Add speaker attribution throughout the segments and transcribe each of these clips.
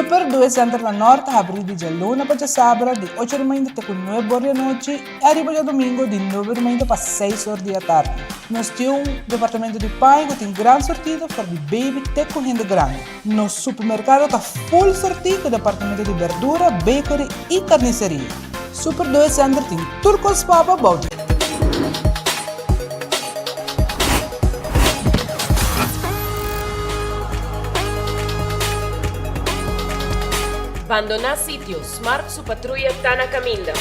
Speaker 1: Super Doe Center na Nort ta habrí di djaluna pa djasabra di ocho or mainta te ku nuebe or di anochi i ariba djadumingu di nuebe or mainta pa seis or di atardi. Nos tin un departamento di paña ku tin gran sortido for di baby te ku hende grandi. Nos supermerkado ta full sortí ku departamento di berdura, bakery i karniseria. Super Doe Center tin tur kos pa bo bou di.
Speaker 2: Bandoná sitio, Smart su patruya ta na kaminda.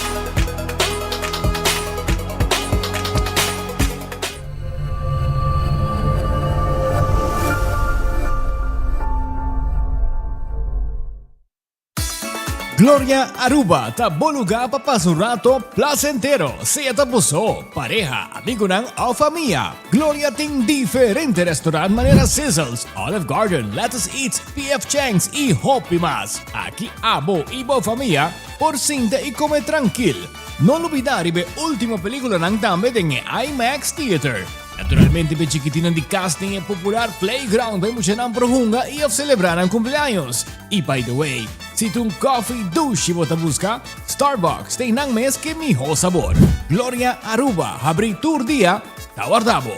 Speaker 3: Gloria Aruba ta bo lugar pa pasa un rato placentero, sea ta bo so, pareha, amigonan of famia. Gloria tin diferente restaurant manera Sizzles, Olive Garden, Lettuce Eats, PF Chang's y hopi mas. Aki abo y bo famia por sinta y come trankil. No lubida riba e ultimo peliculanan tambe den e IMAX Theater. Naturalmente p'e chikitinnan di cas tin e popular playground pa e muchanan por hunga y of celebra nan cumpleaños. Y by the way, si ta un coffee dushi bo ta busca, Starbucks ta einan mes ke miho sabor. Gloria Aruba habri tur dia, ta warda bo.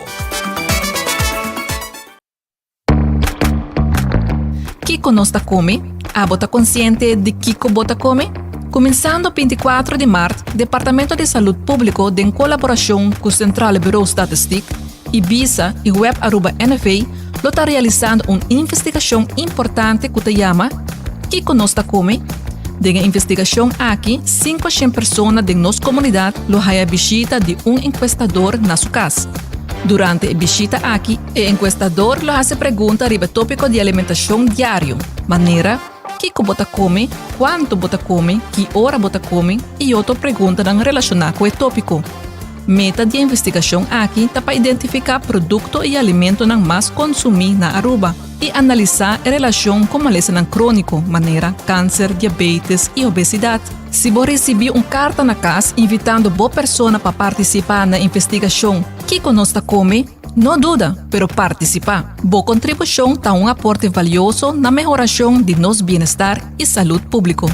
Speaker 4: Kiko nos ta kome? Abo ta konsiente di kiko bo ta kome? Kuminsando 24 di mart, Departamento di Salud Públiko den kolaborashon ku Centrale Bureau Statistiek, Ibisa i Web Aruba NV lo ta realisando un investigashon importante ku ta yama Kiko nos ta kome? Den e investigashon aki, 500 persona den nos komunidat lo haya bishita di un enkuestador na su kas. Durante e bishita aki, e enkuestador lo hasi pregunta riba e tópiko di alimentashon diario, manera, Kiko bo ta kome, kuantu bo ta kome, ki ora bo ta kome i otro preguntanan relashoná ku e tópiko. Meta di e investigashon aki ta pa identifiká produkto i alimentonan mas konsumí na Aruba i analisá e relashon ku malesanan króniko manera kanser, diabetes i obesidat. Si bo risibí un karta na kas invitando bo persona pa partisipá na investigashon Kiko nos ta kome? No duda, pero partisipá! Bo kontribushon ta un aporte valioso na mehorashon di nos bienestar i salud públiko.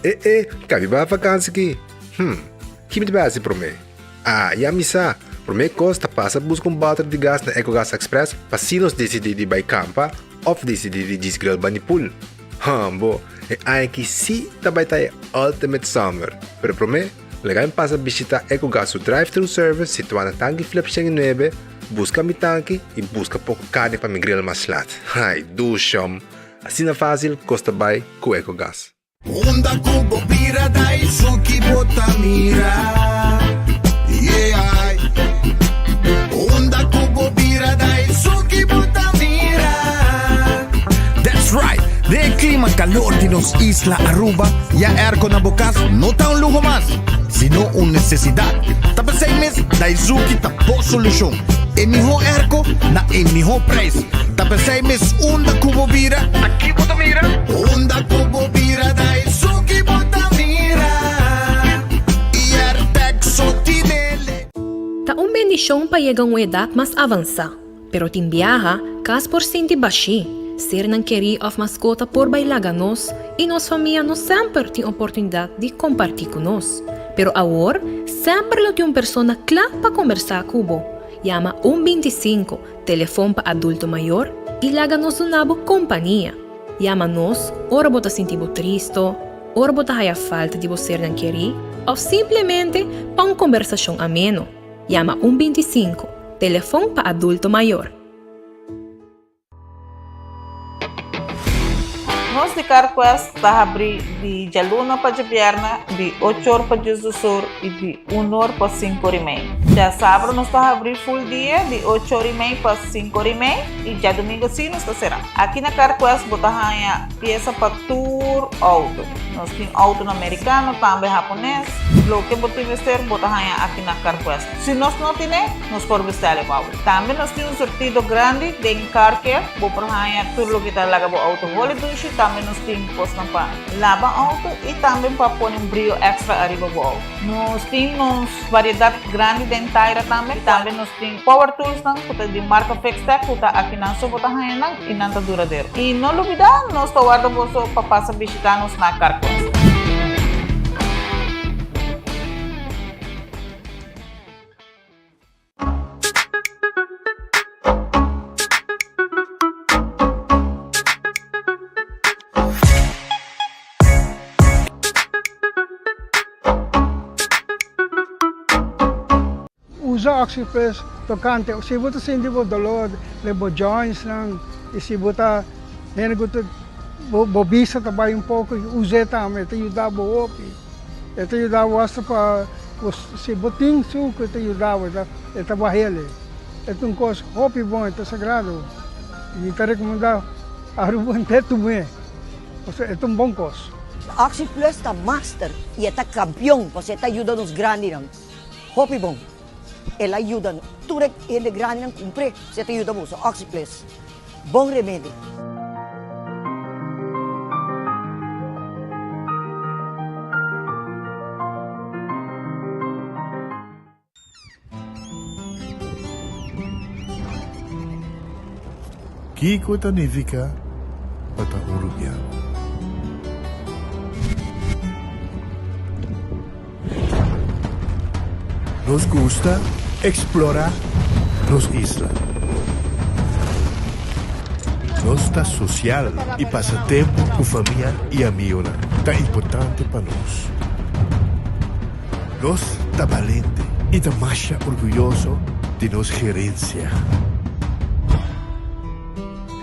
Speaker 5: E e, ka mi bai vakansi ki? Hm, ki mi ta bai hasi promé? Ah, ya mi sa! Promé kos ta pasa buska un bòter di gas na Ecogas Express pa si nos disidí di bai kampa òf disidí di djis grill bani pool. Hambo, e aña aki sí ta bai ta e ultimate summer! Pero promé, laga mi pasa bishitá Ecogas su drive-thru service situá na Tanki Flip 109, buska mi tanki i buska poko karni pa mi grill mas lat. Ai, dushom! Asina fásil kos ta bai ku Ecogas.
Speaker 6: Unda ku bo bira da esun ki bo ta mira Yeah Unda ku bo bira da esun ki bo ta mira
Speaker 7: That's right! Den e klima kalor di nos isla Aruba, ya airco na bo kas no ta un luho mas, sino un nesesidat. Ta p'esei mes Daizuki ta bo solushon. E mihó airco na e mihó prijs. Ta p'esei mes unda ku bo bira,
Speaker 6: Aki bo ta mira. Unda ku bo bira da esun ki bo ta mira I Airtag so tinele.
Speaker 8: Ta un bendishon pa yega un edat mas avansá, pero tin biaha kas por sinti bashí, sernan kerí òf maskota por bai laga nos i nos famia no semper tin oportunidat di kompartí ku nos. Pero awor semper lo tin un persona kla pa kombersá ku bo. Yama un 25, telefon pa adulto mayor, i laga nos duna bo kompania. Yama nos ora bo ta sinti bo tristo, ora bo ta haya falta di bo sernan kerí òf simplemente pa un kombersashon ameno. Yama un 25, telefon pa adulto mayor.
Speaker 9: Nos di CarQuest ta habrí di djaluna pa djabièrnè di ocho or pa diesdos or i di un or pa sinku or i mei. Djasabra nos ta habrí full dia di ocho or i mei pa sinku or i mei i djadumingu sí nos ta será. Aki na CarQuest bo ta haña piesa pa tur. tur auto. Nos tin autonan mericano, tambe hapones. Loke bo tin mester bo ta haña aki na Carquest. Si nos no tine, nos por bestele pa bo. Tambe nos tin un surtido grandi den car care. Bo por haña tur loke ta laga bo auto holi dushi. Tambe nos tin cosnan pa laba auto y tambe pa pone un brio extra ariba bo auto. Nos tin nos variedad grandi den taira tambe. Tambe nos tin power toolsnan cu ta di marca Fixtech cu ta akinan so bo ta haña nan y nan ta duradero. Y no lubida nos ta warda boso pa pasa bishita nos na Carquest.
Speaker 10: Usa Oxyplus tocante si bo ta sinti bo dolor den bo jointsnan y si bo ta hende cu ta bo bista ta bay un poco us'e tambe e ta yuda bo hopi e ta yuda bo hasta pa si bo tin sucu e ta yuda bo e ta bahele e ta un cos hopi bon e ta sagrado mi ta recomenda Aruba henter tum'e pasobra e ta un bon cos.
Speaker 11: Oxyplus ta master y e ta campeon pasobra e ta yuda nos grandinan. Hopi bon. El a yuda tur e hende grandinan cumpr'e si e ta yuda boso. Oxyplus. Bon remedi.
Speaker 12: Kiko ta nifiká pa ta un rubiano? Nos gusta eksplorá nos isla. Nos ta sosial i pasa tempu ku famia i amigonan ta importante pa nos. Nos ta balente i ta masha orguyoso di nos gerensia.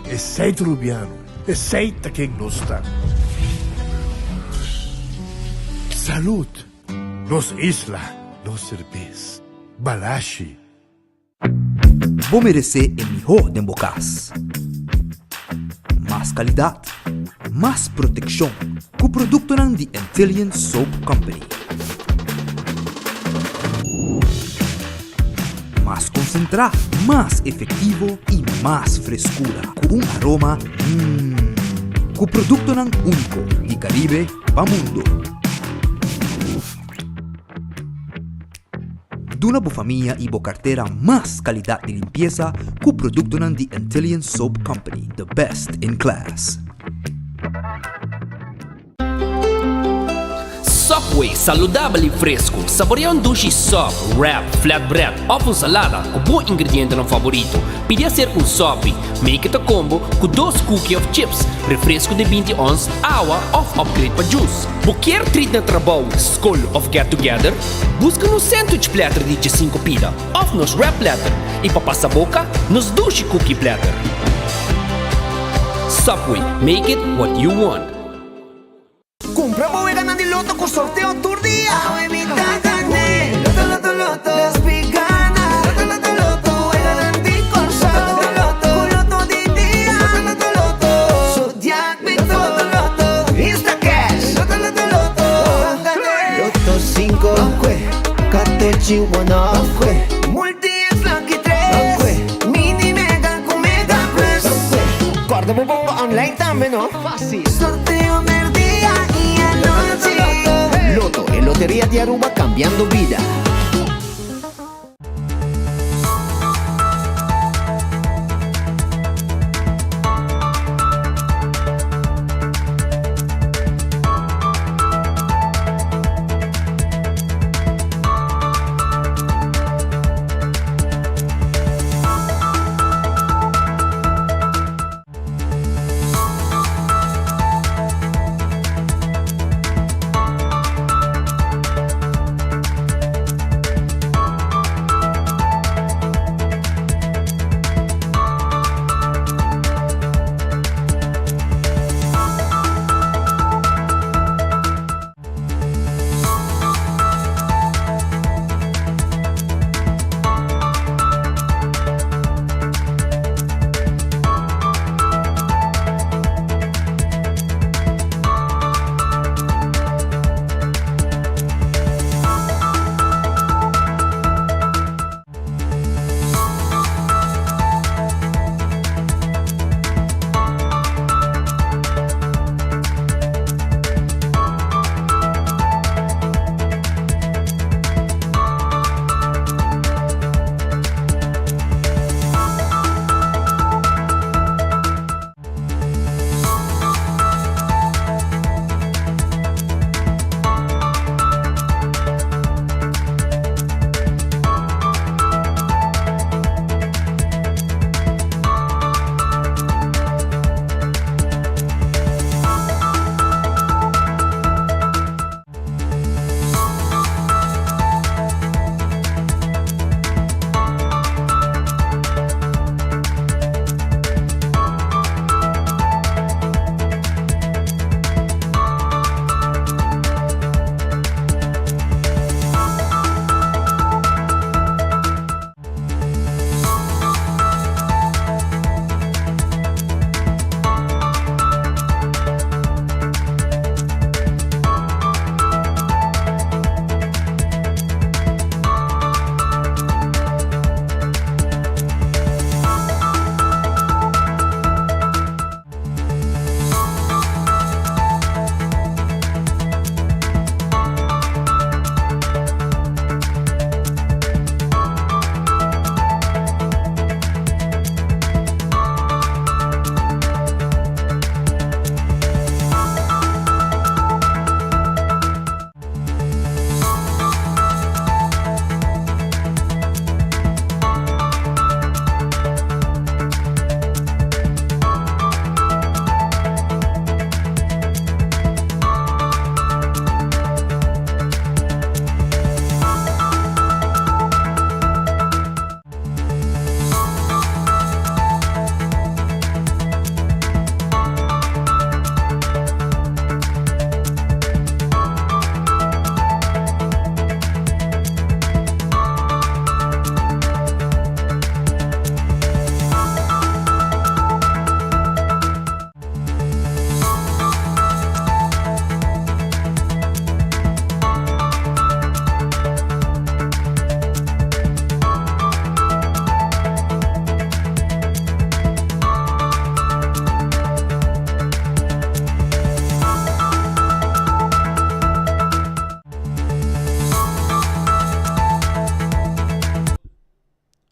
Speaker 12: Esei ta Rubiano, esei ta ken nos ta. Salud! Nos isla, nos serbes. Balashi.
Speaker 13: Bo meresé e mihó den bo kas. Mas kalidat, mas protekshon ku produktonan di Antillian Soap Company. Mas konsentrá, mas efektivo i mas freskura ku un aroma mmm. Ku produktonan úniko di Karibe pa mundo. Duna bo famia i bo kartera mas kalidat di limpiesa ku produktonan di Antillian Soap Company, the best in class.
Speaker 14: Subway, saludabel i fresku. Saborea un dushi sub, wrap, flatbread òf un salada ku bo ingredientenan faborito. Pidi aser un sopi, make it a combo, ku dos cookie òf chips, refresku di 20 ons, awa òf upgrade pa juice. Bo kier treat na trabou, skol òf get together? Buska nos sandwich platter di djesinku pida òf nos wrap platter i pa pasa boka, nos dushi cookie platter. Subway, make it what you want.
Speaker 6: Cumpra bo weganan di loto cu sorteo tur dia. Awe mi ta gane. Loto, loto, loto. Despi gana. Loto, loto, loto. Weganan di Corsou. Loto, loto, Cu loto di dia. Loto, loto, loto. Zodiac mi Loto, loto, loto. Instacash. Loto, loto, loto. Loto 5. Katochi one off. Multi X lucky 3. Mini mega cu mega plus. Corda bo bomba online tambe no. Facil. Sorteo merdia y anochi. Lotto, e loteria di Aruba cambiando bida.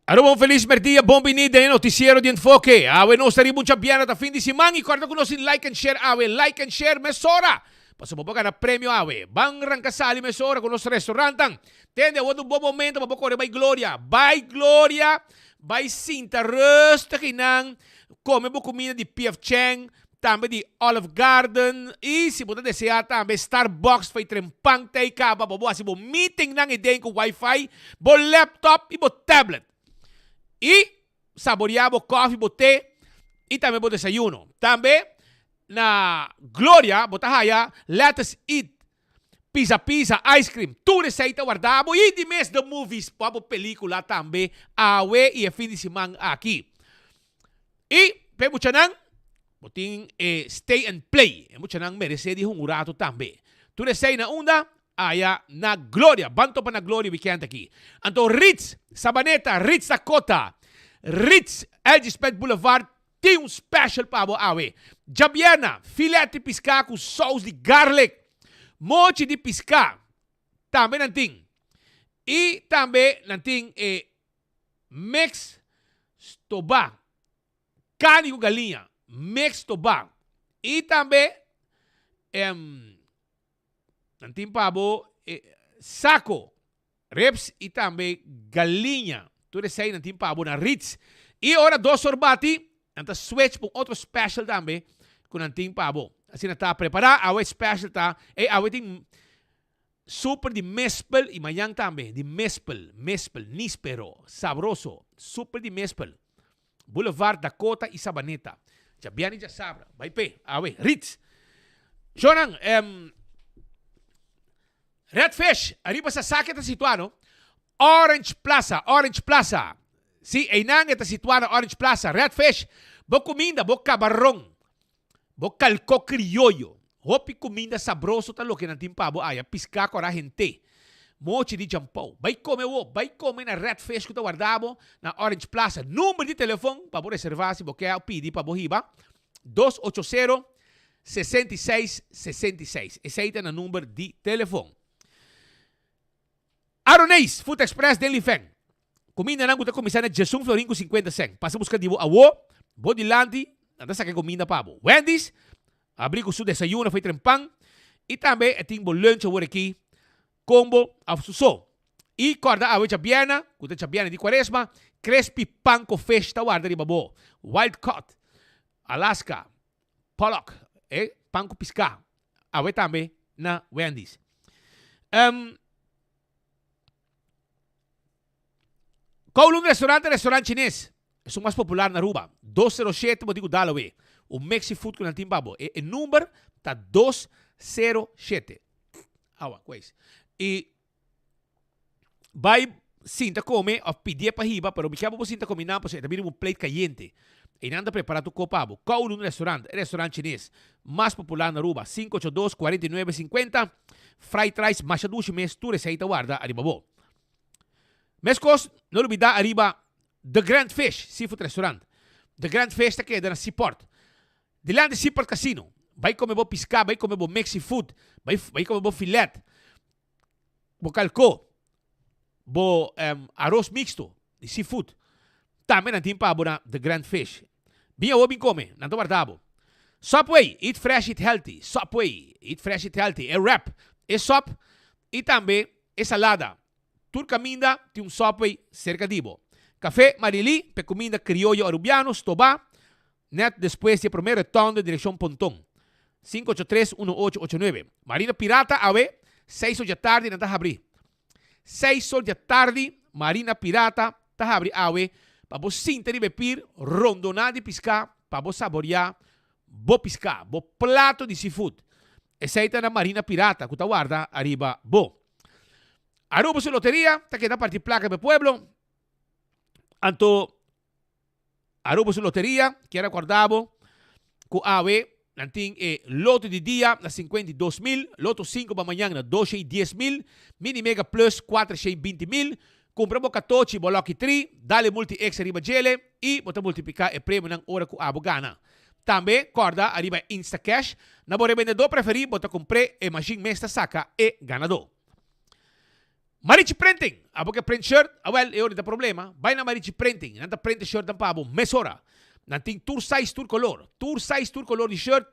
Speaker 15: Aruba un felis merdia, bon bini den e noticiero di Enfoke. Awe nos ta riba un chabiana ta fin di siman y corda cu nos tin like and share awe, like and share mesora! Pasobra bo por gana premio awe. Ban ranca sali mesora cu nos restaurantan. Tende awor ta un bon momento pa bo core bay Gloria. Bay Gloria, bay sinta rustig eynan, come bo cuminda di PF Chang, tambe di Olive Garden y si bo ta desea tambe Starbucks pa y tren pan ta y caba pa bo haci bo meetingnan y den cu wifi, bo laptop y bo tablet. Y saborea bo koffie, bo te y tambe bo desayuno. Tambe na Gloria bo ta haya Lettuce Eat, Pizza Pizza, Ice Cream, tur esey ta warda bo y di mes The Movies pa bo pelicula tambe awe y e fin di siman aki. Y p'e muchanan, bo tin e stay and play. E muchanan merece di hunga un rato tambe. Tur esey na unda? Aya na Gloria. Ban topa na Gloria weekend aki. Anto Ritz Sabaneta, Ritz Dakota, Ritz LG Smith Boulevard tin un special pa bo awe. Djabierna, filet di pisca cu saus di garlic. Mochi di pisca tambe nan tin. Y tambe nan tin e Mix stobá, Carni cu galiña, mix stobá. Y tambe em, nan tin pa bo e saco, ribs y tambe galiña. Tur esey nan tin pa bo na Ritz. Y ora dos or bati, nan ta switch pa un otro special tambe cu nan tin pa bo. Asina ta prepara, awe special ta, ey awe tin Super di mespel y mañan tambe di mespel, mespel, nispero, sabroso, super di mespel. Boulevard Dakota y Sabaneta. Djabièrnè y djasabra. Bai p'e, awe, Ritz. Shownan, em, Red Fish, ariba Sasaki ta situa no. Orange Plaza, Orange Plaza. Si, eynan e ta situa na Orange Plaza. Red Fish, bo cuminda, bo cabaron. Bo kalkó krioyo. Hopi kuminda sabroso ta loke nan tin pa bo aya, piská kòrá hent'é. Mochi di Jampou. Bai kome wo, bai kome na Red Fish ku ta warda bo na Orange Plaza. Number di telefon pa bo reservá si bo ke a pidi pa bo hiba, 280 66 66. Esei ta na number di telefon. Aroneis, Food Express den Lifen. Kumindanan ku ta kuminsá na djesun florin ku sinkuenta sèn. Pasa buska di bo awo, bo dilanti, nan ta saka e kuminda pa bo. Wendy's a abrí ku su desayuno afei tren pan i tambe e tin bo lunch awor aki, kombo òf su so. I kòrda awe djabièrnè, ku ta djabièrnè di kuaresma, crispy pan ku fish ta warda riba bo. Wild caught, Alaska, Pollock, e pan ku piská, awe tambe na Wendy's. Um, Kowloon Restaurant ta restaurant chines, esun mas popular na Aruba. 207 bo tin ku dal awe. Un mix seafood ku nan tin pa bo. E, e number ta 207. Awa, kues. I Bai sinta come of pidié pa hiba, pero mi kier pa bo sinta come nan pasobra e ta bini un plate cayente. Einan ta prepara tur ko pa bo. Kowloon Restaurant, e restaurant chines mas popular na Aruba. 582 49 50. Fried rice masha dushi mes, tur esei ta warda ariba bo. Mescos, no lubida ariba The Grand Fish Seafood Restaurant. The Grand Fish ta keda na Seaport. Dilanti Seaport Casino. Bai come bo pisca, bai come bo mix seafood, bai bai come bo filet. Bo kalkó bo aros mixto di seafood tambe nan tin pa bo na The Grand Fish. Bin awor bin kome, nan ta warda bo. Subway, eat fresh eat healthy, Subway, eat fresh eat healthy, e wrap, e sop i tambe e salada. Tur kaminda tin un Subway serka di bo. Café Marily p'e kuminda krioyo arubiano, stobá, Net despues di e prome retonde direccion Ponton. 583 1889. Marina Pirata awe seis or djatardi nan ta habri. Seis or djatardi Marina Pirata ta habri awe pa bo sinta riba e pir rondona di pisca pa bo saboria bo pisca, bo plato di seafood. Esey ta na Marina Pirata cu ta warda ariba bo. Aruba su loteria ta keda parti placa pa e pueblo. Anto Aruba su loteria kier a corda bo cu awe nan tin e loto di dia na 52 mil, loto 5 pa mañan na 210 mil, mini mega plus 420 mil. Cumpra bo catochi, bo lucky 3, dale multi extra riba djele y bo ta multiplica e premionan ora cu abo gana. Tambe corda ariba Instacash na bo rebendedor preferi bo ta cumpre e machine mes ta saca e ganador. Marichi Printing, abo ke print shirt? Awel, e ora ta problema. Bai na Marichi Printing, nan ta print e shirtnan pa bo mesora. Nan tin tur size, tur color. Tur size, tur color di shirt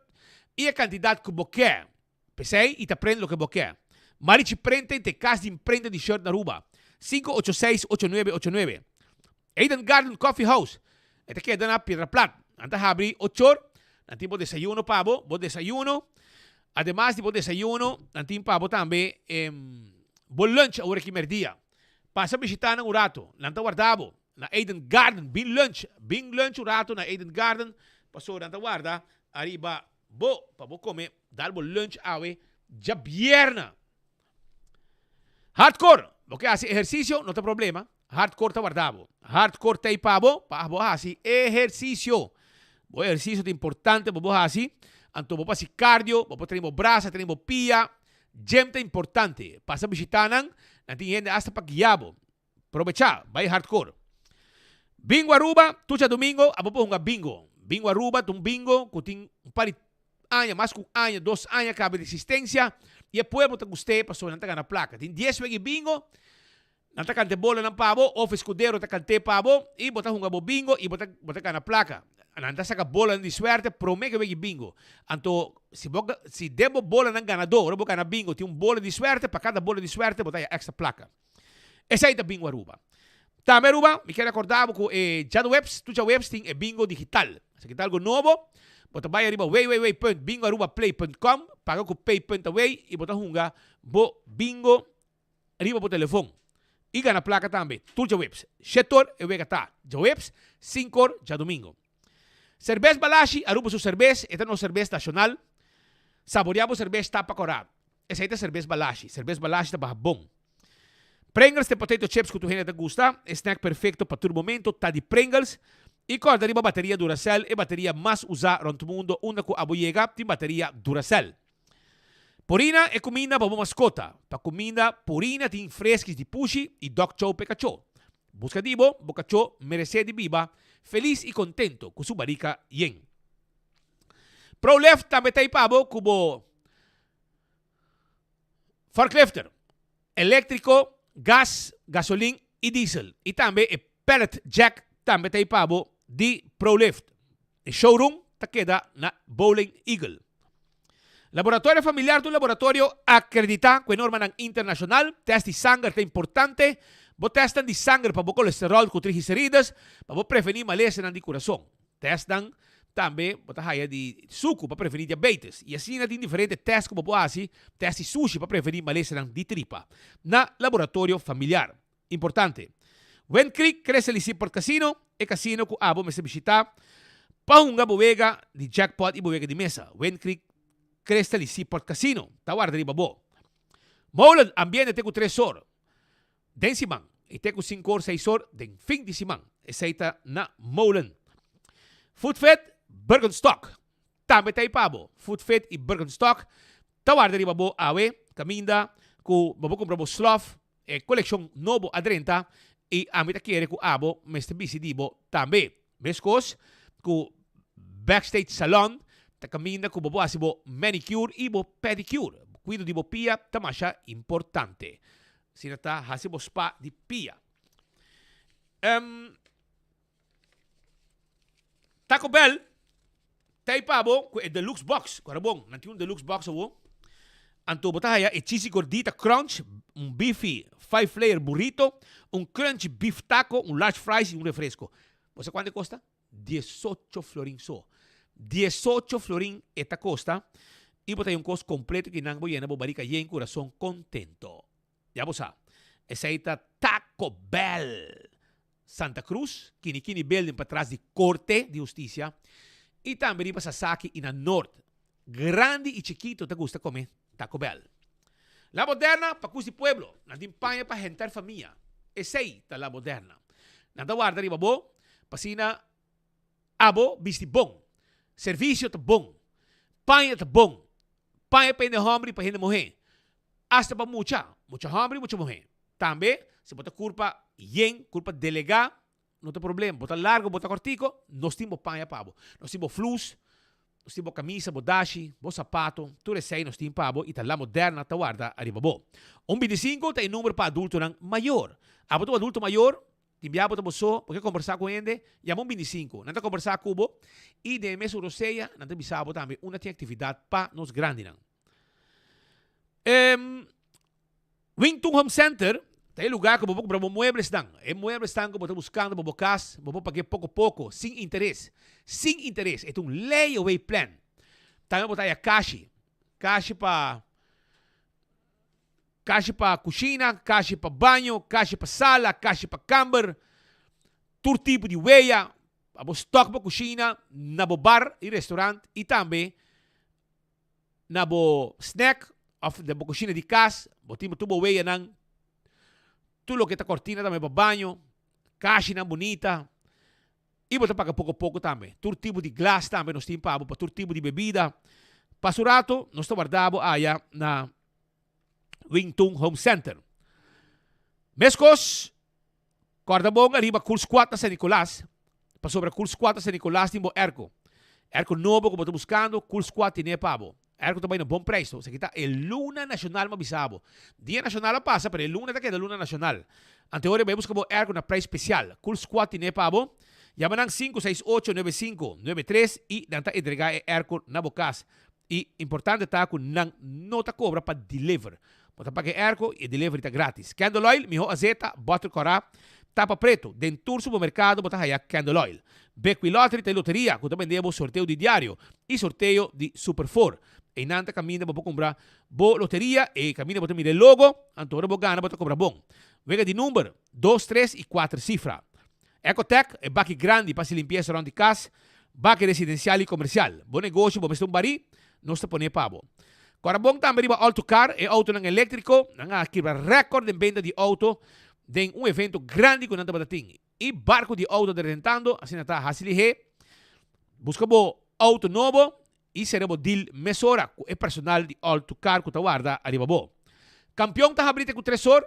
Speaker 15: y e cantidad cu bo ke. P'esey y ta print loke bo ke. Marichi Printing ta e cas di imprenta di shirt na Aruba. 586 8989. Eden Garden Coffee House, e ta keda na Piedra Plat. Nan ta habri ochor, nan tin bo desayuno pa bo, bo desayuno. Ademas di bo desayuno, nan tin pa bo tambe bo lunch awor aki merdia. Pasa bishita nan un rato, nan ta warda bo na Eden Garden. Bin lunch, bin lunch un rato na Eden Garden, pasobra nan ta warda ariba bo pa bo come, dal bo lunch awe djabierna. Hardcore, bo ke hasi ehersisio, no ta problema. Hardcore ta warda bo. Hardcore t'ei pa bo, pa bo hasi ehersisio. Bo ehersisio ta importante pa bo hasi. Anto bo por hasi cardio, bo por train bo brasa, train bo pia. Gym ta importante. Pasa bishita nan, nan tin hende asta pa guia bo. Probecha, bai Hardcore. Bingo Aruba, tur djadumingo abo por hunga bingo. Bingo Aruba ta un bingo ku tin un par di aña, mas ku un aña, dos aña kaba di existencia y e pueblo ta gust'é pasobra nan ta gana plaka. Tin dies wega di bingo, nan ta kanta e bolanan pa bo of escudero ta kant'é pa bo y bo ta hunga bo bingo y bo ta bo ta gana plaka. Nan ta saka bolanan di suerte promé ku e wega di bingo. Anto si bo si den bo bolanan ganadó ora bo gana bingo tin un bola di suerte, pa kada bola di suerte bo ta haya extra plaka. Esei ta bingo Aruba. Tambe Aruba, mi kier recorda bo cu e djadueps, tur djaweps tin e bingo digital. Esaki ta algo nobo. Bo ta bay ariba www.bingoarubaplay.com, paga cu pay punt away y bo ta hunga bo bingo riba bo telefon. Y gana placa tambe, tur djaweps. Shetor e wega ta djaweps, sinkor djadomingo. Cerbes Balashi, Aruba su cerbes, e ta nos cerbes nacional. Saborea bo cerbes tapa cora. Esei ta cerbes Balashi. Cerbes Balashi ta baha bon. Pringles ta e potato chips cu tur hende ta gusta. E snack perfecto pa tur momento ta di Pringles. Y corda riba bateria Duracell, e bateria mas usa rond mundo unda cu abo yega tin bateria Duracell. Purina e cuminda pa bo mascota. Pa cuminda Purina tin freskis di pushi y dog chow p'e cacho. Busca di bo, bo cacho merece di biba feliz y contento cu su barica yen. Proleft tambe ta ei pa bo cu bo forklifter, electrico, gas, gasolin y diesel. Y tambe e pallet jack tambe ta ei pa bo di Prolift. E showroom ta keda na Bowling Eagle. Laboratorio Familiar ta un laboratorio akreditá ku e normanan internashonal. Tèst di sanger ta importante. Bo tèstnan di sanger pa bo kolesteròl ku trigliserides pa bo prevení malesanan di kurason. Tèstnan tambe bo ta haya di suku pa prevení diabetes. I asina tin diferente tèst ku bo por hasi, tèst di sushi pa prevení malesanan di tripa. Na Laboratorio Familiar. Importante. Wind Creek Crece Lisi Port Casino, e casino cu abo mester bishita pa hunga bo wega di jackpot y bo wega di mesa. Wind Creek Cresta Lisi Port Casino ta warda riba bo. Molen, ambiente te cu tres or den siman y te cu cinco or, seis or den fin di siman. Esey ta na Molen. Food Fit, Birkenstock tambe ta ey pa bo. Food Fit y Birkenstock ta warda riba bo awe caminda cu bo por cumpra bo slof, E kolekshon nobo a drenta i ami ta kere ku abo mester bisti di bo tambe. Meskos ku Backstage Salon ta kaminda ku bo por hasi bo manicure i bo pedicure. Kuido di bo pia ta masha importante. Asina ta hasi bo spa di pia. Taco Bell ta ei pa bo ku e deluxe box. Ku bon, nan tin un deluxe box awo. Anto bo ta haya e cheesy gordita crunch, un beefy five layer burrito, un crunchy beef taco, un large fries y un refresco. Bo sa kuantu e kosta? Diesocho florin so. Diesocho florin e ta kosta y bo ta haya un kos kompleto ki nan bo yena bo barika yen kurason kontento. Ya bo sa, esei ta Taco Bell! Santa Cruz, Kini Kini Building patras di Corte di Husticia y tambe riba Sasaki y na Noord. Grandi y chikito ta gusta come Taco Bell. La Moderna pa cus di pueblo, nan tin paña pa henter famia. Esey ta La Moderna. Nan ta warda riba bo pa asina abo bisti bon. Servicio ta bon. Paña ta bon. Paña pa hende homber y pa hende muhe. Asta pa mucha, mucha homber y mucha muhe. Tambe, si bo ta kurpa yen, kurpa delegá, no ta problema. Bo ta largo, bo ta kòrtiku, nos tin bo paña pa bo. Nos tin bo flus. Nos tin bo camisa, bo dashi, bo sapato, tur esey nos tin pa bo y ta La Moderna ta warda ariba bo. Un binticinco ta e number pa adultonan mayor. Abo ta un adulto mayor, tin bia bo ta bo so, bo ke combersa cu hende, yama un binticinco. Nan ta combersa cu bo y den e mesun rosea nan ta bisa bo tambe unda tin actividad pa nos grandinan. Wington Home Center ta e lugar ku bo por kumpra bo mueblesnan. E mueblesnan ku bo ta buskando pa bo kas, bo por pag'é poko poko, sin interes. Sin interes. E ta un layaway plan. Tambe bo ta haya kashi. Kashi pa kashi pa kushina, kashi pa baño, kashi pa sala, kashi pa kamber, tur tipo di weya, pa bo stock bo kushina, na bo bar i restaurant i tambe na bo snack of den bo kushina di kas, bo tin tur bo weyanan, tur loke ta kortina tambe pa baño, kashinan bunita, i bo ta paga poko poko tambe. Tur tipo di glas tambe nos tin pa bo, pa tur tipo di bebida. Pasa un rato nos ta warda bo aya na Wing Tun Home Center. Meskos, Kòrda bon ariba Cool Squad na San Nicolas, pasobra Cool Squad na San Nicolas tin bo airco. Airco nobo ku bo ta buskando, Cool Squad tine pa bo. Airco ta bai na bon prijs to. Esaki ta e luna nashonal mi a bisa bo. Dia nashonal a pasa pero e luna ta keda luna nashonal. Anteori bai buska bo airco na prijs spesial. Cool Squad tine pa bo. Yama nan 568 9593 i nan ta entrega e airco na bo kas. I importante ta ku nan no ta kobra pa deliver. Bo ta paga e airco i e delivery ta gratis. Candle oil, miho azeta, boter kòrá, tapa pretu. Den tur supermerkado bo ta haya candle oil. Bequi Lottery ta e loteria ku ta bende bo sorteo di diario i sorteo di Super Four. Einan ta kaminda bo por kumpra bo loteria, e kaminda bo ta mira e logo, anto ora bo gana bo ta kobra bon. Wega di number, dos, tres i kuater sifra. Ecotec, e baki grandi pa hasi limpiesa rond di kas, baki residensial i komersial. Bo negoshi bo mester un barí, nos ta pon'é pa bo. Kòrda bon tambe riba All To Car, e outonan eléktriko, nan a kibra rèkòrt den benta di outo den un evento grandi ku nan tabata tin. I barku di outo ta rentando, asina ta hasi lihé. Buska bo outo nobo i sera bo deal mesora ku e personal di All To Car ku ta warda ariba bo. Kampion ta habri te ku tres or,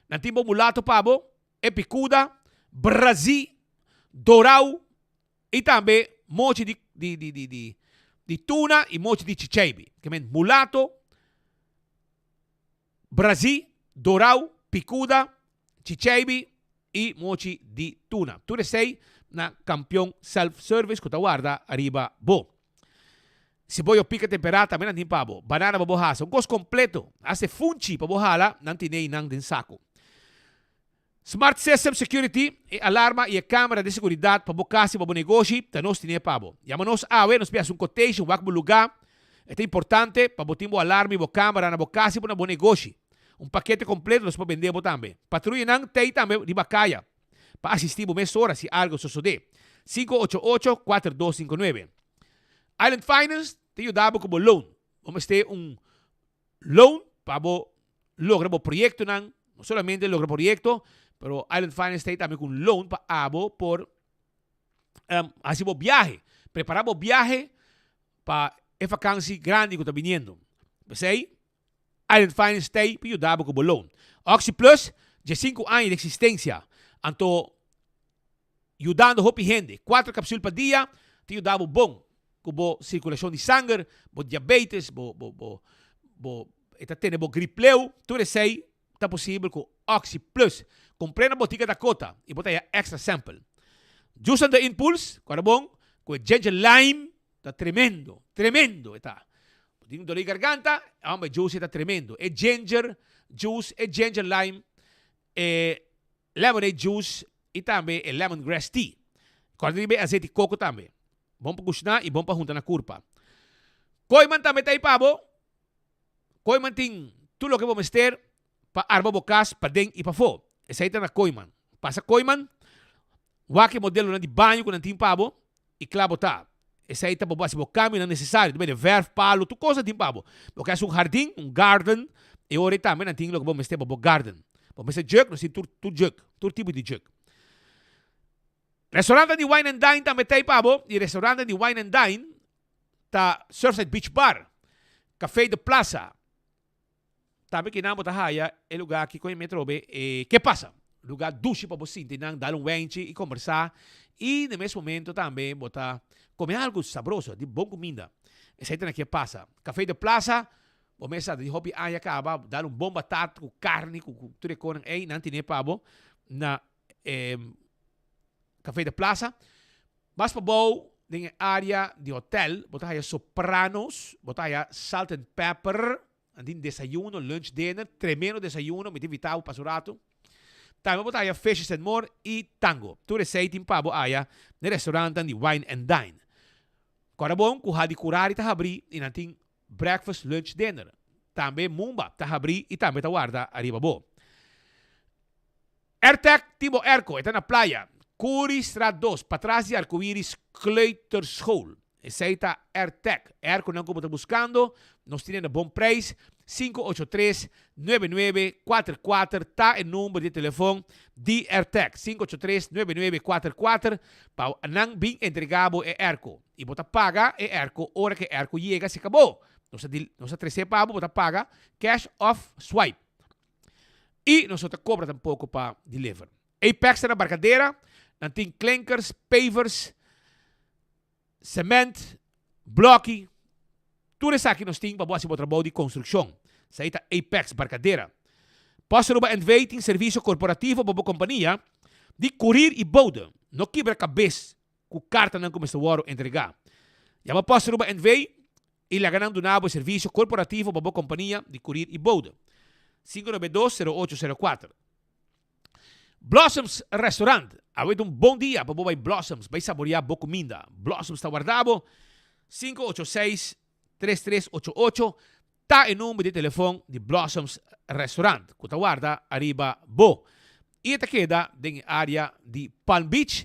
Speaker 15: nan tin bo mulato pa bo. E picuda, brazí, dorau y tambe mochi di di di di di di tuna y mochi di chicheibi. Ke men mulato, brazí, dorau, picuda, chicheibi y mochi di tuna. Tur esei na Campeon Self Service cu ta warda ariba bo. Siboyo pica tempera tambe nan tin pa bo. Banana pa bo hasa. Un cos completo. Hasta e funchi pa bo hala nan tine y nan den saco. Smart System Security, e alarma y e camera di seguridad pa bo cas y pa bo negoshi ta nos tine pa bo. Yama nos awe, nos por haci un quotation wak bo luga. E ta importante pa bo tin bo alarma y bo camera na bo cas y bo na bo negoshi. Un pakete completo nos por bende bo tambe. Patruyanan t'ey tambe riba caya pa asisti bo mesora si algo sosode. 588 4259. Island Finance ta yuda bo ku bo loan. Bo mester un loan pa bo logra bo proyektonan, no solamente logra proyekto, pero Island Finance ta ei tambe ku un loan pa abo por hasi bo biahe, prepara bo biahe pa e fakansi grandi ku ta biniendo. P'esei Island Finance ta ei pa yuda bo ku bo loan. Oxi Plus, diesinku aña di eksistensia, anto yudando hopi hende. Cuatro capsul pa dia ta yuda bo bon cu bo circulacion di sanger, bo diabetes, bo bo bo bo e ta tene bo grip leu, tur esey ta posibel cu Oxi Plus. Compr'e na Botica Dakota y bo ta haya extra sample. Juice and the Impulse, cu ora bon, cu e ginger lime ta tremendo, tremendo e ta. Bo tin dolor di garganta, hombre e juice ta tremendo. E ginger juice, e ginger lime, e lemonade juice y tambe e lemon grass tea. Corda riba e azeti coco tambe. Bon pa cushna y bon pa hunta na curpa. Kooiman tambe ta ahi pa bo. Kooiman tin tur loke bo mester pa arma bo cas paden y pafo. Esey ta na Kooiman. Pasa Kooiman, wak e modelonan di baño cu nan tin pa bo y cla bo ta. Esey ta pa bo haci bo cambionan necesario. Ta bende verf, palo, tur cos nan tin pa bo. Bo ke haci un hardin, un garden, e ora ey tambe nan tin loke bo mester pa bo garden. Bo mester juk, nos tin tur tur juk, tur tipo di juk. Restaurantnan di Wine and Dine tambe ta ey pa bo y restaurantnan di Wine and Dine ta Surfside Beach Bar, Café de Plaza, Tambe kinan bo ta haya e lugar aki con e metro be e ke pasa. Lugar dushi pa bo sinti nan dal un wenchi y combersa y na mes momento tambe bo ta come algo sabroso di bon cuminda. Esei ta na ke pasa. Café de Plaza, bo mes sa di hopi aña kaba, dal un bon batat ku karni ku ku tur e konan ei, nan tine pa bo na e Café de Plaza. Mas pabou den e area di hotel, bo ta haya Sopranos, bo ta haya Salt and Pepper, Nan tin desayuno, lunch, dinner, tremendo desayuno, mi ta invita bo pasa un rato. Tambe bo ta haya Fishes and More y Tango. Tur esey tin pa bo haya na e restaurantnan di Wine and Dine. Kòrda bon ku Hadi Kurari ta habrí y nan tin breakfast, lunch, dinner. Tambe Mumba ta habrí y tambe ta warda ariba bo. Airtec tin bo airco, e ta na playa, Curiestraat dos, patras di Arcoiris Kleuterschool. Esei ta Airtec, e airconan ku bo ta buskando, nos tine na bon prijs, 583 9944 ta e number di telefon di Airtec, 583 9944 pa nan bin entrega bo e airco. I bo ta paga e airco ora ku e airco yega, si kabo nos ta nos ta trese pa bo, bo ta paga cash òf swipe. I nos no ta kobra tampoko pa deliver. Apex ta na Barcadera, nan tin klinkers, pavers, cement, bloki, tur esaki nos tin pa bo hasi bo trabou di konstrukshon. Esei ta Apex Barcadera. Post Aruba NV tin servisio korporativo pa bo kompania di kurir i bode. No kibra kabes ku kartanan ku mester wòrdu entregá. Yama Post Aruba NV i laga nan duna bo e servisio korporativo pa bo kompania di kurir i bode. 592 0804. Blossoms Restaurant, Awe ta un bon dia pa bo bai Blossoms bai saboreá bo kuminda. Blossoms ta warda bo. 586 3388 ta e number di telefon di Blossoms Restaurant ku ta warda ariba bo. I e ta keda den e área di Palm Beach.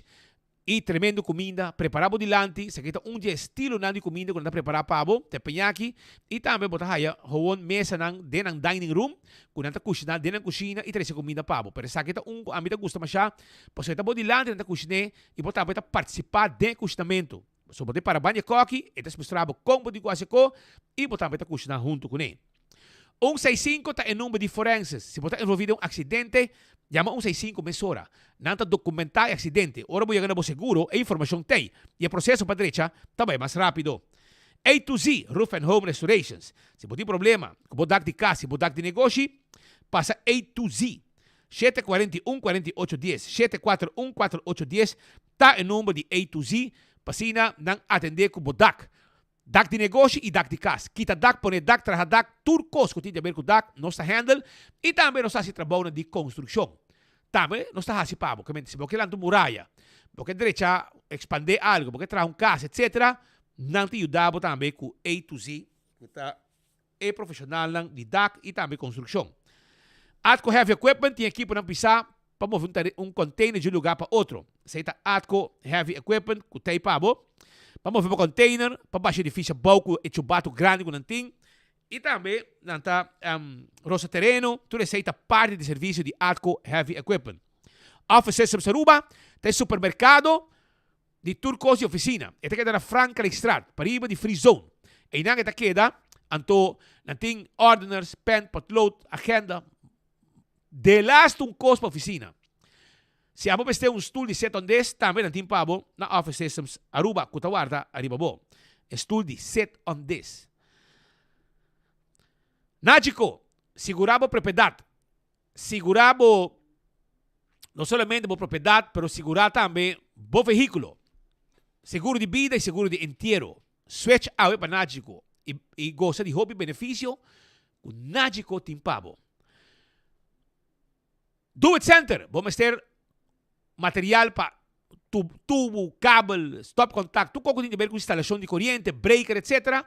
Speaker 15: I tremendo kuminda prepará bo dilanti, esaki ta un di e estilonan di kuminda ku nan ta prepará pa bo, teppanyaki, i tambe bo ta haya howon mesanan den nan dining room ku nan ta kushiná den nan kushina i trese kuminda pa bo. Pero esaki ta un ku ami ta gusta mashá, pasobra e ta bo dilanti nan ta kushiné i bo tambe ta partisipá den e kushinamentu. So bo ta para banda e kòki, e ta mustra bo kon bo tin ku hasi ko i bo tambe ta kushiná huntu kuné. Un seis sinku ta e number di forenses. Si bo ta envolví den un aksidente, yama un seis sinku mesora. Nan ta dokumentá e aksidente. Ora bo yega na bo seguro, e informashon t'ei i e proseso pa drecha ta bai mas rápido. A to Z Roof and Home Restorations. Si bo tin problema ku bo dak di kas i bo dak di negoshi, pasa A to Z. 741 48 dies, 741 48 dies ta e number di A to Z pa asina nan atendé ku bo dak. Dak di negoshi i dak di kas. Kita dak, pone dak, traha dak, tur kos ku tin di aber ku dak nos ta handle i tambe nos ta hasi trabounan di konstrukshon. Tambe nos ta hasi pa bo. Kamente si bo ke lanta un muraya, bo ke drecha, ekspandé algu, bo ke traha un kas etsetera, nan ta yuda bo tambe ku A to Z ku ta e profeshonalnan di dak i tambe konstrukshon. Atco Heavy Equipment tin ekiponan pisá pa move un un container di un lugá pa otro. Esei ta Atco Heavy Equipment ku t'ei pa bo pa move bo container, pa basha edifisio abou ku e chubatu grandi ku nan tin i tambe nan ta rosa tereno. Tur esei ta parti di servisio di Atco Heavy Equipment. Office Systems Aruba ta e supermerkado di tur kos di ofisina. E ta keda na Frankrijkstraat, pariba di Free Zone. Einan e ta keda, anto nan tin ordeners, pen, potlood, agenda, delaste un kos pa ofisina. Si abo mester un stul di sit on this, tambe nan tin pa bo na Office Systems Aruba ku ta warda ariba bo. E stul di sit on this. Nagico, sigurá bo propiedad. Sigurá bo no solamente bo propiedat, pero sigurá tambe bo vehíkulo. Seguro di bida i seguro di entiero. Switch awe pa Nagico i i gosa di hopi benefisio ku Nagico tin pa bo. Do It Center, bo mester material pa tubu, kabel, stopcontact, tur kos ku tin di ber ku instalashon di koriente, breaker etc.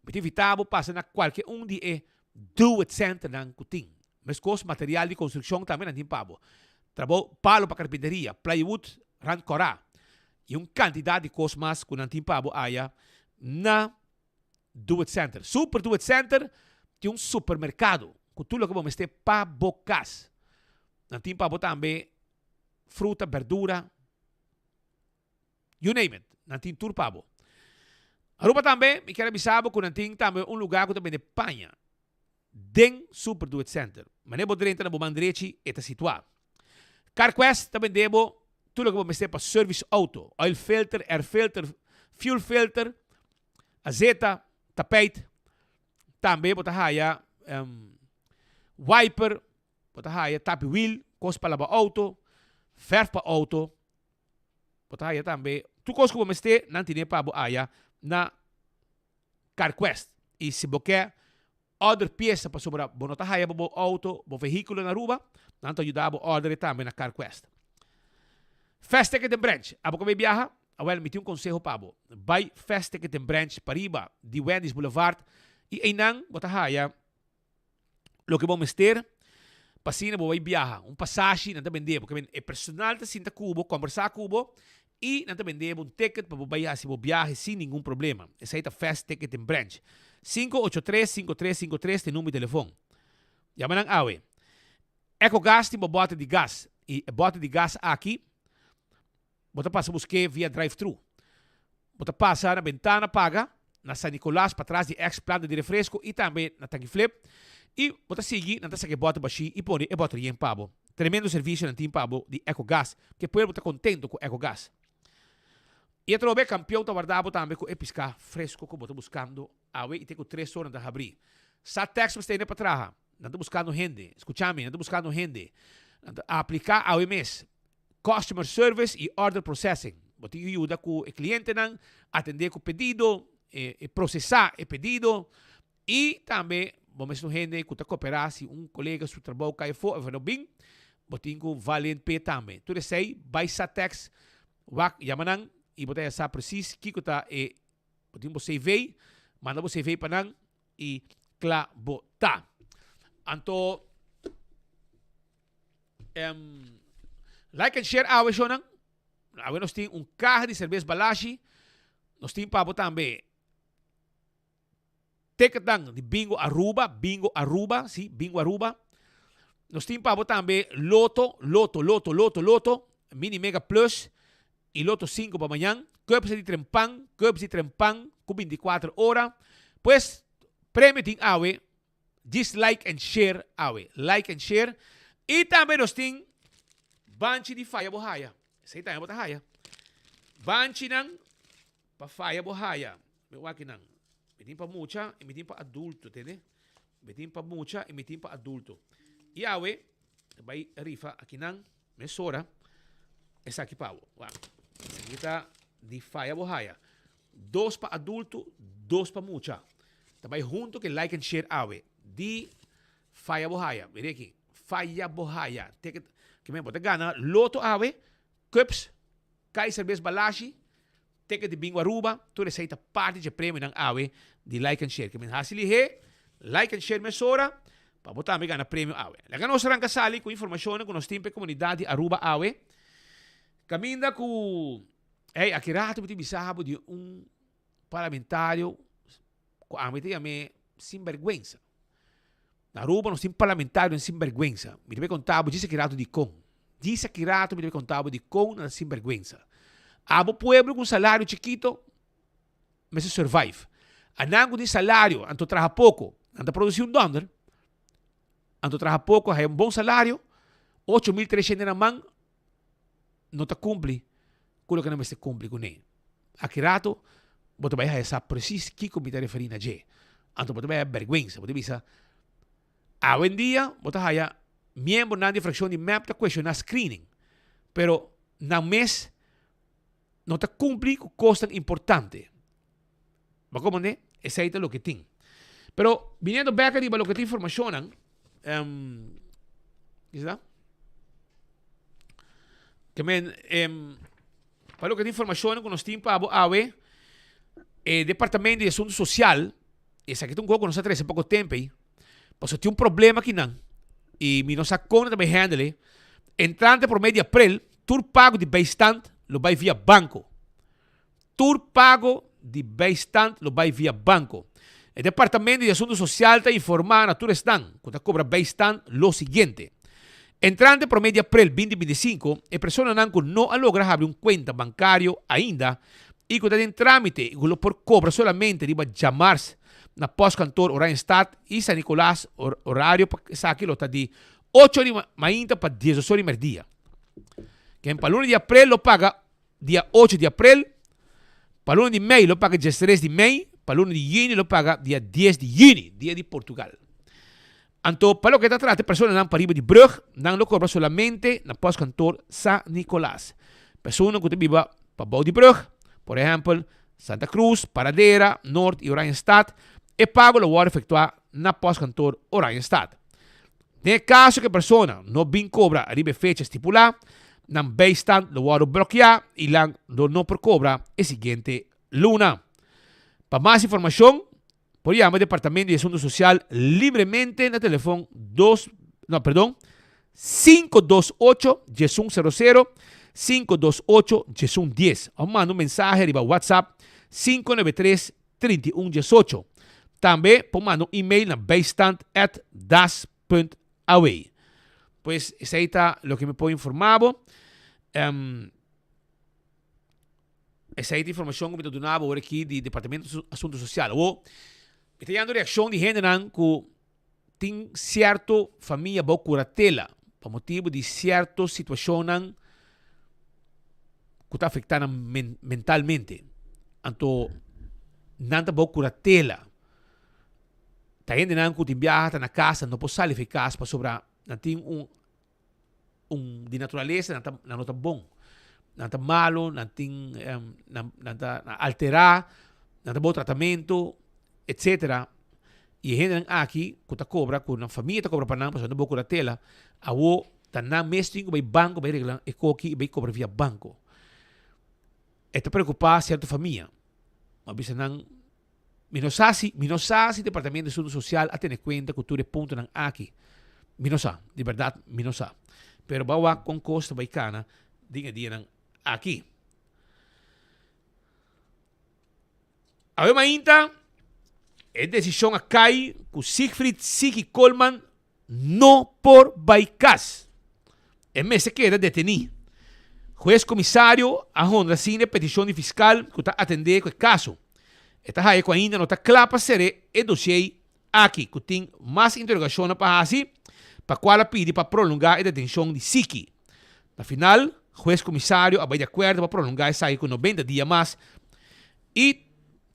Speaker 15: Mi ta invitá bo pasa na kualke un di e Do It Centernan ku tin. Meskos material di konstrukshon tambe nan tin pa bo. Trabou palo pa karpinteria, plywood, rand kòrá i un kantidat di kos mas ku nan tin pa bo aya na Do It Center. Super Do It Center tin un supermerkado ku tur loke bo mester pa bo kas. Nan tin pa bo tambe fruta, berdura, you name it, nan tin tur pa bo. Aruba tambe, mi kier a bisa bo ku nan tin tambe un lugar ku ta bende paña den Super Do It Center. Manera bo drenta na bo man drechi e ta situá. CarQuest ta bende bo tur loke bo mester pa service auto, oil filter, air filter, fuel filter, azeta. Tapijt, tambe bo ta haya wiper, bo ta haya tapi wiel, kos pa laba auto, verf pa auto, bo ta haya tambe tur kos ku bo mester nan tine pa bo haya na Carquest. I si bo ke order piesa pasobra bo no ta haya pa bo auto, bo vehíkulo na Aruba, nan ta yuda bo order e tambe na Carquest. Fast Ticket den Branch, abo ku bai biaha? Awel, mi tin un konseho pa bo. Bai Fast Ticket den Branch pariba di Wendy's Boulevard i einan bo ta haya loke bo mester pa asina bo bai biaha. Un pasashi nan ta bende bo. Ke men e personal ta sinta ku bo, kombersá ku bo i nan ta bende bo un ticket pa bo bai hasi bo biahe sin ningun problema. Esei ta Fast Ticket den Branch. 583 5353 ta e number di telefon. Yama nan awe. Ecogas tin bo bòter di gas i e bòter di gas aki Bo ta pasa busk'é via drive-thru. Bo ta pasa na Bentana paga, na San Nicolas patras di ex planta di refresco y tambe na Tanki Flip. Y bo ta sigui, nan ta saka e bòter bashí y pone e bòter yen pa bo. Tremendo servicio nan tin pa bo di Ecogas. Ke pueblo ta contento cu Ecogas. Y atrobe Campeon ta warda bo tambe cu e pisca fresco cu bo ta buscando awe y te cu tres ora nan ta habri. Sa text mester hende pa traha. Nan ta buscando hende. Scucha mi, nan ta buscando hende. Nan ta aplica awe mes. Customer service y order processing. Bo tin cu yuda cu e clientenan, atende cu pedido, e procesa e pedido y tambe bo mester un hende cu ta coopera si un colega su trabou cay afo of e no bin, bo tin cu valen p'e tambe. Tur esey bay Satex wak yama nan y bo ta ya sa precies kico ta e, bo tin bo CV, manda bo CV pa nan y cla bo ta. Anto. Um, like and share awe shonan. Awe nos tin un caja di cerveza Balashi. Nos tin pa bo tambe ticketnan di Bingo Aruba, Bingo Aruba, si, Bingo Aruba. Nos tin pa bo tambe Loto, Loto, Loto, Loto, Loto, Mini Mega Plus y Loto 5 pa mañan. Cups di Trempan, Cups di Trempan cu 24 ora. Pues, premio tin awe Djis like and share awe. Like and share. Y tambe nos tin banchi di faya bo haya. Esey tambe bo ta haya. Banchinan pa faya bo haya. Mi wak nan. Mi tin pa mucha y mi tin pa adulto, tende? Mi tin pa mucha y mi tin pa adulto. Y awe, bay rifa akinan, mesora, esaki pa bo. Wak. Esaki ta di faya bo haya. Dos pa adulto, dos pa mucha. Ta bai hunto ke like and share awe. Di faya bo haya. Mira aki. Faya bo haya. Ticket. Ke men bo ta gana loto awe, cups, Kaiser Bes Balashi, ticket di Bingo Aruba. Tur esei ta parti dje premionan awe di like and share. Ke men hasi lihé, like and share mesora pa bo tambe gana premio awe. Laga nos ranka sali ku informashonnan ku nos tin pa e komunidat di Aruba awe. Kaminda ku. Ey, aki rato mi tin bisa bo di un parlamentario cu ami ta yam'e sinberguensa. Na Aruba nos tin parlamentarionan sinberguensa. Mi ta bay conta bo djis aki rato dicon. Djis aki rato mi ta bay conta bo dicon nan ta sinberguensa. Abo pueblo cu un salario chikito mester survive. Anan cu tin salario anto traha poco, nan ta produci un donder. Anto traha poco haya un bon salario, 8300 na man, no ta cumpli cu loke nan mester cumpli cune. Aki rato bo ta bay haya sa precies kico mi ta referi na dje. Anto bo ta bay haya berguensa, bo ta bisa, awendia bo ta haya miembronan di fraccion di mep ta cuestiona screening, pero nan mes no ta cumpli cu cosnan importante. Bo comprende? Esey ta loke tin. Pero biniendo bek ariba loke ta informacionnan, um, kisa ta? Ke men, um, pa loke ta informacionnan ku nos tin pa bo awe, e departamento di asunto social, esaki ta un kos ku nos a trese poko tempo ei, pasobra tin un problema akinan, i mi no sa kon nan ta bai handle e. Entrante prome di aprel, tur pago di bijstand lo bai via banko. Tur pago di bijstand lo bai via banco. E Departamento di Asunto Social ta informa na tur esnan cu ta cobra bijstand lo siguiente. Entrante prome di april 2025, e personanan cu no a logra habri un cuenta bancario ainda y cu ta den tramite y cu lo por cobra solamente riba djamars na postkantoor Oranjestad y San Nicolas horario pa esaki lo ta di ocho di mainta pa diesdos ora di merdia. Ken pa luna di april lo paga dia ocho di aprel, pa luna di mei lo paga diestres di mei, pa luna di yüni lo paga dia dies di yüni, dia di Portugal. Anto pa loke ta trata e personanan pariba di brug, nan lo kobra solamente na postkantoor San Nicolas. Personanan ku ta biba pabou di brug, por ehèmpel, Santa Cruz, Paradera, Noord i Oranjestad, e pago lo wòrdu efektuá na postkantoor Oranjestad. Den e kaso ku e persona no bin kobra riba e fecha stipulá, nan bijstand lo wòrdu blokeá i lan lo no por kobra e siguiente luna. Pa mas informashon, por yama Departamento di Asuntu Sosial libremente na telefon dos, no, perdon, 528 1100, 528 1110 òf manda un mensahe riba WhatsApp 593 3118. Tambe por manda un email na bijstand at das punt aw. Pues esei ta loke mi por informa bo. Um, esei ta informacion ku mi ta duna bo ora aki di Departamento di Asunto Social. Awo, mi ta yando reaccion di hendenan ku tin cierto famia bou curatela pa motibo di cierto situacionnan cu ta afecta nan mentalmente. Anto nan ta bou curatela. Ta hendenan cu tin biaha ta na casa no por sali for e cas pasobra nan tin un un di naturalesa nan ta nan no ta bon. Nan ta malo, nan tin nan nan ta altera, nan ta bou tratamento, etcetera. Y e hendenan aki cu ta cobra, cu nan famia ta cobra pa nan pasobra nan ta bou curatela, awo ta nan mes tin cu bay banco bay regla e coki y bay cobra via banco. E ta preocupa cierto famia. Ma bisa nan Mi no sa si, mi no sa si Departamento di Asunto Social a tene cuenta cu tur e puntonan aki. Mi no sa, di berdad mi no sa. Pero bo a wak con cos ta bay cana den e dianan aki. Awe mainta e decision a cay cu Siegfried Sigi Koolman no por bai kas. E mester keda detení. Hues komisario a honra asina e petishon di fiskal ku ta atendé ku e kaso. E ta haya ku ainda no ta kla pa ser'é e dosiei aki ku tin mas interogashonnan pa hasi, pa kual a pidi pa prolongá e detenshon di Siki. Na final, hues komisario a bai di akuerdo pa prolongá esaki ku 90 dia mas i.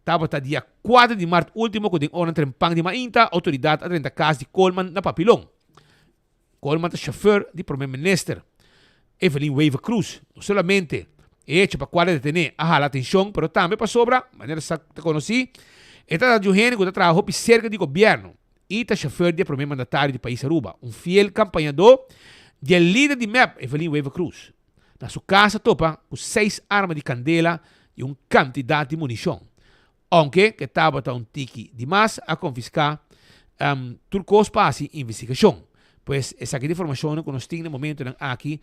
Speaker 15: Tabata dia kuater di mart ultimo ku den oranan trempan di mainta outoridat a drenta kas di Koolman na Papilon. Koolman ta shofer di prome minister Evelyn Wever-Croes. No solamente e hecho pa kual a detené a hala atenshon pero tambe pasobra, manera sa ta konosí, e ta di un hende ku ta traha hopi serka di gobièrnu i ta shofer di e prome mandatario di pais Aruba, un fiel kampañadó di e lider di mep, Evelyn Wever-Croes. Na su kas a topa ku seis arma di kandela i un kantidat di munishon. Ounke ku e tabata un tiki di mas, a konfiská tur kos pa hasi investigashon. Pues esaki ta informashonnan ku nos tin na momentunan aki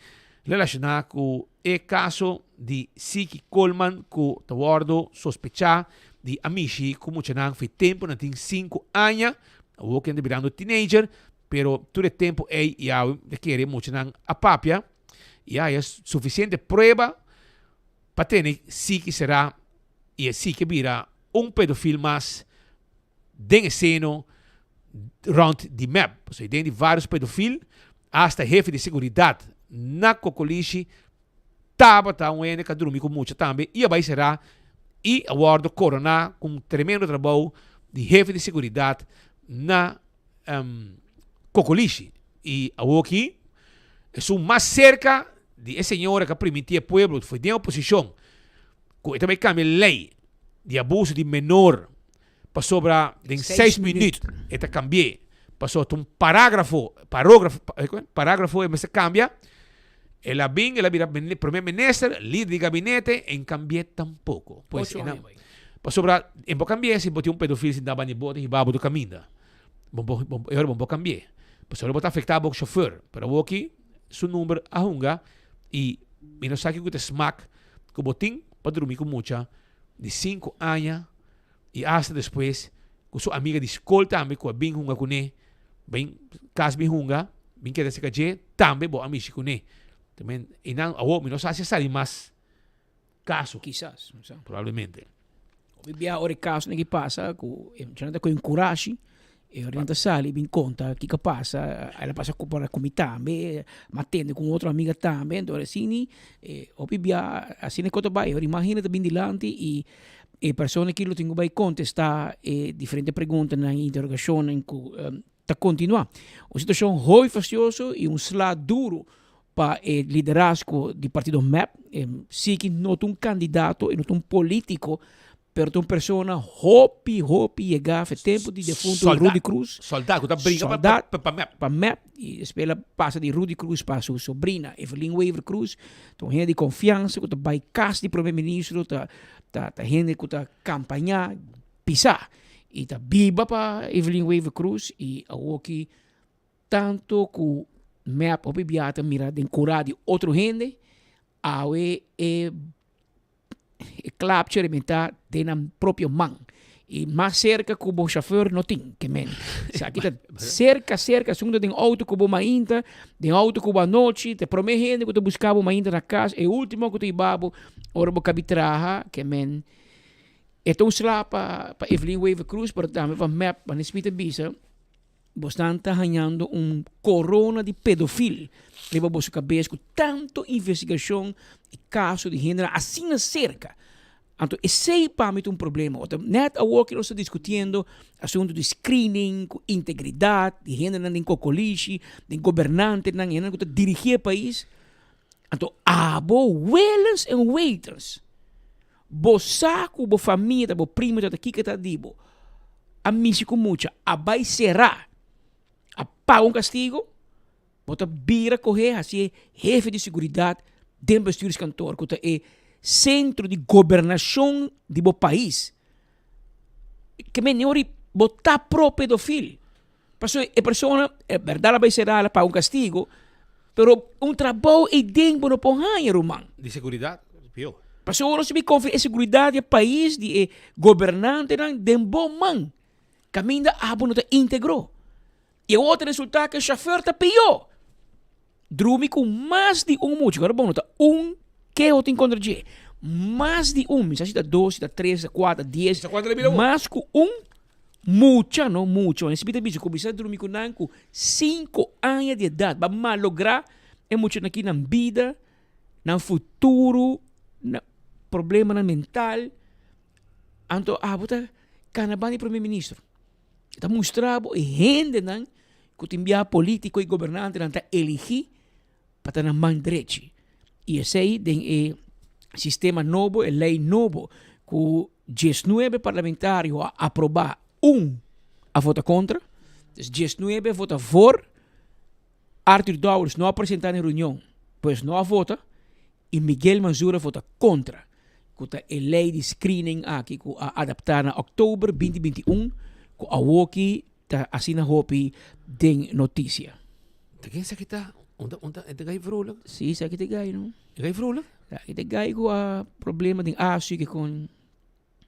Speaker 15: relashoná ku e kaso di Siki Koolman ku ta wòrdu sospechá di a mishi ku muchanan for e tempu nan tin sinku aña, awor ku nan ta birando teenager, pero tur e tempu ei ya ta kere muchanan a papia. I a haya sufisiente prueba pa tene Siki será i e Siki a bira un pedofil mas den e seno rond di mep. Pasobra den di varios pedofil, hasta hefe di seguridat na Kokolishi tabata un hende ku a drumi ku mucha tambe i a bai será i a wòrdu koroná ku un tremendo trabou di hefe di seguridat na Kokolishi. I awoki esun mas serka di e señora ku a primintí e pueblo for den oposishon ku e ta bai kambia lei di abuso di menor pasobra den seis minüt e ta kambi'é pasobra ta un parágrafo parógrafo parágrafo e mester kambia. El a bin el a bira prome minister, lider di gabinete en kambi'é tampoko. Pues e nan pasobra en bo kambi'é si bo tin un pedofil sintá banda di bo ta hiba bo tur kaminda. Bo bo bo e ora bo bo cambi'é. Pasobra bo ta afectá bo chauffeur. Pero awoki su number a hunga y mi no sa kico ta smak cu bo tin pa drumi cu mucha di cinco aña y hasta despues cu su amiga di scol tambe cu a bin hunga cune, bin cas bin hunga, bin keda cerca dje, tambe bo a mishi cune. Tamen y nan awo mi no sa si a sali mas caso.
Speaker 16: Kisas, no sa.
Speaker 15: Probablemente.
Speaker 16: Hopi bia ora e casonan ki pasa cu e muchanan ta coge un curashi. E ora nan ta sali bin konta kiko a pasa, el a pasa ku por ku mi tambe, mi a tende ku un otro amiga tambe, enton asina hopi bia asina e kos ta bai. Ora imagina ta bin dilanti i e persona aki lo tin ku bai kontestá e diferente preguntanan i interogashonnan ku ta kontinuá. Un situashon hopi fastioso i un sla duru pa e liderazgo di partido mep. Siki no ta un kandidato i no ta un politiko, pero ta un persona hopi hopi yegá fe tempu di defunto Rudy Croes.
Speaker 15: Soldat ku ta bringa pa mep.
Speaker 16: Pa mep i despues el a pasa di Rudy Croes pa su sobrina Evelyn Wever Croes. Ta un hende di konfiansa ku ta bai kas di prome ministro, ta ta hende ku ta kampañá pisá i ta biba pa Evelyn Wever Croes i awoki Tanto ku mep hopi bia ta mira den kura di otro hende, awe e e klapchi rebentá den nan propio man. I mas serka ku bo shofèr no tin ke men. Esaki ta serka serka asuntu den outo ku bo mainta, den outo ku bo anochi, ta e promé hende ku ta buska bo mainta na kas, e último ku ta hiba bo ora bo kabi traha ke men. E ta un sla pa pa Evelyn Wever Croes pero tambe pa mep, manera Smith a bisa. Bosnan ta hañando un corona di pedofil riba boso cabes cu tanto investigacion y caso di hendenan asina cerca. Anto esey pa mi ta un problema. Ota net awor cu nos ta discutiendo asunto di screening cu integridad di hendenan den cocolishi, den gobernantenan, hendenan cu ta dirigi e pais. Anto abo willens en wetens Bo sa ku bo famia ta bo primo ta ta kiko ta di bo a mishi ku mucha a bai será a paga un kastigo bo ta bira kohe hasi e hefe di seguridat den bestuurskantoor ku ta e sentro di gobernashon di bo pais ke men ori bo ta pro pedofil pasobra e persona e bèrdat a bai será a paga un kastigo pero un trabou ei den bo no por haña ruman.
Speaker 15: Di seguridat pio.
Speaker 16: Pasobra nos mi konfia e seguridat di e pais di e gobernantenan den bo man kaminda abo no ta integro i awor ta resulta ku e shofèr ta pió. Drumi ku mas di un mucha ora bon no ta un keho tin kontra dje mas di un mi sa si ta dos si ta tres si ta kuater dies mas ku un mucha no mucha wan esei ta bisa kuminsá drumi ku nan ku sinku aña di edat ba malogra e muchanan aki nan bida nan futuro nan problemanan mental anto abo ta kana banda di prome ministro. E ta mustra bo e hendenan ku tin biaha polítiko i gobernantenan ta eligí pa ta nan man drechi. I esei den e sistema nobo, e lei nobo ku diesnuebe parlamentario a aprobá, un a vota kontra, dus diesnuebe a vota voor, Arthur Dowers no a presentá na e reunion, pues no a vota. I Miguel Manzur a vota kontra ku ta e lei di screening aki ku a adaptá na òktober 2021 ku awoki ta asina hopi den notisia.
Speaker 15: Ta ken esaki ta? Unda unda e ta gai vrolijk?
Speaker 16: Si, esaki ta e gai no.
Speaker 15: E gai vrolijk?
Speaker 16: Esaki ta e gai ku a problema den Asia ke kon.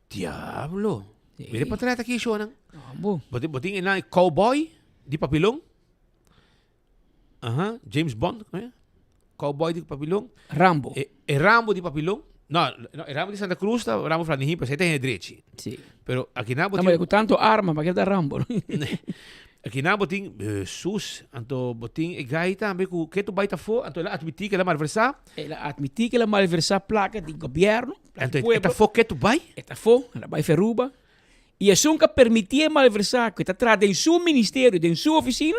Speaker 15: Diablo! Mira e portret aki shownan.
Speaker 16: Bo.
Speaker 15: Bo tin e nan e cowboy di Papilon. Aha, James Bond, eh? Cowboy di Papilon.
Speaker 16: Rambo.
Speaker 15: E, e Rambo di Papilon. No, no, e Rambo di Santa Cruz ta Rambo Flanijin, pero ta hende drechi.
Speaker 16: Sí.
Speaker 15: Pero aki na
Speaker 16: bo tin... Ku tanto arma, pa ta Rambo?
Speaker 15: Aki na bo tin Jesus, anto bo tin e guy tambe ku ke tu bai ta fo, anto el a admití ke el a malversá.
Speaker 16: El a admití ke el a malversá plaka di gobierno,
Speaker 15: Anto e ta fo ke tu bai?
Speaker 16: E ta fo, el a bai Feruba. I esun ku a permití e malversá ku e ta traha den su ministerio, den su ofisina,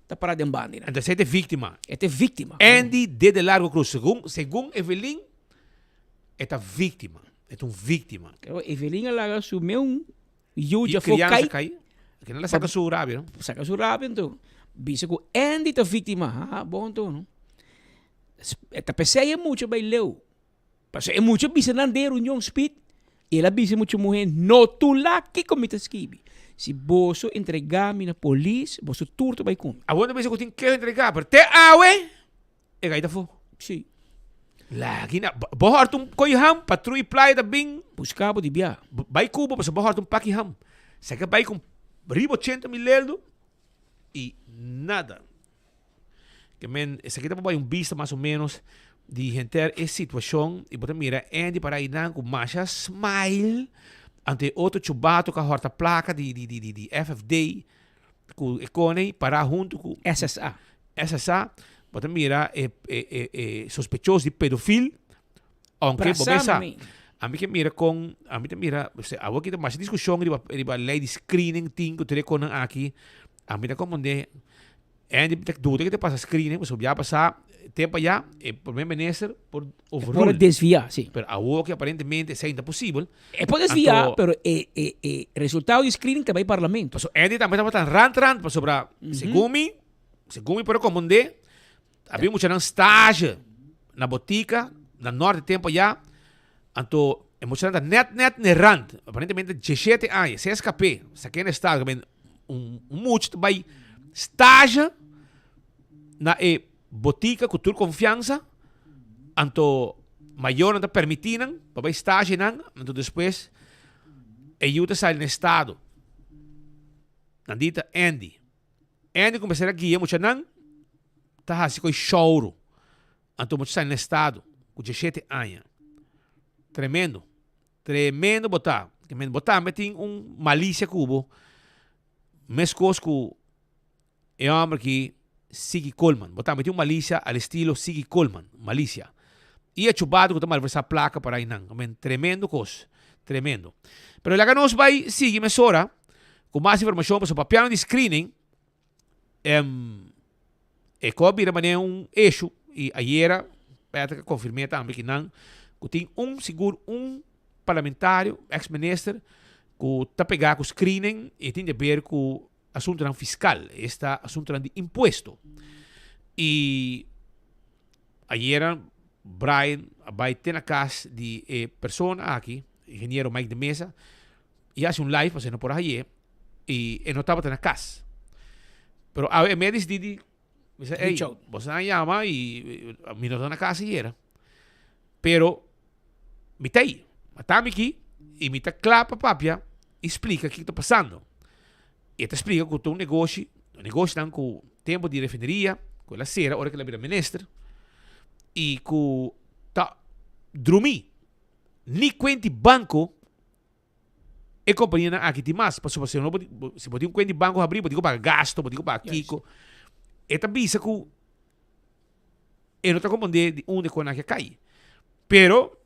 Speaker 16: ta pará den banda.
Speaker 15: Entonces e ta e víktima.
Speaker 16: E ta e víktima.
Speaker 15: Andy Dede Largo Cruz, segun, segun Evelyn, e ta víktima. E ta un víktima.
Speaker 16: Pero Evelyn a laga su meun yu djafó kai.
Speaker 15: I kriansa kai. Ke nan a saka su rabia, no?
Speaker 16: Saka su rabia anto. Bisa ku Andy ta víktima. Ha, bon anto, no? E ta p'esei e mucha bai leu. Pasobra e mucha bisa nan den reunion spit, i el a bisa e mucha muhé, No tula kiko mi ta skibi. Si boso entregá mi na polis, boso tur ta bai ku mi.
Speaker 15: Awor ta bisa ku tin keho entregá, pero te awe e gai ta afó.
Speaker 16: Sí.
Speaker 15: Lagi na, bo hòrt un koi ham, patrui playa ta bin.
Speaker 16: Buska bo di bia.
Speaker 15: Bai ku bo, pasobra bo hòrt un paki ham. Saka bai ku riba ochenta mil leldo i nada. Ke men, esaki ta por bai un bista mas o menos di henter e situacion y bo ta mira Andy para einan cu masha smile ante e otro chubato cu a horta placa di di di di FFD. ku e kone pará huntu ku
Speaker 16: SSA.
Speaker 15: SSA, bo ta mira e e e e sospechoso di pedofil, aunke bo mesa, ami ke mira kon, ami ta mira, awor ki ta masha diskushon riba riba lei di screening tin ku tur e konan aki, ami ta komprende Andy mi ta duda ke ta pasa screening pasobra ya pasa tempo aya e primer minister por overrule.
Speaker 16: Por desvia, si.
Speaker 15: Pero awor ke aparentemente esei no ta posibel.
Speaker 16: E por desvia, pero e e e resultado di screening ta bai parlamento.
Speaker 15: Pasobra Andy tambe tabata rant rant pasobra segun mi, segun mi por a komprende habia muchanan stage na botica na norte tempo aya anto e muchanan ta net net ne rant aparentemente diesshete aña se escape sake na estado un mucha ta bai stage na e botica cu tur confiansa anto mayornan ta permiti nan pa bai stage nan anto despues e yu ta sali na estado nan di ta Andy Andy cuminsa a guia muchanan ta haci cu e shouro anto mucha sali na estado cu diesshete aña tremendo. Tremendo bo ta. Bo tambe tin un malicia cu bo. Mescos cu e homber aki Siggy Coleman. Bo tambe tin un malicia al estilo Siggy Coleman. Malicia. Y e chubado cu ta malversa placa para einan. Men, tremendo cos. Tremendo. Pero laga nos bay sigui mesora cu mas informacion pasobra papiando di screening, em, e ko a bira manera un issue y ayera Patrick a confirm'é tambe ki nan cu tin un sigur un parlamentario, ex minister, cu ta pega cu screening y tin de ber cu asuntonan fiscal, esta asuntonan di impuesto. Y ayera Brian a bay te na cas di e persona aki, ingeniero Mike de Meza, y haci un live pasobra e no por a haye y e no tabata na cas. Pero awe e me a dicidi di bisa, ey, bo sa yama y mi no ta na cas ayera. Pero mi ta ahí, mi ta aki y mi ta cla pa papia y splica kico ta pasando. Y e ta splica cu ta un negoshi, un negoshinan cu tempo di refineria, cu el a cera ora cu el a bira minister y cu ta drumi ni cuenti banco E kompanianan aki tin mas, pasobra si no bo si bo tin un kuenta di banko habrí bo tin ku paga gasto, bo tin ku paga kiko. E ta bisa ku e no ta komprondé di unda e konan aki a kai. Pero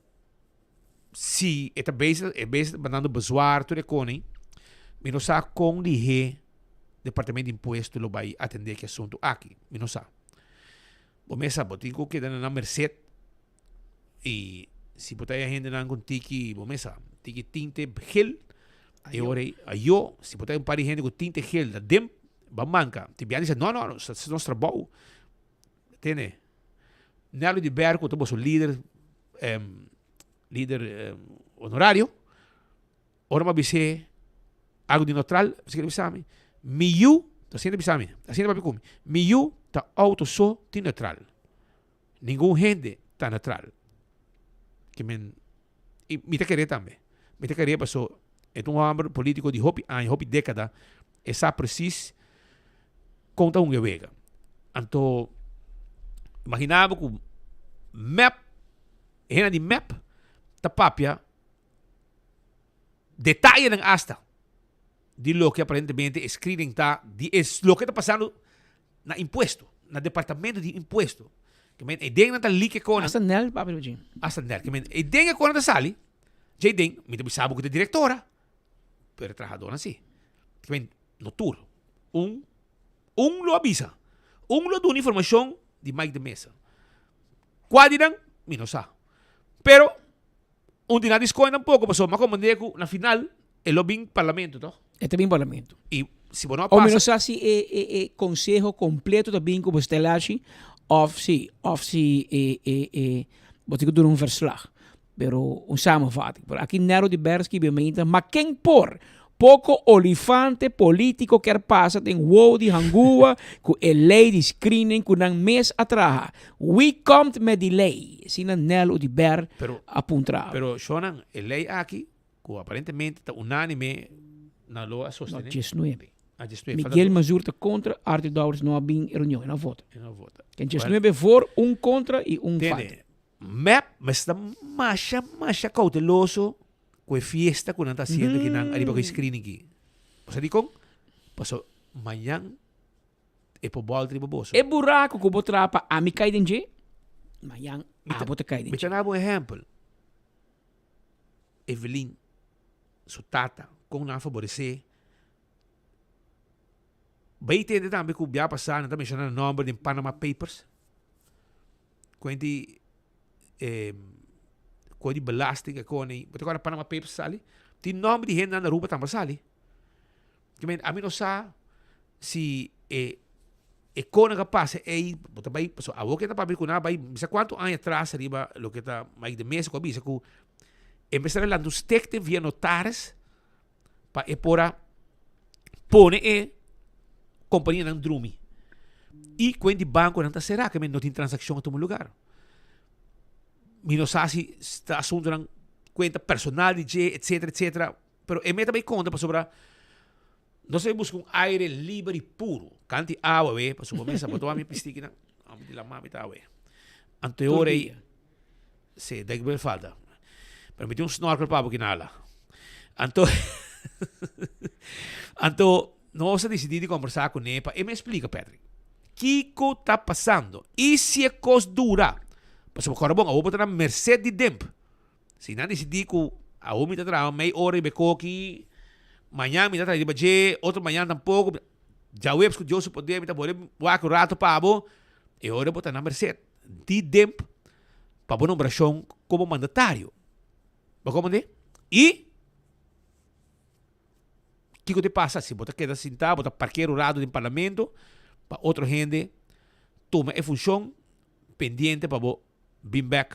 Speaker 15: si e ta bezig e bezig ta mandando bezwaar tur e konen, mi no sa kon lihé departamento di impuesto lo bai atendé ki asuntu aki, mi no sa. Bo mesa bo tin ku keda na nan merced. Y si bo ta haya hendenan con tiki, bo mesa, tiki tinte gel, e ora ei, ayo, si bo ta haya un par di hende cu tinte gel na dem, ba manca. Tin bia dice, no, no, no, sa nos trabou. Tene, Nelly de Ber cu ta boso lider, lider honorario, Ora mi a bis'é algu di neutral, esei a bisa mi, Mi yu, ta asina ta bisa mi, asina ta papia ku mi, mi yu ta outo so tin neutral. Ningun hende ta neutral. Ke men, i mi ta kere tambe. Mi ta kere paso e ta un hòmber polítiko di hopi aña, hopi dékada, e sa presis kon ta hunga e wega. Anto, imaginá bo ku mep, e hende di mep ta papia Detayenan asta di loke aparentemente e screening ta di e loke ta pasando na impuesto, na departamento di impuesto. Ke men e den nan ta leak e konan.
Speaker 16: Asta Nel papia riba dje.
Speaker 15: Asta Nel. Ke men e den e konan ta sali, dje den mi ta bisa bo ku ta direktora, pero e trahadornan si. Ke men no tur. Un un lo a bisa. Un lo a duna informashon di Mike de Meza. Kua di nan? Mi no sa. Pero Un di nan di scoge tampoco pasobra mi a comprende cu na final e lo bin parlamento toch?
Speaker 16: E ta bin parlamento.
Speaker 15: Y si bo no a
Speaker 16: O mi
Speaker 15: pasa.
Speaker 16: no sa si e e e conseho completo ta bin cu bo stelashi of si of si e e e bo tin cu duna un verslag. Pero un samenvatting. Pero aki Nero di Berg skibi mi ta ma ken por Poko olifante politico kier pasa den wou di hangua cu e ley di screening cu nan mes a traha. Wie komt met die ley? Asina Nel Oduber a puntra.
Speaker 15: Pero Shonan, e ley aki, cu aparentemente ta unanime nan lo a sostene.
Speaker 16: No, diesnuebe.
Speaker 15: Ah, diesnuebe.
Speaker 16: Miguel Mazur ta contra, Arthur Dowers no a bin e reunion, e no a vota.
Speaker 15: E no a vota.
Speaker 16: Ken diesnuebe voor, un contra y un falta.
Speaker 15: Tende, mep mester ta masha, masha cauteloso Ku e fiesta ku nan ta hasiendo aki nan ariba ku e screen aki. Bo sa dikon? Paso. Mañan e por bòlta riba boso.
Speaker 16: E buraku ku bo traha pa ami kai den dje, mañan abo ta kai den
Speaker 15: Mi
Speaker 16: dje.
Speaker 15: ta daba un ehèmpel. Evelyn su tata kon nan a faboresé. Bay tende tambe ku bia pasá nan ta menshoná nan nòmber den Panama Papers. Kuenti e kos di belasting e kos Bo ta kòrda Panama Papers sali? Tin nòmber di hendenan na Aruba tambe a sali. Ami no sa si e e kosnan a pasa ei, bo ta bai, pasobra awor ke ta papia ku nan a bai bisa kuantu aña atras riba loke ta Mike de Meza ku a bisa ku e mester a lanta un stekte via notaris pa e por a pone e kompanianan drumi. I kuent di bankonan ta será ke no tin transakshon a tuma lugar. Mi no sa si ta asuntunan kuenta personal di dje etcetera etcetera pero e meta bai konta pasobra Nos a busca un aire liber y puro. Canti awa we, pasobra bo mesa bo tuma mi pistikinan. Ami di la mami ta awe. Anto e ora ei, si, dek bel falta. Pero mi tin un snorkel pa bo kinala. Anto, anto nos a disidí di kombersá kuné pa e me splika, Patrick, kiko ta pasando i si e kos dura. Pasobra kòrda bon, awor bo ta na merced di demp. Si nan disidí ku awor mi ta traha mei ora riba e koki, mañan mi ta traha riba dje, otro mañan tampoko, djaweps ku Dios su poder mi ta bole wak un rato pa bo, e ora bo ta na merced di demp pa bo nombrashon komo mandatario. Bo komprendé? I kiko ta pasa si bo ta keda sintá, bo ta parker un rato den parlamento pa otro hende tuma e funshon pendiente pa bo bin bek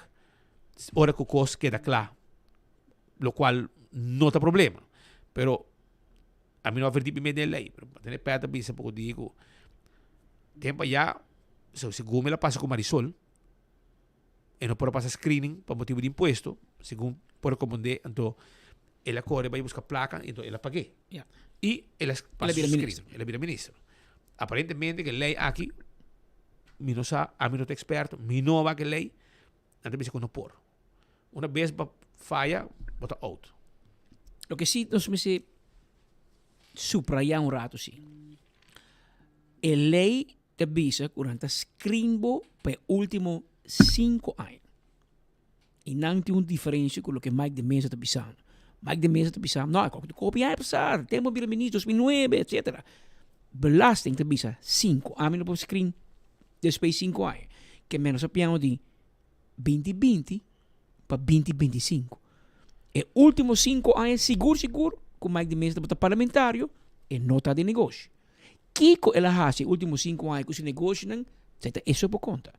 Speaker 15: ora ku kos keda kla, lokual no ta problema. Pero ami no a verdi mi den lei, pero tene pet a bisa poko di ku tempo aya segun mi la pasa ku Marisol e no por a pasa screening pa motibu di impuesto, segun por rekomend'é anto el a kore bai buska plaka anto el a pag'é. I el a pasa su screening, el a bira minister. Aparentemente ku e lei aki Mi no sa, ami no ta experto, mi no a wak e ley, nan ta bisa cu no por. Una bes bo faya, bo ta out.
Speaker 16: Loke si nos mester subraya un rato si. E ley ta bisa cu nan ta screen bo pa e ultimo cinco aña. Y nan tin un diferencia cu loke Mike de Meza ta bisando. Mike de Meza ta bisa, no, e koki kopi aña pasa, tempo bira ministro, 2009, etcetera. Belasting ta bisa cinco, ami no por screen despues cinco aña. Ke menos a piano di binti binti pa binti binti cinco. E ultimo cinco aña sigur sigur cu Mike de Meza tabata parlamentario, e no ta den negoshi. Kiko el a hasi e ultimo cinco aña cu su negoshinan, esei ta eso por conta.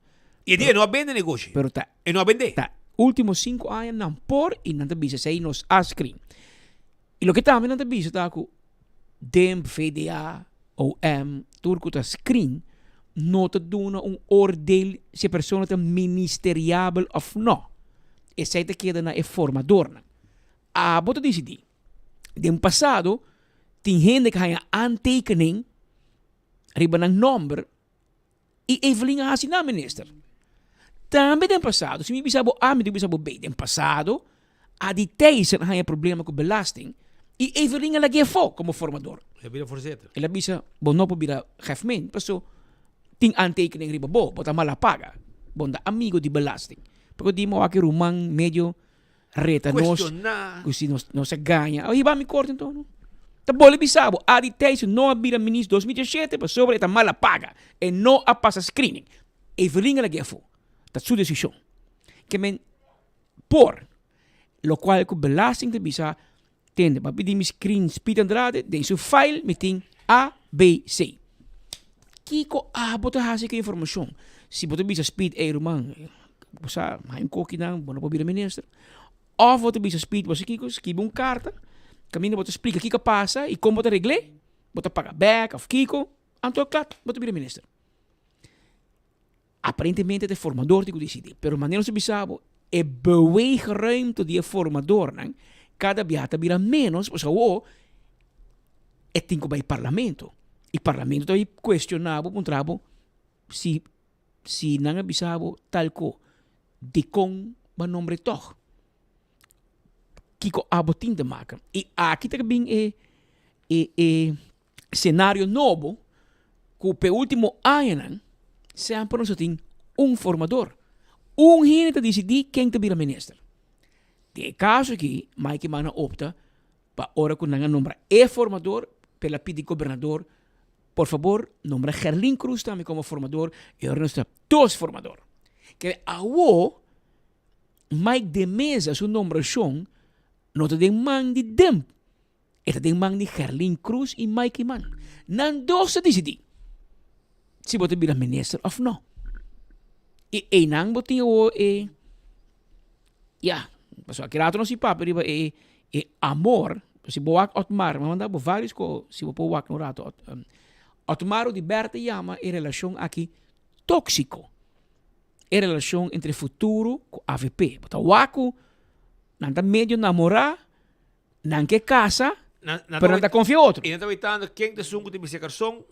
Speaker 15: Y e dia e no a bende negoshi.
Speaker 16: Pero ta.
Speaker 15: E no a bende.
Speaker 16: Ta ultimo cinco aña nan por y nan ta bisa esei nos a screen. Y loke tambe nan ta bisa ta cu den VDA, OM, tur cu ta screen no ta duna un oordeel si e persona ta ministeriabel of no. Esei ta keda na e formadornan. Abo ta dicidi. Den pasado tin hende ku haña aantekening riba nan nòmber i Evelyn a hasi nan minister. Tambe den pasado, si mi bisa bo A, mi tin ku bisa bo B. Den pasado, Adi Thijssen a haña problema ku belasting i Evelyn a lag'é afó komo formador.
Speaker 15: El a bira voorzitter.
Speaker 16: El a bisa, bo no por bira gèfmen paso tin aantekening riba bo, bo ta mala paga, bo no ta amigo di belasting. Pasobra di mi wak e ruman medio Reta nos ku si nos nos a gaña. A hiba mi korte anto no. Ta bole bisa bo, Adi Thijssen no a bira minister 2017 pasobra e ta mala paga. E no a pasa screening. Evelyn a lag'é afó. Ta su desishon. Ke men por. Lokual ku belasting ta bisa, tende, bo a pidi mi screen Speed Andrade, den su file mi tin A, B, C. Kiko abo ta hasi ku e informashon? Si bo ta bisa Speed, ey ruman, bo sa hay un kokinan, bo no por bira minister. Of bo ta bisa Speed, bo sa kiko, skibi un karta, kaminda bo ta splika kiko a pasa i kon bo ta regl'é, bo ta paga bèk of kiko, anto kla, bo ta bira minister. Aparentemente ta e formador tin ku disidí, pero manera nos a bisa bo, e beweegruimte di e formadornan kada biaha ta bira ménos, pasobra awor e tin ku bai parlamento i parlamento ta bai kuestioná bo, puntra bo si si nan a bisa bo tal ko, dikon bo a nombr'é tòg? Kiko abo tin te maka? I aki ta bin e e e. scenario nobo cu p'e ultimo añanan semper nos a tin un formador. Un hende ta dicidi ken ta bira minister. Den e caso aki Mike Eman a opta pa ora cu nan a nombra e formador p'el a pidi gobernador por fabor nombra Gerlin Cruz tambe como formador y ora nos ta dos formador. Kende awo Mike de Meza su nombracion no ta den man di Demp. E ta den man di Gerlin Cruz y Mike Eman. Nan dos ta dicidi si bo ta bira minister of no. Y eynan bo tin awo e, ya, pasobra aki rato nos tin papia riba e e amor, si bo wak Otmar, mi a manda bo varios ko si bo por wak un rato, Otmar Oduber ta yama e relacion aki toxico. E relacion entre Futuro cu avp. Bo ta wak cu nan ta medio namora. Nan ke kasa, pero nan ta konfia otro.
Speaker 15: I nan ta wetando ken ta esun ku ta bisa karson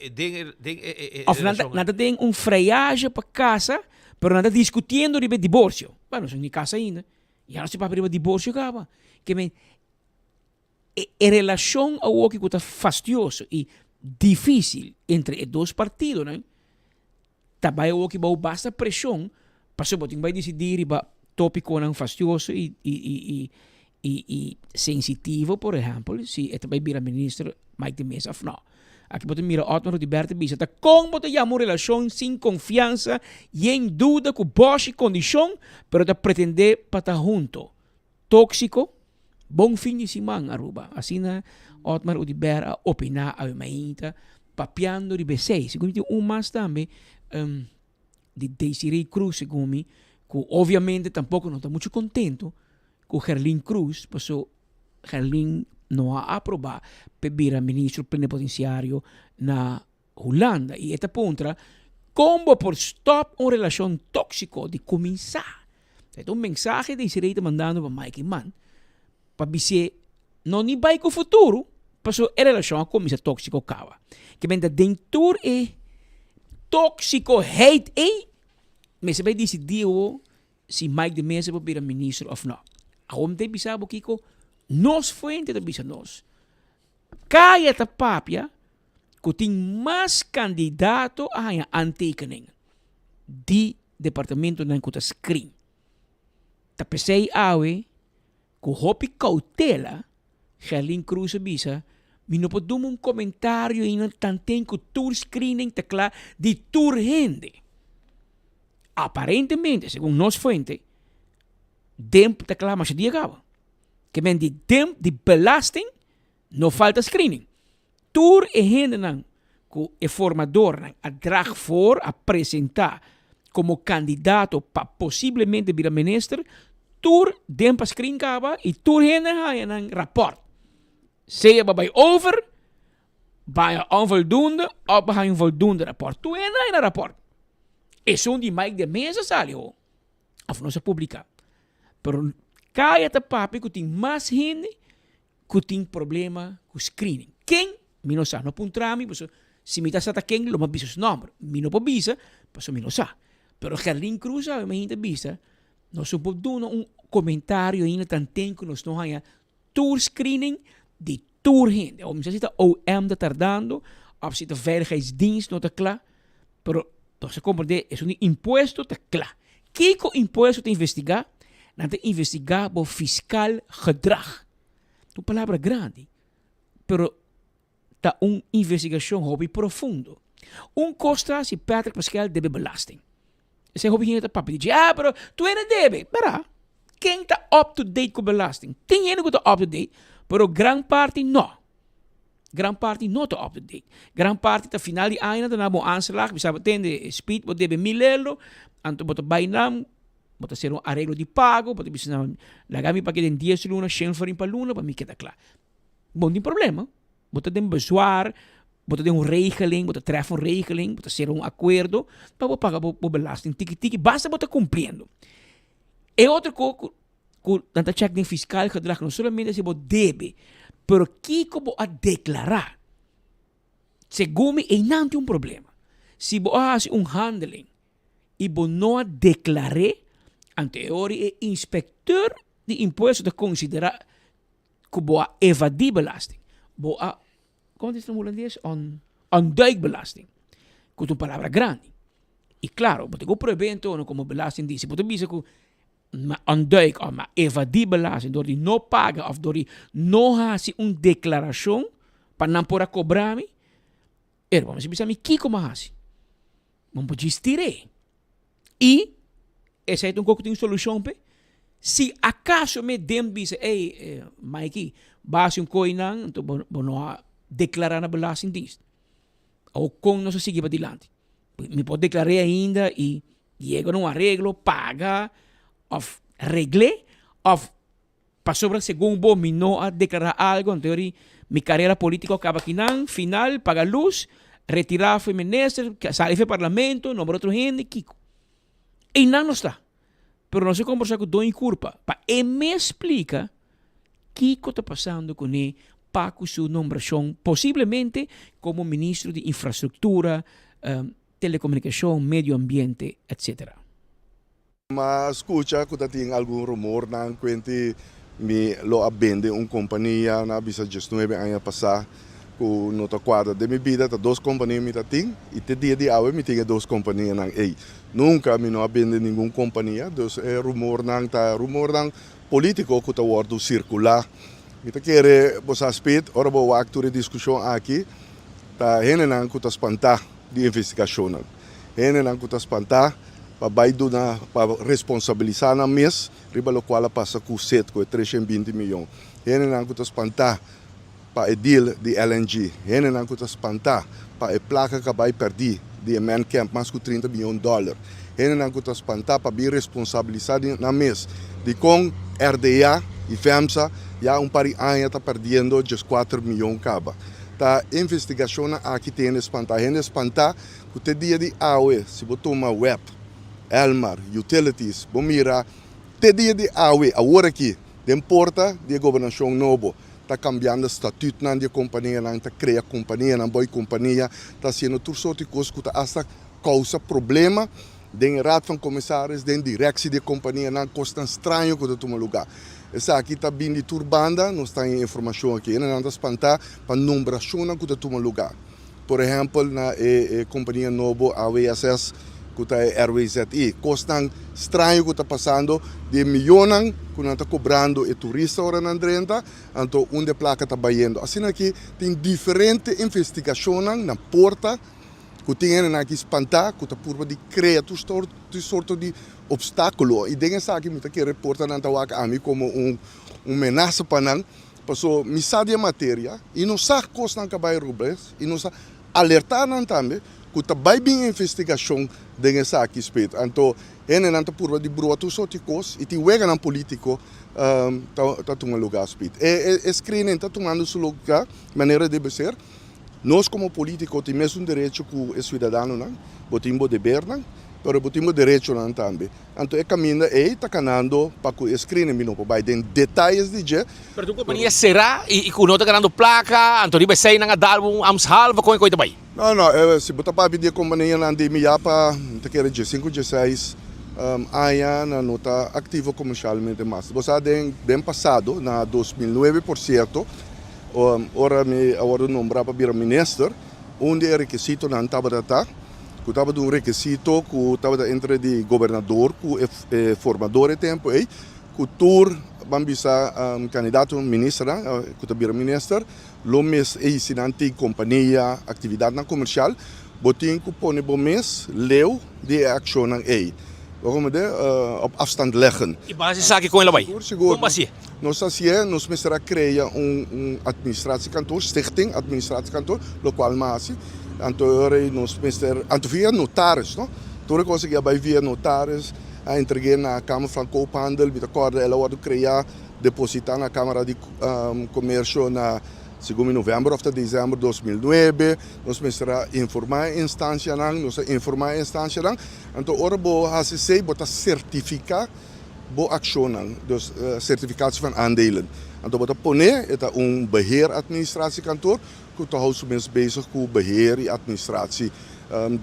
Speaker 15: den den e
Speaker 16: Of nan ta nan ta den un freyaje pa kasa, pero nan ta diskutiendo riba e diborsio. Bueno, nos no ni kasa ainda. Ya nos ta papia riba diborsio kaba. Ke men e e relashon awoki ku ta fastioso i difisil entre e dos partidonan Ta bai awoki bou basta preshon pasobra bo tin bai disidí riba tópikonan fastioso i i i i i i sensitivo, por ehèmpel, si e ta bai bira minister Mike de Meza òf nò. Aki bo ta mira Otmar Oduber ta bisa ta kon bo ta yama un relashon sin konfiansa, yen duda ku bòshi kondishon, pero ta pretendé pa ta hunto. Tóksiko? Bon fin di siman, Aruba. Asina Otmar Oduber a opiná awe mainta papiando riba esei. Segun mi tin un mas tambe di Desiree Cruz segun mi ku obviamente tampoko no ta muchu kontento ku Gerlin Cruz paso Gerlin no a aproba p'e bira ministro plenipotenciario na Hulanda y e ta puntra con bo por stop un relacion toxico di cuminsa. E ta un mensahe Desiree ta mandando pa Mike Eman pa bis'é no ni bay cu futuro pasobra e relacion a cuminsa toxico caba. Ke men ta den tur e toxicoheid ey mester bay dicidi awo si Mike de Meza por bira minister of no. Awo mi ta bisa bo kico nos fuente ta bisa nos. Caya ta papia ku tin mas kandidato a haña aantekening di departamentonan ku ta screen. Ta p'esei awe ku hopi koutela Gerlin Cruz a bisa, Mi no por duna un komentario ainda tanten ku tur screening ta kla di tur hende. Aparentemente, segun nos fuente, DEMP ta kla masha dia kaba. Ke men di DEMP di belasting no falta screening. Tur e hendenan ku e formadornan a drag voor, a presentá komo kandidato pa posiblemente bira minister, tur den pa screen kaba i tur hende a haña nan rapòrt. Sea bo bai over, bai a onvoldoende òf bo haña un voldoende rapòrt. Tur hende a haña nan rapòrt. Esun di Mike de Meza sali ho. Òf nos a publiká. Pero kaya ta papia ku tin mas hende ku tin problema ku screening. Ken? Mi no sa. No puntra mi pasobra si mi ta sa ta ken lo mi a bisa su nomber. Mi no por bisa pasobra mi no sa. Pero Gerlin Cruz awe mi a bisa nos no por duna un comentario ainda tanten ku nos no haña tur screening di tur hende. Awor mi sa si ta OM ta tardando of si ta Veiligheidsdienst no ta kla pero nos a comprende esun di impuesto ta kla. Kiko impuesto ta investiga? Nan ta investiga bo fiscal gedrag. Ta un palabra grandi, pero ta un investigacion hopi profundo. Un cos ta si Patrick Pascal debe belasting. Esei hopi hende ta papia di dje, ah pero tur hende debe. Bera, ken ta up to date cu belasting? Tin hende cu ta up to date, pero gran parti no. Gran parti no ta up to date. Gran parti ta final di aña nan ta na bo aanslag, bisa bo tende Speed bo debe mil euro, anto bo ta bay nan, bo ta hacer un areglo di pago, bo ta bisa nan laga mi paga den dies luna, shen florin pa luna pa mi keda kla. Bo no tin problema, bo ta den bezwaar, bo ta den un regeling, bo ta tref un regeling, bo ta sera un akuerdo pa bo paga bo belasting tiki tiki, basta bo ta kumpliendo. E otro ko ku ku nan ta check den fiscal gedrag no solamente si bo debe, pero kiko bo a deklará. Segun mi einan tin un problema. Si bo a hasi un handeling i bo no a deklar'é, anto e ora e inspekteur di impuesto ta konsiderá ku bo a evadí belasting. Bo a. Kon ta esei na hulandes? On, ontduikbelasting. Ku ta un palabra grandi. I klaro, bo ta ku prohibé anto komo belastingdienst. Si bo ta bisa ku m'a ontduik òf m'a evadí belasting dor di no paga òf dor di no hasi un deklarashon pa nan por a kobra mi, e bo mester bisa mi kiko m'a hasi. Bo por djis tir'é. I esei ta un kos ku tin solushon p'e. Si akaso mi den bisa, ey, Mikey, bo a hasi un koinan, anto bo no a deklará na belastingdienst. Awor kon nos a sigui padilanti? Mi por deklar'é ainda i yega na un areglo, paga òf regl'é òf pasobra segun bo mi no a deklará algu, anto yori mi karera polítiko a kaba akinan, final, paga lus, retirá for e minister, sali for e parlamento, nombra otro hende, kiko? Einan nos ta. Pero nos a kombersá ku Doño Curpa pa e mes splika kiko ta pasando kuné pa ku su nombrashon posiblemente komo ministro di infrastruktura, telekomunikashon, medio ambiente, etc.
Speaker 17: M'a skucha ku ta tin algun rumornan kuenti mi lo a bende un kompania, nan a bisa diesnuebe aña pasá ku no ta kuadra. Den mi bida ta dos kompania mi ta tin i te dia di awe mi tin e dos kompanianan ei. Nunka mi no a bende ningun kompania, dus e rumornan ta rumornan polítiko ku ta wòrdu sirkulá. Mi ta kere bo sa Speed, ora bo wak tur e diskushon aki, ta hendenan ku ta spantá di investigashonnan, hendenan ku ta spantá pa bai duna, pa responsabilisá nan mes riba lokual a pasa ku Citgo, e 320 miyon, hendenan ku ta spantá pa e deal di LNG, hendenan ku ta spantá pa e plaka ku a bai pèrdí di e man camp, mas ku 30 miyon dòler, hendenan ku ta spantá pa bin responsabilisá nan mes dikon RDA i FEMSA ya un par di aña ta pèrdiendo 14 miyon kaba. Ta investigashonnan aki tin hende spantá. Hende spantá ku te dia di awe si bo tuma web, Elmar, Utilities, bo mira te dia di awe, awor aki, den porta di e gobernashon nobo, ta kambiando statutnan di e kompanianan, ta krea kompanianan, boi kompania, ta hasiendo tur sorti kos ku ta asta kousa problema den e Raad van Commissaris, den direksie di e kompanianan, kosnan straño ku ta tuma lugá. Esaki ta bin di tur banda, nos ta haña informashon aki. Hendenan ta spantá pa nombrashonnan ku ta tuma lugá. Por ehèmpel na e kompania nobo AWSS ku ta e RWZI. Kosnan straño ku ta pasando di e mionnan ku nan ta kobrando e turista ora nan drenta, anto unda e plaka ta bayendo. Asina aki tin diferente investigashonnan na porta ku tin hendenan aki spantá ku ta purba di krea tur sorto di opstákulo. I den esaki mi ta kere porta nan ta wak ami komo un menasa pa nan. Paso mi sa di e materia y no sa cosnan ca bay robes y nos a alerta nan tambe cu ta bay bin investigacion den esaki spet. Anto hendenan ta purba di brua tur sorti cos y tin weganan politico ta tuma lugar spet. E screening ta tumando su lugar manera debe ser. Nos como politico tin mesun derecho cu e ciudadanonan, bo tin bo debernan, pero bo tin bo derechonan tambe. Anto e caminda ey ta canando pa cu e screening, mi no por bay den detayes di dje.
Speaker 15: Pero ta un compania cera y cu no ta ganando placa, anto riba esey nan a dal un ambtshalve, con e coy ta bay?
Speaker 17: No, no, si bo ta papia di e companianan di mi ya pa, mi ta kere diesinco, dieseis aña nan no ta activo comercialmente mas. Bo sa den den pasado, na 2009 por cierto, Ora mi a wòrdu nombrá pa bira minister, un di e rekisitonan tabata ta ku tabata un rekisito ku tabata entre di gobernador ku e formador e tempu ei, ku tur ban bisa kandidato ministernan ku ta bira minister lo mes ei si nan tin kompania, aktividatnan komersial, bo tin ku pone bo mes leu di e akshonnan ei. Bo komprendé? Op afstand leggen.
Speaker 15: I base esaki kon el a bai?
Speaker 17: Sigur, sigur.
Speaker 15: Kon bo hasié?
Speaker 17: Nos hasié, nos mester a krea un un administratiekantoor, stichting administratiekantoor, lokual mi a hasi. Anto e ora ei nos mester, anto via notaris, no? Tur e kos aki a bai via notaris, a entreg'é na Kamer van Koophandel, mi ta kòrda el a wòrdu kreá, depositá na Kámara di Komersio na segun mi novèmber òf ta desèmber 2009. Nos mester a informá e instansianan, nos a informá e instansianan. Anto ora bo hasi esei bo ta sertifiká bo akshonnan, dus sertifikatie van aandelen. Anto bo ta pone, e ta un beheeradministratiekantoor ku ta hou su mes bezig ku beheer i administratie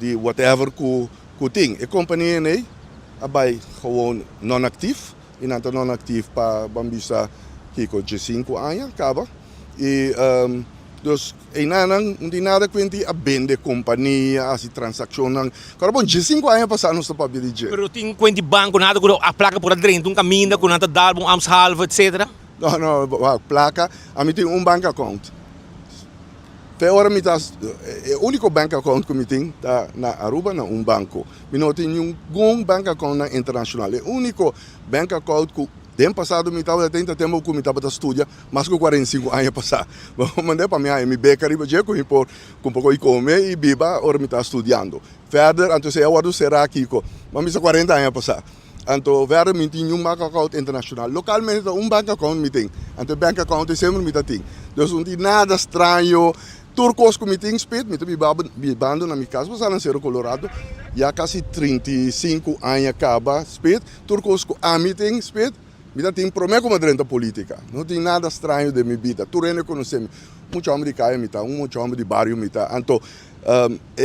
Speaker 17: di whatever ku tin. E kompania ei a bai gewoon non-aktief i nan ta non-aktief pa ban bisa kiko diesinku aña kaba. I. Dus einanan no tin nada kuenti a bende kompania, hasi transakshonnan. Kòrda bon, diesinku aña pasá nos ta papia di dje.
Speaker 15: Pero no tin kuenti banko nada ku a plaka por a drenta un kaminda ku nan ta dal bo un ambtshalve etcetera?
Speaker 17: No, no, wak, plaka, ami tin un bank account. Te ora mi ta, e úniko bank account ku mi tin ta na Aruba na un banko. Mi no tin ningun bank account na internashonal. E úniko bank account ku den pasado mi tabata tin ta tempu ku mi tabata studia mas ku 45 aña pasá. Bo manda pa mi haña mi beka riba dje ku mi por kumpra kos kome i biba ora mi ta studiando. Verder, anto esei a wòrdu será kiko? Bo a bisa 40 aña pasá. Anto verder mi tin un bank account internacional. Localmente ta un bank account mi tin. Anto e bank account ei semper mi ta tin. Dus no tin nada straño. Tur cos cu mi tin spit mi ta biba bibando na mi cas pasá na Cerro Colorado ya casi 35 aña caba spit. Tur cos cu ami tin spit mi ta tin prome cu mi a drenta politica. No tin nada straño den mi bida. Tur hende conoce mi. Mucha homber di caya mi ta, un mucha homber di bario mi ta. Anto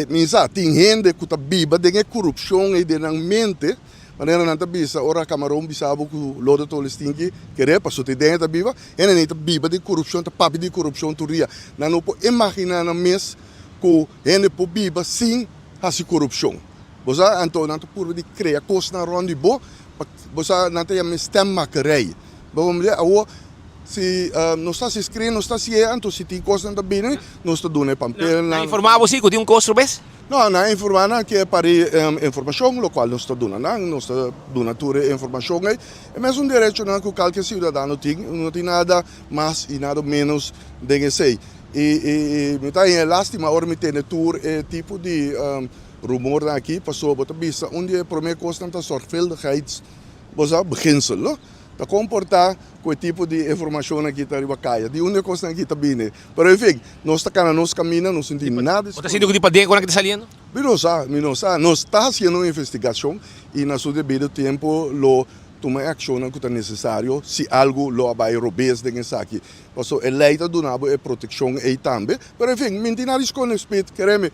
Speaker 17: mi sa tin hende cu ta biba den e corupcion ei den nan mente. Manera nan ta bisa, ora Camarón bisa bo cu lodo ta stinki, kere pasobra ta den e ta biba, hende nan ta biba den corupcion, ta papia di corupcion tur dia. Nan no por imagina nan mes cu hende por biba sin haci corupcion. Bo sa, anto nan ta purba di crea cosnan rond di bo, pa, bo sa, nan ta yama stemmakerij. Bo comprende? Awor, si nos ta haci screen, nos ta haci'e, anto si tin cosnan ta bini, nos ta duna e pampelnan.
Speaker 15: Nan informa bo si cu tin un cos robes?
Speaker 17: No, nan a informá nan ke pari informashon, lokual nos ta duna nan, nos ta duna tur e informashon ei. E mesun derechonan ku kalke siudadano tin, no tin nada mas i nada ménos den esei. I mi ta haña lástima ora mi tende tur e tipo di rumornan aki, pasobra bo ta bisa un di e promé kosnan ta zorgvuldigheid, bo sa, beginsel, no? Ta komportá ku e tipo di informashon aki ta riba kaya, di unda e kosnan aki ta bini. Pero en fin, nos ta kana nos kaminda, nos no tin nada
Speaker 15: Bo ta sinti ku di paden ku nan ki ta saliendo?
Speaker 17: Mi no sa, mi no sa. Nos ta hasiendo un investigashon i na su debido tempu lo tuma e akshonnan ku ta nesesario si algu lo a bai robes den esaki. Pasobra e lei ta duna bo e protekshon ei tambe. Pero en fin, mi no tin nada di skonde, Speed. Kere mi,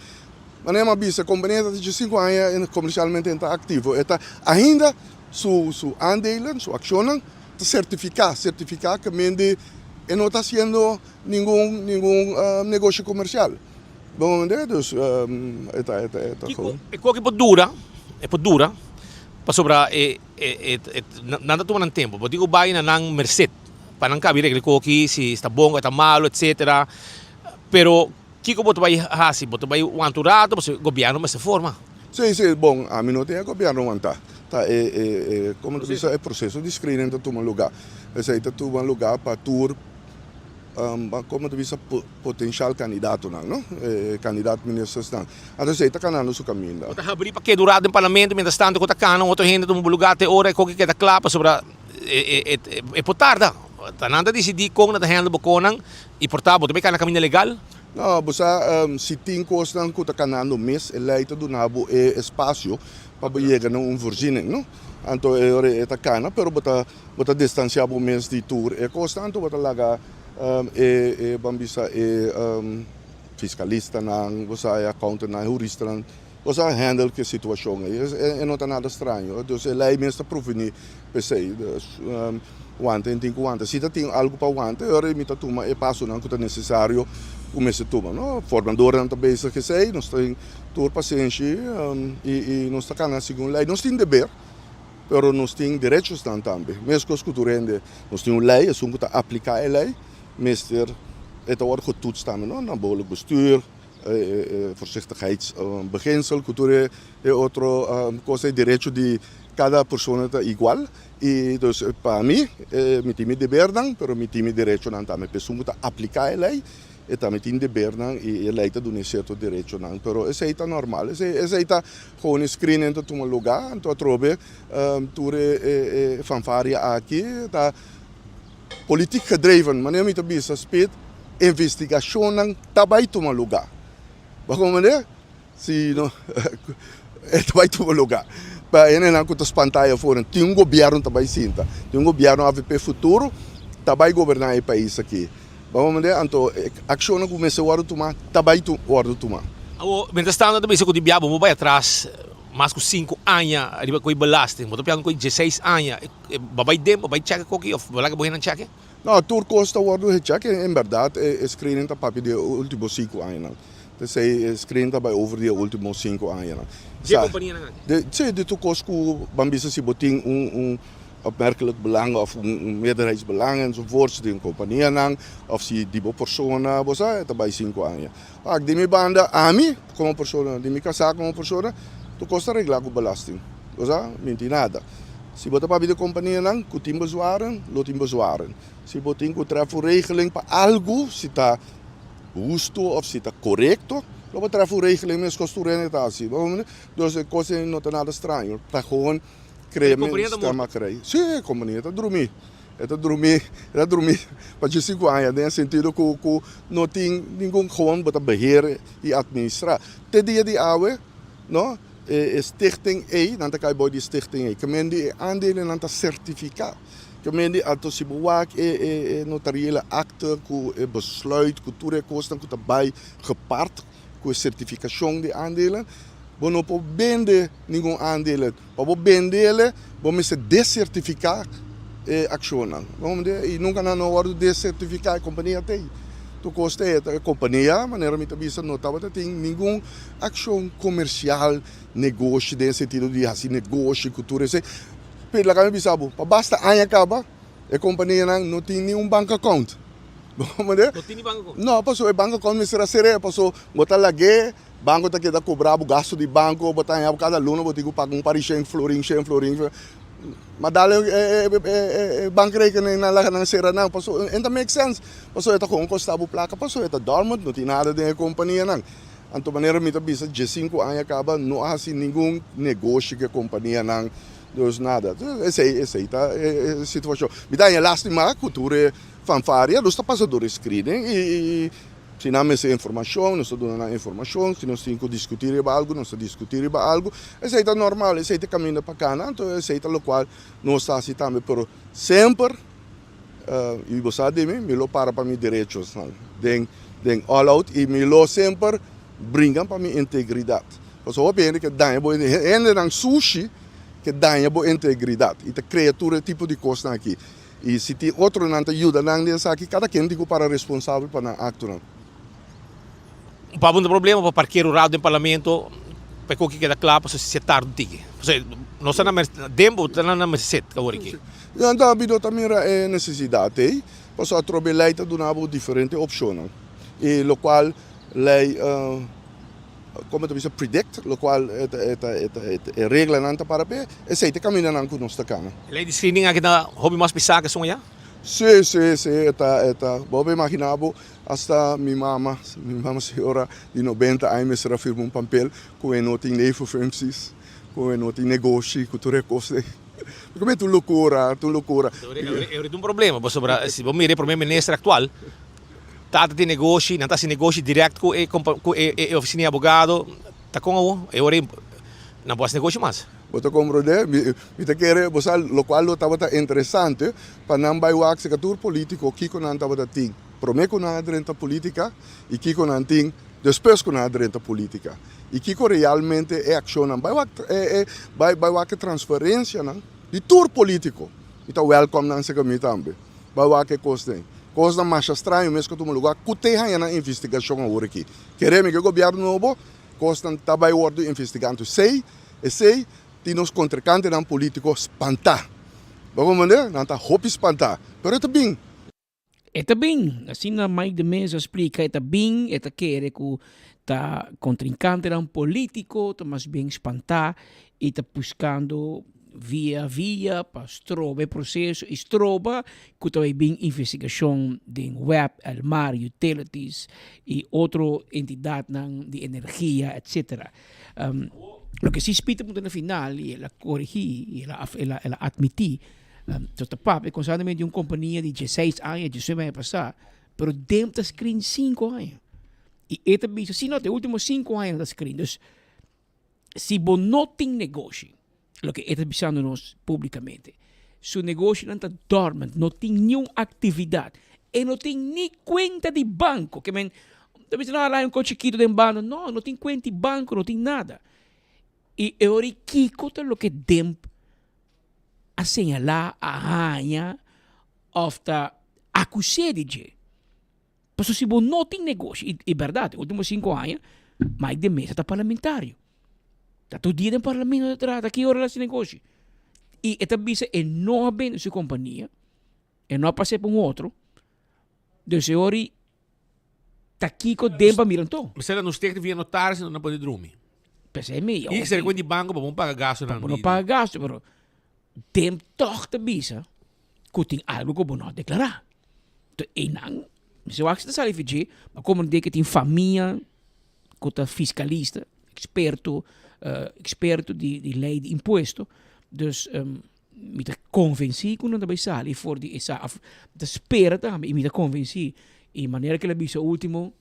Speaker 17: manera mi a bisa, kompania ta diesinku aña komersialmente ta aktivo. E ta ainda su su aandelen, su accionnan ta certifica, certifica que mende e no ta haciendo ningun ningun negocio comercial. Bo comprende? Dus e ta e ta e ta
Speaker 15: Kiko e koki por dura, e por dura pasobra e e e nan ta tuma nan tempo. Bo tin ku bai na nan merced pa nan kabi regla e koki si sta bon o e ta malo etcetera. Pero Kiko bo ta bai hasi? Bo ta bai wanta un rato pasobra gobièrnu mester forma.
Speaker 17: Sí, sí, bon, ami no tin e gobièrnu wantá. Ta e, e, e, komo ta bisa, e proseso di screening ta tuma lugá. Esei ta tuma lugá pa tur, komo ta bisa, potenshal kandidatonan, no? E kandidat ministersnan. Anto esei ta kanando su kaminda.
Speaker 15: Bo ta habrí pa keda un rato den parlamento mientras tanto ku ta kana un otro hende tuma bo lugá te ora e koki keda kla pasobra e, e, e, e por tarda. Ta nan ta disidí kon nan ta handle bo konan. I por ta bo ta bay cana caminda legal?
Speaker 17: No, bo sa, si tin cosnan cu ta canando mes, e ley ta duna bo e espacio pa bo yega na un voorziening, no? Anto e ora e ta cana, pero bo ta, bo ta distancia bo mes di tur e cosnan, anto bo ta laga e, e, ban bisa e fiscalistanan, bo sa, e accountantnan, e huristanan, bo sa handle cu e situacion ey. E no ta nada straño. Dus e ley mes ta proveni p'esey. Dus wanta en tin cu wanta. Si ta tin algo pa wanta, e ora ey mi ta tuma e pasonan cu ta necesario cu mester tuma, no. Formadornan ta bezig esey, nos tin tur pasenshi y nos ta cana segun ley. Nos tin deber, pero nos tin derechosnan tambe. Mescos cu tur hende, nos tin un ley, esun cu ta aplica e ley mester, e ta worde getoetst tambe, no, na behoorlijk bestuur. E voorzichtigheidsbeginsel ku tur e otro kos e derecho di kada persona ta igual i dus pa mi mi tin mi debernan pero mi tin mi derechonan tambe p'esun ku ta apliká e lei e tambe tin debernan i e lei ta duna e sierto derechonan pero esei ta normal esei esei ta gewoon e screening ta tuma lugá anto atrobe tur e fanfaria aki ta Politiek gedreven, manera mi ta bisa Speed, investigacionnan ta bay tuma luga. Bo a comprende? Si no, e ta bay tuma luga. Pa hendenan cu ta spanta ahi afor, tin un gobierno ta bay sinta, tin un gobierno avp Futuro ta bay goberna e pais aki. Bo a comprende? Anto e accionnan cu mester wordo tuma, ta bay wordo tuma.
Speaker 15: Awor, mientras tanto ta bisa cu di bia bo bay atras mas cu cinco aña riba cu e belasting. Bo ta piensa cu e dieseis aña. Bo bai den, bo bai cheke koki of bo laga bo hendenan cheke?
Speaker 17: No, tur kos ta wòrdu gechèk. En bèrdat e screening ta papia di e último sinku añanan. P'esei e screening ta bai over di e último sinku añanan.
Speaker 15: Di e kompanianan aki?
Speaker 17: Sí, di tur kos ku ban bisa si bo tin un opmerkelijk belang òf un meerderheidsbelang enzovoorts den kompanianan òf si di bo persona bo sa e ta bai sinku aña. Ak di mi banda ami komo persona, di mi kasá komo persona tur kos ta reglá ku belasting. Bo sa, mi no tin nada. Si bo ta papia di kompanianan ku tin bezwaren, lo tin bezwaren. Si bo tin ku trèf un regeling pa algu, si ta hustu òf si ta korekto, lo bo trèf un regeling meskos tur hende ta hasi. Dus e kos ei no ta nada straño. Ta gewoon krea mi sistema krei. Sí, e kompania ta drumí. E ta drumí, e ta drumí pa djesinku aña den e sentido ku ku no tin ningun gewoon bo ta beheer i atministrá. Te dia di awe, no, e e stichting ei, nan ta kai bou di e stichting ei. Ke men di e aandelennan ta sertifiká. Ke men di anto si bo wak e e e notariële akte ku e besluit ku tur e kosnan ku ta bai gepart ku e sertifikashon di aandelen, bo no por bende ningun aandelen. Pa bo bendele, bo mester desertifiká e akshonnan. I nunka nan no a wòrdu desertifiká, e kompania ta ei. Tur kos ta ei. E kompania, manera mi ta bisa, no tabata tin ningun akshon komersial, negoshi den e sentido di hasi negoshi ku tur esei. Pero laga mi bisa bo, pa basta aña kaba, e kompanianan no tin ni un bank account. Bo komprende?
Speaker 15: No tin ni bank account?
Speaker 17: No, pasobra e bank account mester a ser'é, pasobra bo ta lag'é. Banco ta keda cobra bo gasto di banco, bo ta haña cada luna bo tin cu paga un par di shen florin, shen florin. Ma dale e bankrekening nan laga nan cera nan pasobra e ta make sense, pasobra e ta con costa bo placa pasobra e ta dormant, no tin nada den e companianan. Anto manera mi ta bisa diescinco aña caba no a haci ningun negoshi cu e companianan, dus nada. Esey esey ta e situacion. Mi ta haña lastima cu tur e fanfaria, nos ta pasa door e screening y. Si nan mester informashon, nos ta duna nan informashon. Si nos tin ku diskutí riba algu, nos ta diskutí riba algu. Esei ta normal, esei ta e kaminda pa kana, anto esei ta lokual nos ta hasi tambe. Pero semper, i bo sa di mi, mi lo para pa mi derechosnan den den all out i mi lo semper bringa pa mi integridat. Pasobra hopi hende ke daña bo, hendenan sushi ke daña bo integridat i ta krea tur e tipo di kosnan aki. I si tin otronan ta yuda nan den esaki, kada ken tin ku para responsabel pa nan aktonan.
Speaker 15: Pa bo no ta problema pa parker un rato den parlamento pa e koki keda kla pasobra si e tardi un tiki. Pasobra nos ta na den bo ta na merced awor aki.
Speaker 17: Nan ta mi no ta mira e nesesidat ei, pasobra atrobe lei ta duna bo diferente opshonnan i lokual lei. Como ta bisa predict, locual e ta e ta e ta e reglanan ta para p'e, esey ta e camindanan cu nos ta cana.
Speaker 15: E ley di screening aki ta hopi mas pisa ke esun allá?
Speaker 17: Si, si, si, e ta, e ta. Bo por imagina bo, hasta mi mama, mi mama señora di nobenta aña mester a firma un pampel cu e no tin nevenfuncties, cu e no tin negoshi, cu tur e cos ey. Mi ta un locura, ta un locura.
Speaker 15: E ta un problema, pasobra si bo mira e primer minister actual, Tata tin negoshi, nan ta hasi negoshi direct ku e ku e ofisina di abogado, ta kon awo? E ora ei nan por hasi negoshi mas.
Speaker 17: Bo ta komprondé? Mi mi ta kere bo sa lokual lo tabata interesante pa nan bai wak seka tur politiko kiko nan tabata tin promé ku nan a drenta politika i kiko nan tin despues ku nan a drenta politika i kiko realmente e akshonnan bai wak e e bai bai wak e transferensianan di tur politiko mi ta wèlkòm nan seka mi tambe. Bai wak e kos den. Kosnan masha straño mes ku tuma lugá ku te haña nan investigashon awor aki. Kere mi ku e gobièrnu nobo kosnan ta bai wòrdu investigá. Anto esei, esei tin nos kontrinkantenan polítiko spantá. Bo komprendé? Nan ta hopi spantá. Pero e ta bin.
Speaker 16: E ta bin. Asina Mike de Meza a splika, e ta bin, e ta kere ku ta kontrinkantenan polítiko ta mas bien spantá i ta buskando via via pa stroba e proceso y stroba cu ta bay bin investigacion den web, Elmar, Utilities y otro entidadnan di energia etc. Loke si Speed a puntra na final y el a coregi y el a el a admiti, so ta papia constantemente di un compania di dieseis aña, diesnuebe aña pasa, pero dem ta screen cinco aña y e ta bisa si no ta e ultimo cinco aña nan ta screen, dus Si bo no tin negoshi, loke e ta bisando nos publicamente, su negoshinan ta dormant, no tin niun actividad, e no tin ni cuenta di banco, ke men ta bisa no a laga un ko chikito den banda, no, no tin cuenta di banco, no tin nada. Y e ora kico ta loke Demp a señala, a haña of ta. akus'é di dje. Pasobra si bo no tin negoshi, i i bèrdat, e último sinku aña Mike de Meza ta parlamentario. Ta tur dia den parlamento ta traha, ta ki ora el a hasi negoshi? I e ta bisa e no a bende su kompania, e no a pas'é pa un otro, dus e ora ta kiko den pa mira anto.
Speaker 15: Mester nos teken via notaris no na pode drumi.
Speaker 16: P'esei mi.
Speaker 15: I ser di banco pa bon paga gastonan.
Speaker 16: Pa bo no paga gasto, pero den tog ta bisa ku tin algo ku bo no a deklará. Enton einan, mi sa wak si ta sali for dje, ma komo den ke tin famia ku ta fiskalista, eksperto, eksperto di lei di impuesto, dus Mi ta konvensí ku nan ta bai sali for di esa af mi ta spera tambe i mi ta konvensí i manera ku el a bisa último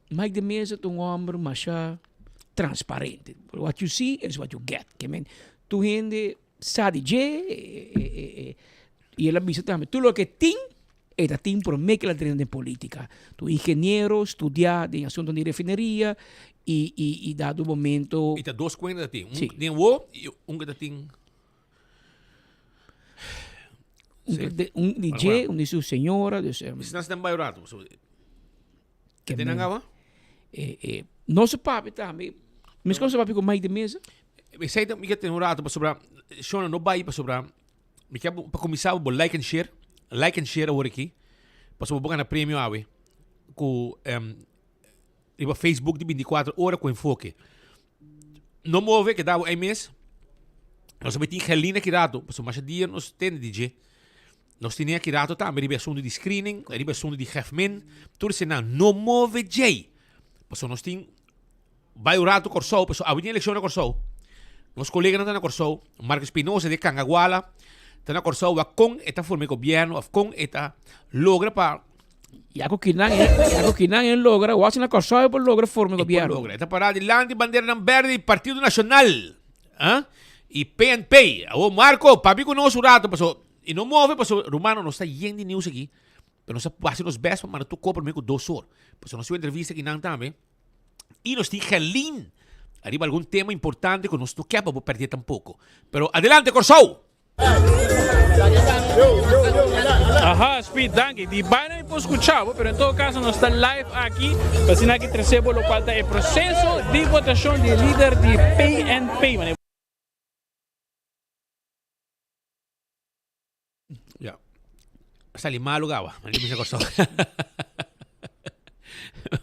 Speaker 16: Mike de Meza ta un hòmber masha transparente what you see is what you get ke men tur hende sa di dje i el a bisa tambe tur loke tin e ta tin promé ku el a drenta den polítika ta un ingeniero studiá den asuntu di refineria i i i dado momento
Speaker 15: I ta dos kuenta ta tin un den wo i un ku ta tin
Speaker 16: Un de, un di dje, un di su señora, dus... Um,
Speaker 15: Mis nan bai rato. So, que te nan awa?
Speaker 16: Eh, eh, no se papi tambe. Mis kon se papi con Mike de Meza?
Speaker 15: Mi sei mi ke ten un rato pasobra Shona no bai pasobra mi ke pa kuminsá bo like and share, like and share awor aki pasobra bo gana premio awe ku um, riba Facebook di 24 ora ku enfoke. No move, keda bo ei mes. Nos a tin Gelina aki rato, pasobra masha dia nos tende di dje. Nos tene aki rato tambe riba e asuntu di screening, riba e asuntu di Gefmin. Tur eseinan no move djei. Pasobra nos tin bai un rato Kòrsou, pasobra awe tin elekshon na Kòrsou. Nos koleganan ta na Kòrsou, Marco Espinosa di Kangaguala ta na Kòrsou wak kon e ta forma e gobièrnu òf kon e ta logra pa
Speaker 16: Ya ku kinan e, ya ku kinan e logra, wak si na Kòrsou e por logra forma e
Speaker 15: E por
Speaker 16: gobièrnu.
Speaker 15: logra. E ta pará dilanti banderanan bèrdè di Partido Nashonal, ah, i PNP. Awor Marco, papia ku nos un rato paso i no move paso rumannan nos ta yen di news aki, pero nos ta hasi nos bèst pa manda tur kos promé ku dos or. Paso nos tin un entrevista kinan tambe i nos tin Gelin ariba algun tema importante ku nos no ke pa bo pèrdè tampoko. Pero adelante Kòrsou!
Speaker 18: Aha, Speed, danki. Di baina mi por scucha bo, pero en todo caso nos ta live aki pa asina aki trece bo locual ta e proceso di votacion di e lider di PNP. Mane.
Speaker 15: Ya. Sali malo gaba. Mane bisa Kòrsou.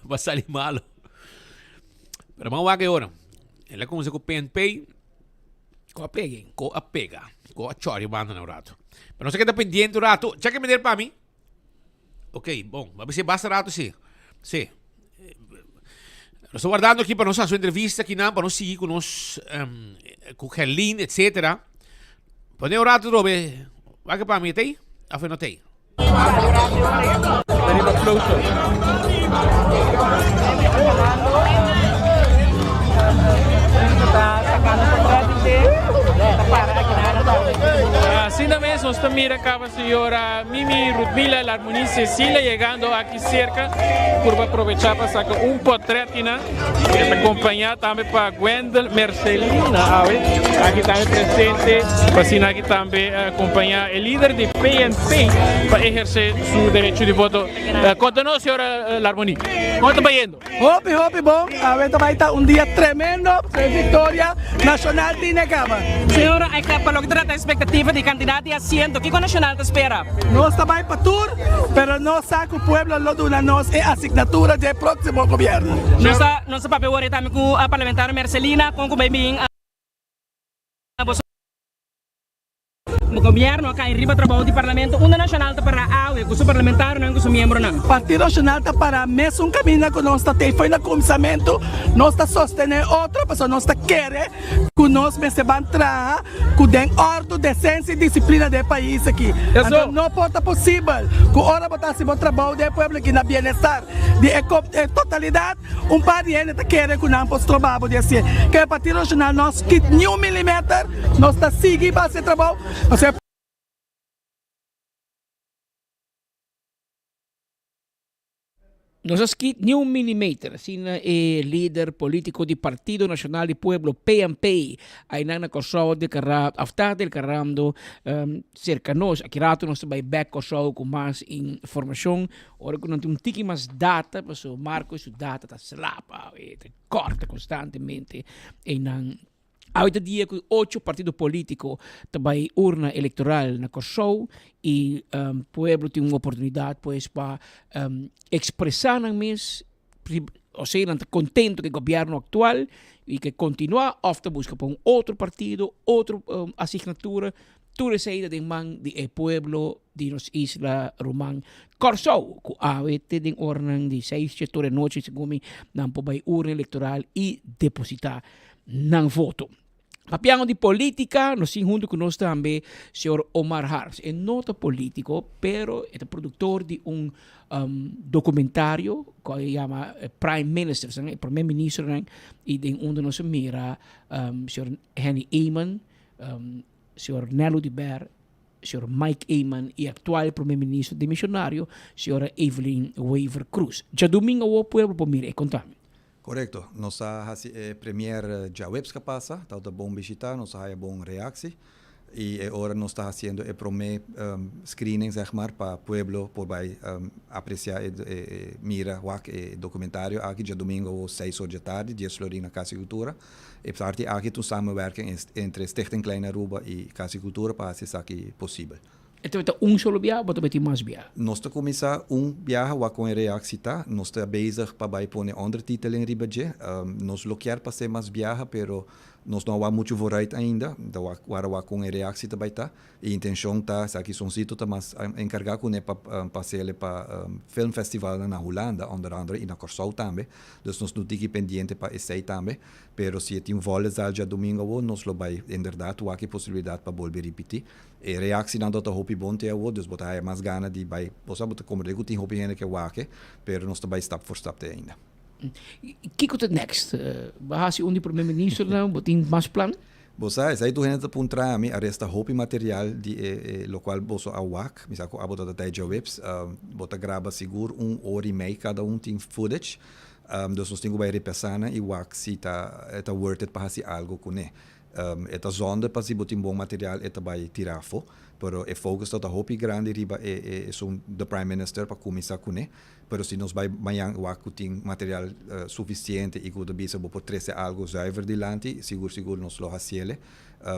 Speaker 15: Va sali malo. Pero man wak e ora. El a kuminsá ku PNP.
Speaker 16: Ko a pega.
Speaker 15: Ko a pega. Ko a chori banda na un rato. Pero nos a keda pendiente un rato. Check meneer pa mi. Ok, bon. Va bisa basta rato si. Si. Nos ta wardando aki pa nos haci un entrevista aki nan, pa nos sigui cu nos, um, cu Gerlin, etcetera. Pone un rato Robe. Wak pa mi, tei? Of no tei?
Speaker 18: Asina mes nos ta mira caba señora Mimi Rutmila Larmonie Cecilia llegando aki cerca por pa aprovecha pa saca un potret kinan. E ta acompaña tambe pa Gwendel Mercelina awe aki tambe presente pa asina aki tambe acompaña e lider di PNP pa eherce su derecho di voto. Conta nos señora Larmonie, como ta bayendo?
Speaker 1: Hopi hopi bon, awe ta bai ta un dia tremendo, e victoria nacional tin e caba.
Speaker 2: Señora, pa loke ta trata expectativa di cantidad di asiento, kico nacional ta spera?
Speaker 1: Nos ta bai pa tur, pero nos sa cu pueblo lo duna nos e asignatura dje proximo gobierno.
Speaker 2: Nos ta nos ta papia worde tambe cu parlamentario Mercelina con cu bay bin boso gobierno a cay riba trabao di parlamento unda Nacional ta para awe cu su parlamentarionan cu su miembronan.
Speaker 1: Partido Nacional ta para mesun caminda cu nos ta tey fo'i na cuminsamentu, nos ta sostene otro pasobra nos ta kere cu nos mester ban traha cu den ordo, decencia y disciplina den e pais aki. Anto no por ta posibel cu ora bo ta haci bo trabao den e pueblo aki na bienestar di e totalidad, un par di hende ta kere cu nan por stroba bo di hacié. Ke e Partido Nacional no skit ni un milimeter, nos ta sigui pa haci e trabao, pasobra e.
Speaker 16: No sa skit ni un milimeter, asina e lider politico di Partido Nacional di Pueblo, PNP, aynan na Kòrsou a deklará òf ta deklarando serka nos. Aki rato nos ta bai bèk Kòrsou ku mas informashon ora ku nan tin un tiki mas data, pasobra Marco su data ta slap awe, ta kòrta konstantemente einan. Awe ta dia ku ocho partido polítiko ta bai urna elektoral na Kòrsou i pueblo tin un oportunidat pues pa ekspresá nan mes, osea nan ta kontento ku e gobièrnu aktual i ke kontinuá òf ta buska pa un otro partido, otro asignatura, tur esei ta den man di e pueblo di nos isla ruman Kòrsou ku awe te den oranan di seis dje tur e nochi segun mi nan por bai urna elektoral i depositá nan voto. Papiando di politica, nos tin hunto cu nos tambe señor Omar Harms. E no ta politico, pero e ta productor di un documentario cu a yama Prime Ministers, e Prome Ministernan, y den unda nos a mira señor Henny Eman, señor Nello de Ber, señor Mike Eman y actual Prome Minister demisionario, señora Evelyn Wever-Croes. Djadumingo awo pueblo por mira e contami.
Speaker 19: Korekto. Nos a hasi e premier djaweps ka pasa, tabata bon bishita, nos a haya bon reaksi i e ora nos ta hasiendo e prome screening zeg maar pa pueblo por bai apresia e mira wak e documentario aki djadomingo awo seis or djatardi dies florin na Cas di Cultura. E parti aki ta un samenwerking entre Stichting Klein Aruba i Cas di Cultura pa hasi esaki posibel.
Speaker 16: E ta un solo biaha o bo ta meti mas biaha?
Speaker 19: Nos ta kuminsá un biaha wak kon e reaksi ta. Nos ta bezig pa bai pone ondertiteling riba dje. Nos lo kier pas'é mas biaha pero nos no a wak muchu vooruit ainda. Ta wak wara wak kon e reaksi ta bai ta. E intenshon ta esaki Sonsito ta mas enkargá kuné pa pas'é pa filmfestivalnan na Hulanda onder andere i na Kòrsou tambe. Dus nos no tiki pendiente pa esei tambe. Pero si e tin volle zaal djadumingu awor nos lo bai inderdaad wak e posibilidat pa bolbe ripití. E reactienan ta hopi bon te awo, dus bo ta haya mas gana di bai, bo sa bo ta comprende cu tin hopi hende ke wak e, pero nos ta bai stap voor stap te ainda.
Speaker 16: Kico ta next? Bo a haci un di prome ministernan, bo tin mas plan?
Speaker 19: Bo sa, esai tur hende ta puntra mi, a resta hopi material di e e locual boso a wak, mi sa cu abo ta ta tei djaweps, bo ta graba sigur un ora y mei cada un tin footage, dus nos tin cu bai repasa nan y wak si ta e ta worth it pa haci algo cune. E ta zonde pa si bo tin bon material e ta bai tira afo, pero e focus ta ta hopi grandi riba e e esun the prime minister pa cuminsa cune, pero si nos bai mañan wak cu tin material suficiente y cu ta bisa bo por trece algo zuiver dilanti, sigur sigur nos lo haciele,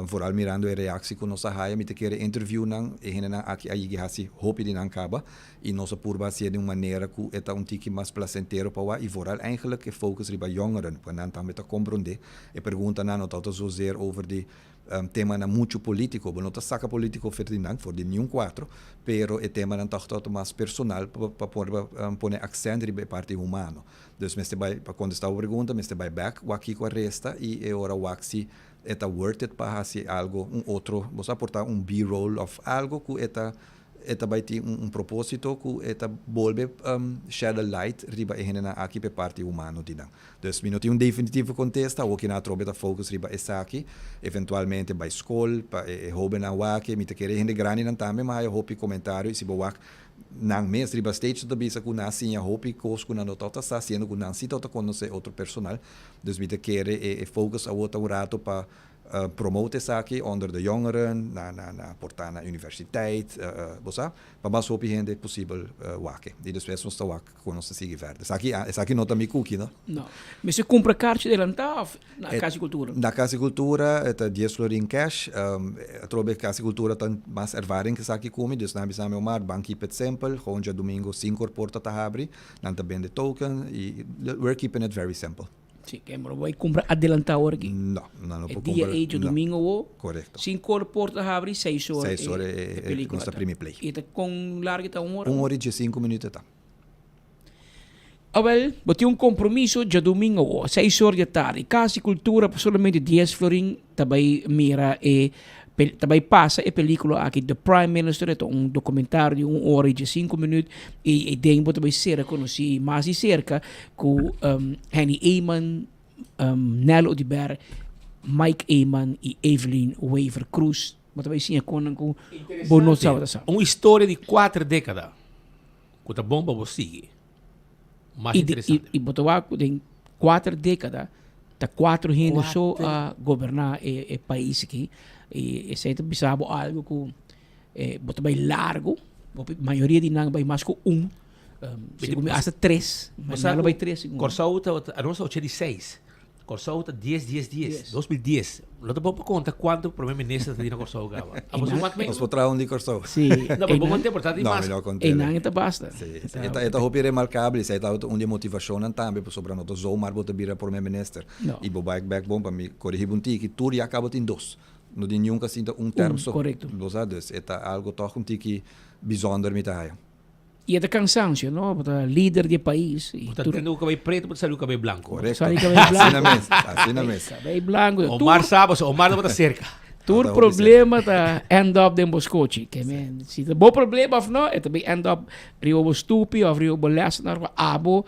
Speaker 19: vooral mirando e reactie cu nos a haya, mi ta kere interview nan, e hendenan aki a yigi haci hopi di nan caba y nos a purba hacié di un manera cu e ta un tiki mas placentero pa wak y vooral eigenlijk e focus riba jongeren, pa nan tambe ta comprende. E preguntanan no tabata zozeer over di temanan muchu politico. Bo no ta saca politico for di nan, for di niun cuatro, pero e temanan tog tabata mas personal pa por pone accent riba e parti humano. Dus mester bai, pa contesta bo pregunta, mester bai bek wak kico a resta y e ora wak si e ta worth it pa haci algo, un otro, bo sa por ta un B-roll of algo cu e ta E ta bai tin un propósito ku e ta bolbe shed a light riba e hendenan aki pa e parti humano di nan. Dus mi no tin un definitivo kontesta, awor kina atrobe ta focus riba esaki, eventualmente bai skol pa e hóbennan wak, mi ta kere e hende grandinan tambe mi a haya hopi komentario i si bo wak nan mes riba stage ta bisa ku nan a siña hopi kos ku nan no tabata sa siendo ku nan si tabata konosé otro personal. Dus mi ta kere e focus awor ta un rato pa Promote esaki onder de jongeren, na na na por ta na universiteit, bo sa, pa mas hopi hende posibel wak e. I despues nos ta wak kon nos ta sigui verder. Esaki esaki no ta mi kuki no.
Speaker 16: No. Mester kumpra karchi delantá òf na Kas di Kultura?
Speaker 19: Na Kas di Kultura e ta dies florin cash. Atrobe Kas di Kultura ta mas ervaring ku esaki ku mi, dus nan a bisa mi Omar, ban keep it simple, gewoon djadumingu sinku or porta ta habri, nan ta bende token i we're keeping it very simple.
Speaker 16: Sí, ke bo bai kumpra adelantá ora aki.
Speaker 19: No, no, no
Speaker 16: E
Speaker 19: por
Speaker 16: dia
Speaker 19: kumpra.
Speaker 16: ei djadumingu awo.
Speaker 19: Korekto.
Speaker 16: Sinku or porta habri, seis or
Speaker 19: Seis or
Speaker 16: e
Speaker 19: e
Speaker 16: pelikula
Speaker 19: nos ta
Speaker 16: ta.
Speaker 19: primi play.
Speaker 16: I ta kon largu e ta? Un ora?
Speaker 19: Un ora i diesinku minuut e ta.
Speaker 16: Awel, bo tin un kompromiso djadumingu awo, seis or di atardi. Kas di Kultura pa solamente dies florin ta bai mira e ta bai pasa e pelikula aki The Prime Minister. E ta un dokumentario di un ora i diesinku minuut i den bo ta bai sera konosí mas di serka ku Henny Eman, Nel Oduber, Mike Eman i Evelyn Wever Croes. Bo ta bai siña konnan ku bo no tabata sa.
Speaker 15: Un historia di kuater dekada ku ta bon pa bo sigui. Mas
Speaker 16: I,
Speaker 15: interesante.
Speaker 16: I, i bo ta wak ku den kuater dékada ta kuater hende so a goberná e, e pais aki. I esei ta bisa bo algu ku eh, bo ta bai largu, hopi mayoria di nan bai mas ku un, um, segun mi hasta tres,
Speaker 15: Bo sa
Speaker 16: mayoria
Speaker 15: ku
Speaker 16: bai tres segun mi.
Speaker 15: Kòrsou ta, anos ta 86. Kòrsou ta dies dies dies, 2010. Lo ta bon pa konta kuantu prome minister ta di na Kòrsou kaba. Abo su wak
Speaker 19: Nos por traha un di Kòrsou.
Speaker 16: Sí.
Speaker 15: No, pero bo konte por ta di
Speaker 19: No,
Speaker 15: mas.
Speaker 19: mi no konte.
Speaker 16: Einan e ta basta.
Speaker 19: Sí, sí. E ta, e ta hopi remarkabel i esei tabata un di e motivashonnan tambe pasobra no ta zomaar bo ta bira prome minister.
Speaker 16: No.
Speaker 19: I bo bai bek bon pa mi korigi bo un tiki, tur ya kaba tin dos. No tin niun ku a sinta un term
Speaker 16: Un,
Speaker 19: so.
Speaker 16: korekto.
Speaker 19: Bo sa, dus e ta algo tòg un tiki bizonder mi ta haya.
Speaker 16: I e ta cansancio, no? Bo ta lider di e pais.
Speaker 15: Bo ta tende cu cabey preto, bo ta sali cu cabey blanco.
Speaker 19: Correcto.
Speaker 16: Sali cabey blanco.
Speaker 19: Asina mes, asina mes.
Speaker 16: Cabey blanco.
Speaker 15: Omar sa, pasobra Omar no ta cerca.
Speaker 16: Tur problema ta end up den bo scochi. Ke men, si ta bo problema of no, e ta bay end up riba bo stupi of riba bo lessenaar cu abo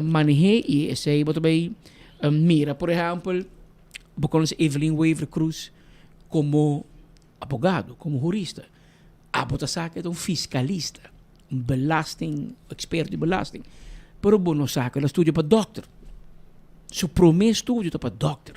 Speaker 16: manehe y esey bo ta bay mira. Por ehempel, bo conoce Evelyn Wever Croes como abogado, como hurista. Abo ta sa ku e ta un fiskalista, un belasting, eksperto di belasting. Pero bo no sa ku el a studia pa dòkter. Su promé studio ta pa dòkter,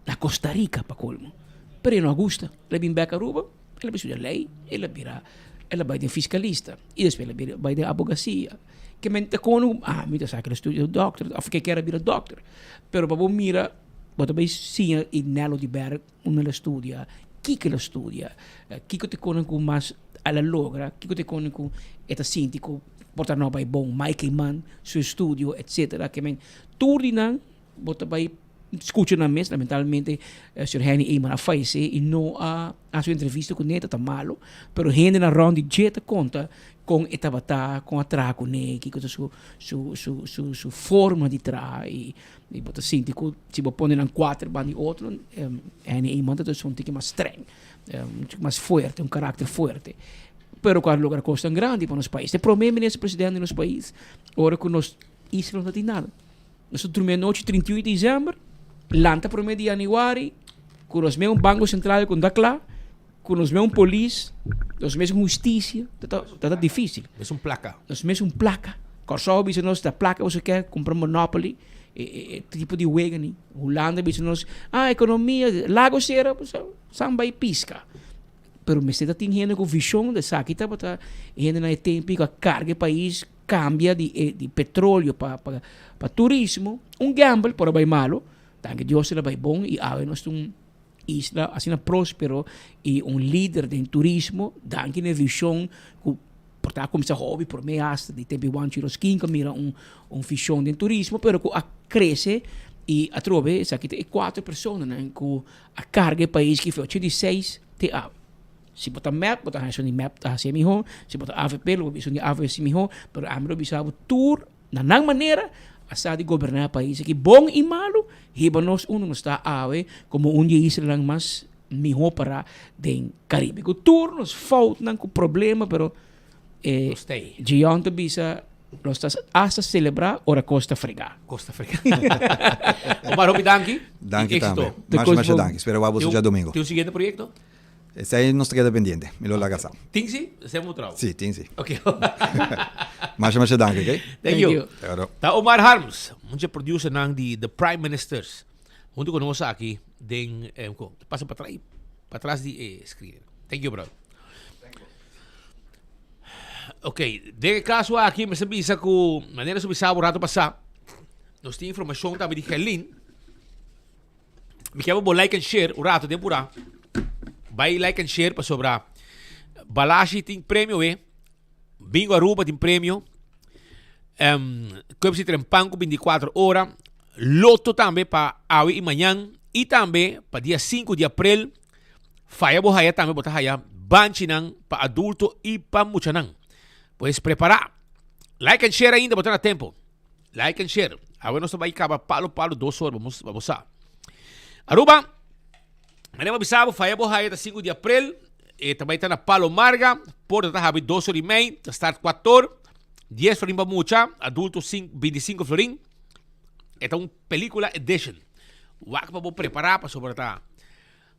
Speaker 16: na Costa Rica pa kolmo. Pero e no a gusta. El a bin bèk Aruba, el a bin studia lei, el a bira, el a bai den fiskalista i despues el a bira bai den abogasia. Ke men ta kono, ah, mi ta sa ku el a studia dòkter òf ke kier a bira dòkter. Pero pa bo mira, bo ta bai siña i Nello di Berg Unda el a studia? Kiko el a studia? Kiko ta kono ku mas el a logra? Kiko ta kono ku e ta sinti ku por ta no bai bon? Mike Eman, su estudio, etcetera. Ke men tur di nan bo ta bai skucha nan mes. Lamentablemente señor Henny Eman a fayesé i no a hasi un entrevista kuné, ta ta malo. Pero hendenan rònt di dje ta konta kon e tabata, kon a traha kuné, kiko ta su su su su su forma di traha i I bo ta sinti ku si bo pone nan kuater banda di otro, Henny Eman ta un tiki mas streng, un tiki mas fuerte, un karakter fuerte. Pero ku a logra kosnan grandi pa nos pais. E prome minister presidente di nos pais, ora ku nos isla no ta tin nada. Nos ta drumi anochi 31 di december, lanta prome di januari, ku nos mes un banko sentral ku no ta kla, ku nos mes un polis, nos mes un hustisia, ta ta dificil.
Speaker 15: Mes un plaka.
Speaker 16: Nos mes un plaka. Kòrsou bisa nos ta plaka boso ke kumpra Monopoly, e e tipo di wega ni. Hulanda bisa nos, ah ekonomia, lago sera, san bai piska. Pero mester ta tin hende ku vishon, esaki tabata hende na e tempo ku a karga e pais, kambia di e di petroleo pa pa pa turismo, un gamble por a bai malo, danki Dios el a bai bon i awe nos ta un Isla asina prospero y un lider den turismo, danki na e vision cu por ta a cuminsa hopi prome hasta di tempo di Juan Chirosquin cu a mira un un vision den turismo pero cu a crece y atrobe esaki ta e cuatro personanan cu a carga e pais ki for 86 te awe. Si bo ta mep bo ta haci esun di mep ta haci e miho, si bo ta avp lo bo bisa esun di avp haci miho, pero ami lo bisa bo tur Na nan manera a sa di goberná e pais aki bon i malu, hiba nos unda nos ta awe komo un di e islanan mas mihó pará den Karibe. Ku tur nos foutnan, ku problema, pero e Gion ta bisa nos ta hasta selebrá ora kos ta fregá.
Speaker 15: Kos ta fregá. Omar, hopi danki.
Speaker 19: Danki tambe. Masha, masha danki. Spera wak boso djadomingo.
Speaker 15: Tin un siguiente proyekto?
Speaker 19: Esei nos ta keda pendiente. Mi lo laga sa.
Speaker 15: Tin si? Esei mo trou.
Speaker 19: Si, tin si.
Speaker 15: Ok.
Speaker 19: Masha, masha danki, ok?
Speaker 15: Thank you.
Speaker 19: Claro.
Speaker 15: Ta Omar Harms, un dje producernan di The Prime Ministers, hunto ku nos aki den, eh, pasa pa trai, patras di e screen. Thank you, brother. Ok, den e caso aki mester bisa ku manera su bisa un rato pasá, nos tin informashon tambe di Gerlin. Mi kier bo like and share un rato den pura. Bai like and share pasobra Balashi tin premio we. Bingo Aruba tin premio. Um, Cup si Trempan ku 24 ora. Loto tambe pa awe y mañan. Y tambe pa dia 5 di april. Faya bo haya tambe bo ta haya banchinan pa adulto y pa muchanan. Pues prepara. Like and share ainda bo ta na tempo. Like and share. Awe nos ta bai kaba palo palo dos hora. Vamos, vamos sa. Aruba, manera bisa bo faya bo haya ta 5 di april. E ta bai ta na Palo Marga. Porta ta habi dos hora y mei. Ta start 4 hora. 10 florin pa mucha. Adulto 5, 25 florin. E ta un película edition. Wak pa bo prepara pa sobra ta.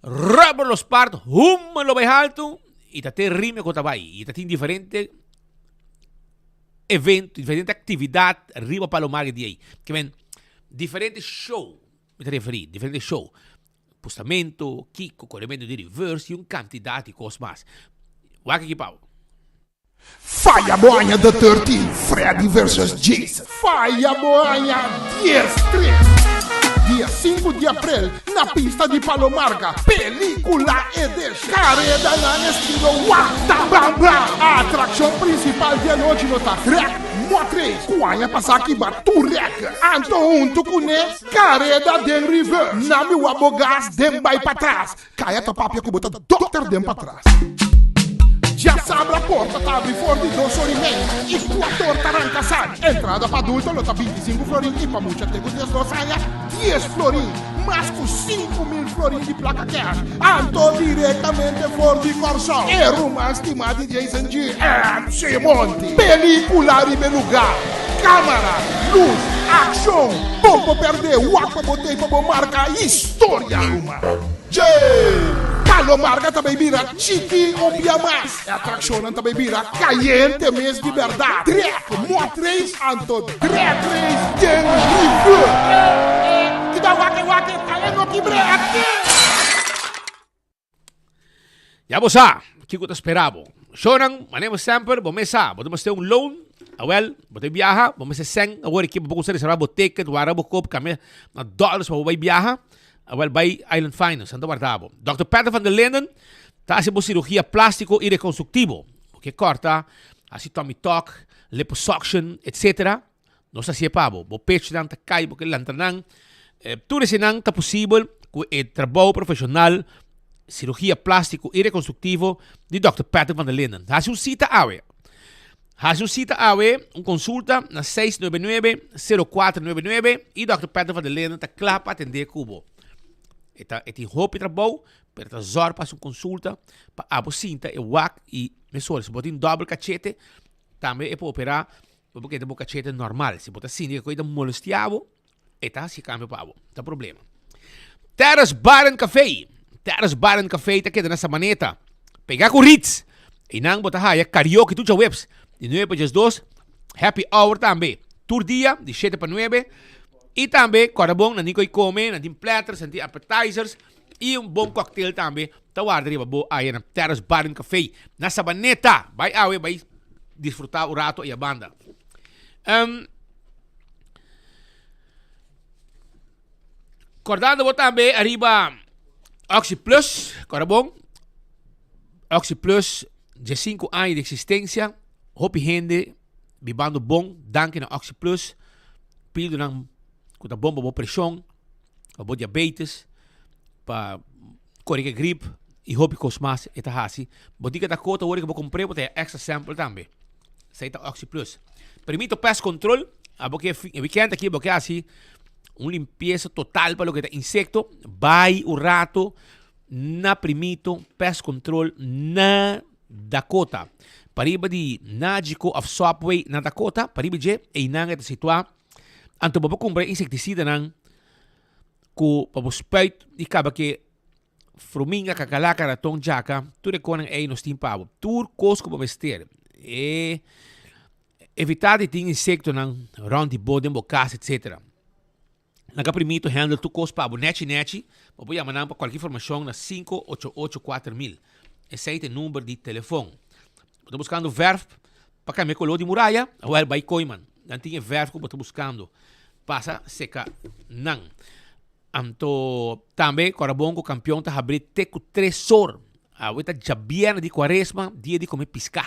Speaker 15: Rubber los part, huma lo bai alto. Y ta te rime ko ta bai. Y ta tin diferente. evento, diferente actividad riba Palo Marga di ei. Ke men diferente show, mi ta referi, diferente show. Pustamento, kiko, coremento di reverse y un cantidad di cos mas. Wak aki Pau.
Speaker 20: Faya bo aña The 13, Freddy versus Jason. Faya bo aña Dies Tres. Dia sinku di aprel na pista di Palo Marga, Pelicula Edition. Karedanan estilo Wak Ta Bam Bam. Atrakshon prinsipal di anochi lo ta Trek Mot Race ku aña pasá kiba tur rèkè. Anto huntu kuné kareda den reverse. Na mi wak bo gas den bai patras. Kaya ta papia ku bo ta dòkter den patras. Djasabra porta ta abri for di dos or i mei i kuator ta ranka sali. Entrada pa adulto lo ta 25 florin i pa mucha te ku 12 aña 10 florin. Mas ku 5000 florin di plaka kèsh. Anto direktamente for di Kòrsou e ruman stimá di Jason G. MC Monty. Pelíkula riba e lugá. Kámara, lus, akshon. Bon bo pèrdè, wak pa bo tei pa bo marka historia ruman. Dje! Palo Marga ta bay bira chiki un bia mas. E atraccionnan ta bay bira cayente mes di berdad. Trek, mot race anto drag race den rivier. Kita wak e wak e kaya no kibre ate!
Speaker 15: Ya bo sa kiko ta spera bo. Shownan, manera bo semper, bo mes sa, bo ta mester un loan, awel, bo ta biaha, bo mester sèn awor aki bo por kuminsá reserva bo ticket, wara bo kop, kambia na dollars pa bo bai biaha, awel bai Island Finance, nan ta warda bo. Dòkter Peter van der Linden ta hasi bo sirugia plástiko i rekonstruktivo. Bo ke kòrta, hasi tummy tuck, liposuction, etcetera, nos ta hasié pa bo. Bo pechunan ta kai, bo ke lanta nan. Tur esenan ta posibel ku e trabou profeshonal sirugia plástiko i rekonstruktivo di dòkter Patrick van der Linden. Hasi un sita awe. Hasi un sita awe, un konsulta na seis nuebe nuebe, sero kuater nuebe nuebe i dòkter Patrick van der Linden ta kla pa atendé ku bo. E ta e tin hopi trabou, pero e ta zòrg pa hasi un konsulta pa abo sinta e wak i mesora. Si bo tin dòbel kachete, tambe e por operá bo por keda bo kachete normal. Si bo ta sinti ku e ta molestiá bo, E ta hasi kambio pa bo. Ta problema. Terrace Bar and Café. Terrace Bar and Café ta keda na Sabaneta. Pega ku Ritz. Einan bo ta haya karaoke tur djaweps di nuebe pa diesdos. Happy hour tambe. Tur dia di shete pa nuebe. I tambe kòrda bon nan tin koi kome, nan tin platters, nan tin appetizers i un bon cocktail tambe ta warda riba bo aya na Terrace Bar and Café na Sabaneta. Bai awe bai disfruta un rato aya banda. Um, Kordando bo tambe ariba Oxi Plus, kòrda bon, Oxi Plus diesinku aña di eksistensia, hopi hende bibando bon danki na Oxi Plus, pildonan ku ta bon pa bo preshon, pa bo diabetes, pa kore ke grip i hopi kos mas e ta hasi. Bo tin ke ta kota ora ku bo kumpr'é bo ta haña extra sample tambe. Esei ta Oxi Plus. Permito Pest Control, abo ke e weekend aki bo ke hasi un limpiesa total pa loke ta insekto, bai un rato na Primito Pest Control na Dakota. Pariba di Nagico of Subway na Dakota, pariba dje, einan e ta situá. Anto bo por kumpra e insektisidanan ku pa bo spuit i kaba ke Fruminga, kakalaka, raton, djaka, tur e konan ei nos tin pa bo. Tur kos ku bo mester. E evitá di tin insektonan rònt di bo den bo kas etsetera. Nan ka primito handle tur kos pa bo nèchi nèchi. Bo por yama nan pa kualke informashon na 588 4000. Esei ta e number di telefon. Bo ta buskando vèrf pa kambia koló di muraya? Awèl bai Kooiman. Nan tin e vèrf ku bo ta buskando. Pasa seka nan. Anto tambe kòrda bon ku kampion ta habrí te ku tres or. Awe ta djabièrnè di kuaresma, dia di kome piská.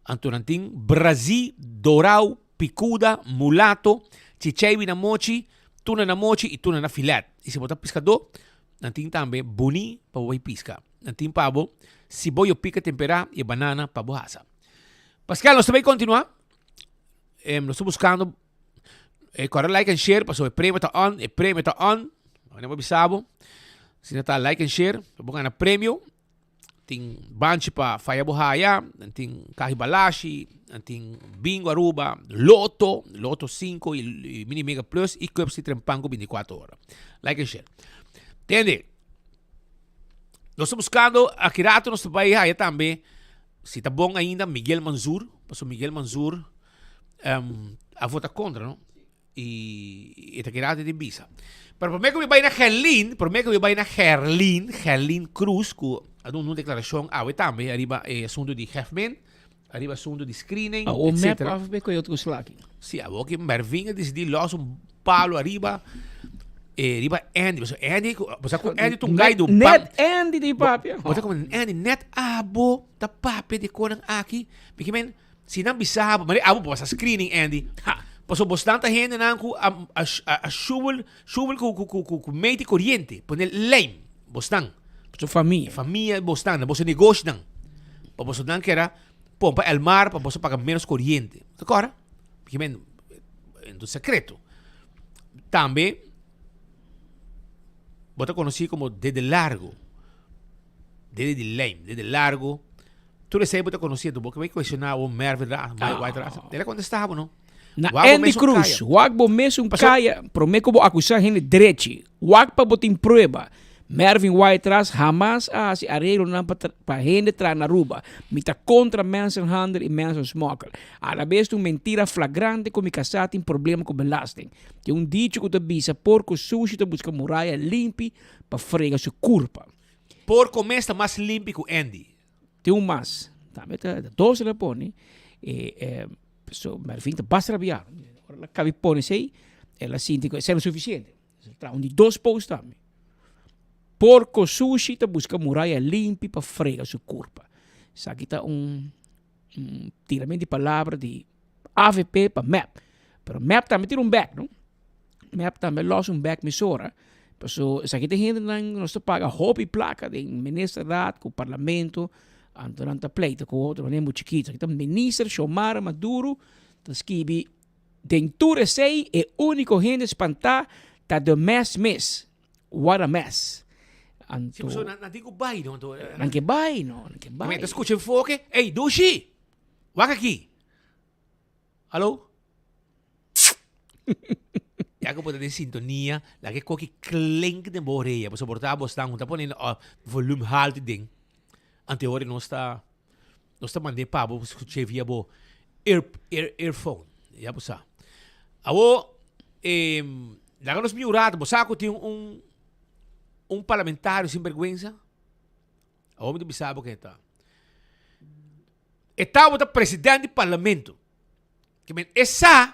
Speaker 15: Anto nan tin brazí, dorau, pikuda, mulato, chicheiwi na mochi, tuna na mochi i tuna na filèt. I si bo ta piskadó, nan tin tambe buní pa bo bai piska. Nan tin pa bo siboyo pika temperá i e banana pa bo hasa. Paskel, nos ta bai kontinuá. Nos ta buskando E kòrda like and share pasobra e premio ta on, e premio ta on. Wanneer bo bisa bo, si no ta like and share, bo gana premio. Tin banchi pa faya bo haya, tin kahi balashi, tin bingo Aruba, loto, loto 5 y mini mega plus y cups di trempan ku 24 ora. Like and share. Tende, nos ta buscando, aki rato nos ta bai haya tambe, si ta bon ainda, Miguel Manzur, pasobra Miguel Manzur. A vota contra, no? Y e ta keda den bisa. Pero prome ku mi bai na Gerlin, prome ku mi bai na Gerlin, Gerlin Cruz, ku a duna un deklarashon awe tambe ariba e asuntu di hefmen, ariba asuntu di screening,
Speaker 16: Awo mep
Speaker 15: etcetera.
Speaker 16: af be ku e otro slaki.
Speaker 15: Si, awo ki Mervin a disidi los un palo ariba, eh, riba Andy. Pasobra Andy, ku, bo sa ku Andy ta un guy di un
Speaker 16: Net Andy di papia.
Speaker 15: Bo ta komo Andy, net abo ta papia di konan aki. Mi ke men, Si nan bisa bo, mane abo por pasa screening Andy. Ha! Pasobra bos tanta hendenan ku a a a shuwel shuwel ku ku ku ku meet di koriente, pone lijm, bosnan.
Speaker 16: Boso famia.
Speaker 15: Famia bosnan, na boso negoshinan. Pa bosonan kera pompa el mar pa boso paga menos koriente. Ta kòrda? Ki men en tu sekreto. Tambe bo ta konosí komo dede largo. Dede di lijm, dede largo. Tur esei bo ta konosí, bo ke bai kuestioná bo Mervin Ras, Mike White Ras. El a kontestá bo no.
Speaker 16: Na
Speaker 15: Wak bo
Speaker 16: Andy
Speaker 15: mesun
Speaker 16: Cruz,
Speaker 15: kaya.
Speaker 16: wak bo mesun
Speaker 15: Paso-
Speaker 16: kaya, promé ku bo akusá hende drechi. Wak pa bo tin prueba. Mervin White Ras hamas a hasi areglonan pa tra- pa hende traha na Aruba. Mi ta kontra mensenhandel i mensensmokkel. Alabes ta un mentira flagrante ku mi kasá tin problema ku belasting. Tin un dicho ku ta bisa porko sushi ta buska muraya limpi pa frega su kurpa.
Speaker 15: Porko mes ta mas limpi ku Andy.
Speaker 16: Tin un mas. Tambe ta dos el a pone. E, e, so Mervin ta basta rabiá. Ora el a kabi pone esei, el a sinti ku esei no sufisiente. El traha un di dos post tambe. Porko sushi ta buska muraya limpi pa frega su kurpa. Esaki ta un, un tirament di palabra di avp pa mep. Pero mep tambe tira un bek, no? Mep tambe los un bek mesora. Paso esaki ta hendenan nos ta paga hopi plaka den ministerraad ku parlamento, anto nan ta pleita ku otro manera muchu chikito. Esaki ta minister Xiomara Maduro ta skibi den tur esei e uniko hende spantá ta de mes mes. What a mess. Anto.
Speaker 15: Si paso nan tin ku bai no anto.
Speaker 16: Nan ke bai no, nan ke bai.
Speaker 15: Mi ta skucha enfoke, ey Dushi! Wak aki. Hallo? Ya ku bo ta den sintonia, laga e koki klink den bo orea, pasobra por ta bo stan ta poniendo volume haltu den. Ante ora nos ta nos ta mand'é pa bo skuch'é via bo ear ear earphone. Ya bo sa. Awo laga nos mira un rato, bo sa ku tin un un parlamentario sinbergwensa? Awo mi ta bisa bo ken ta. E tabata president di parlamento. Ke men e sa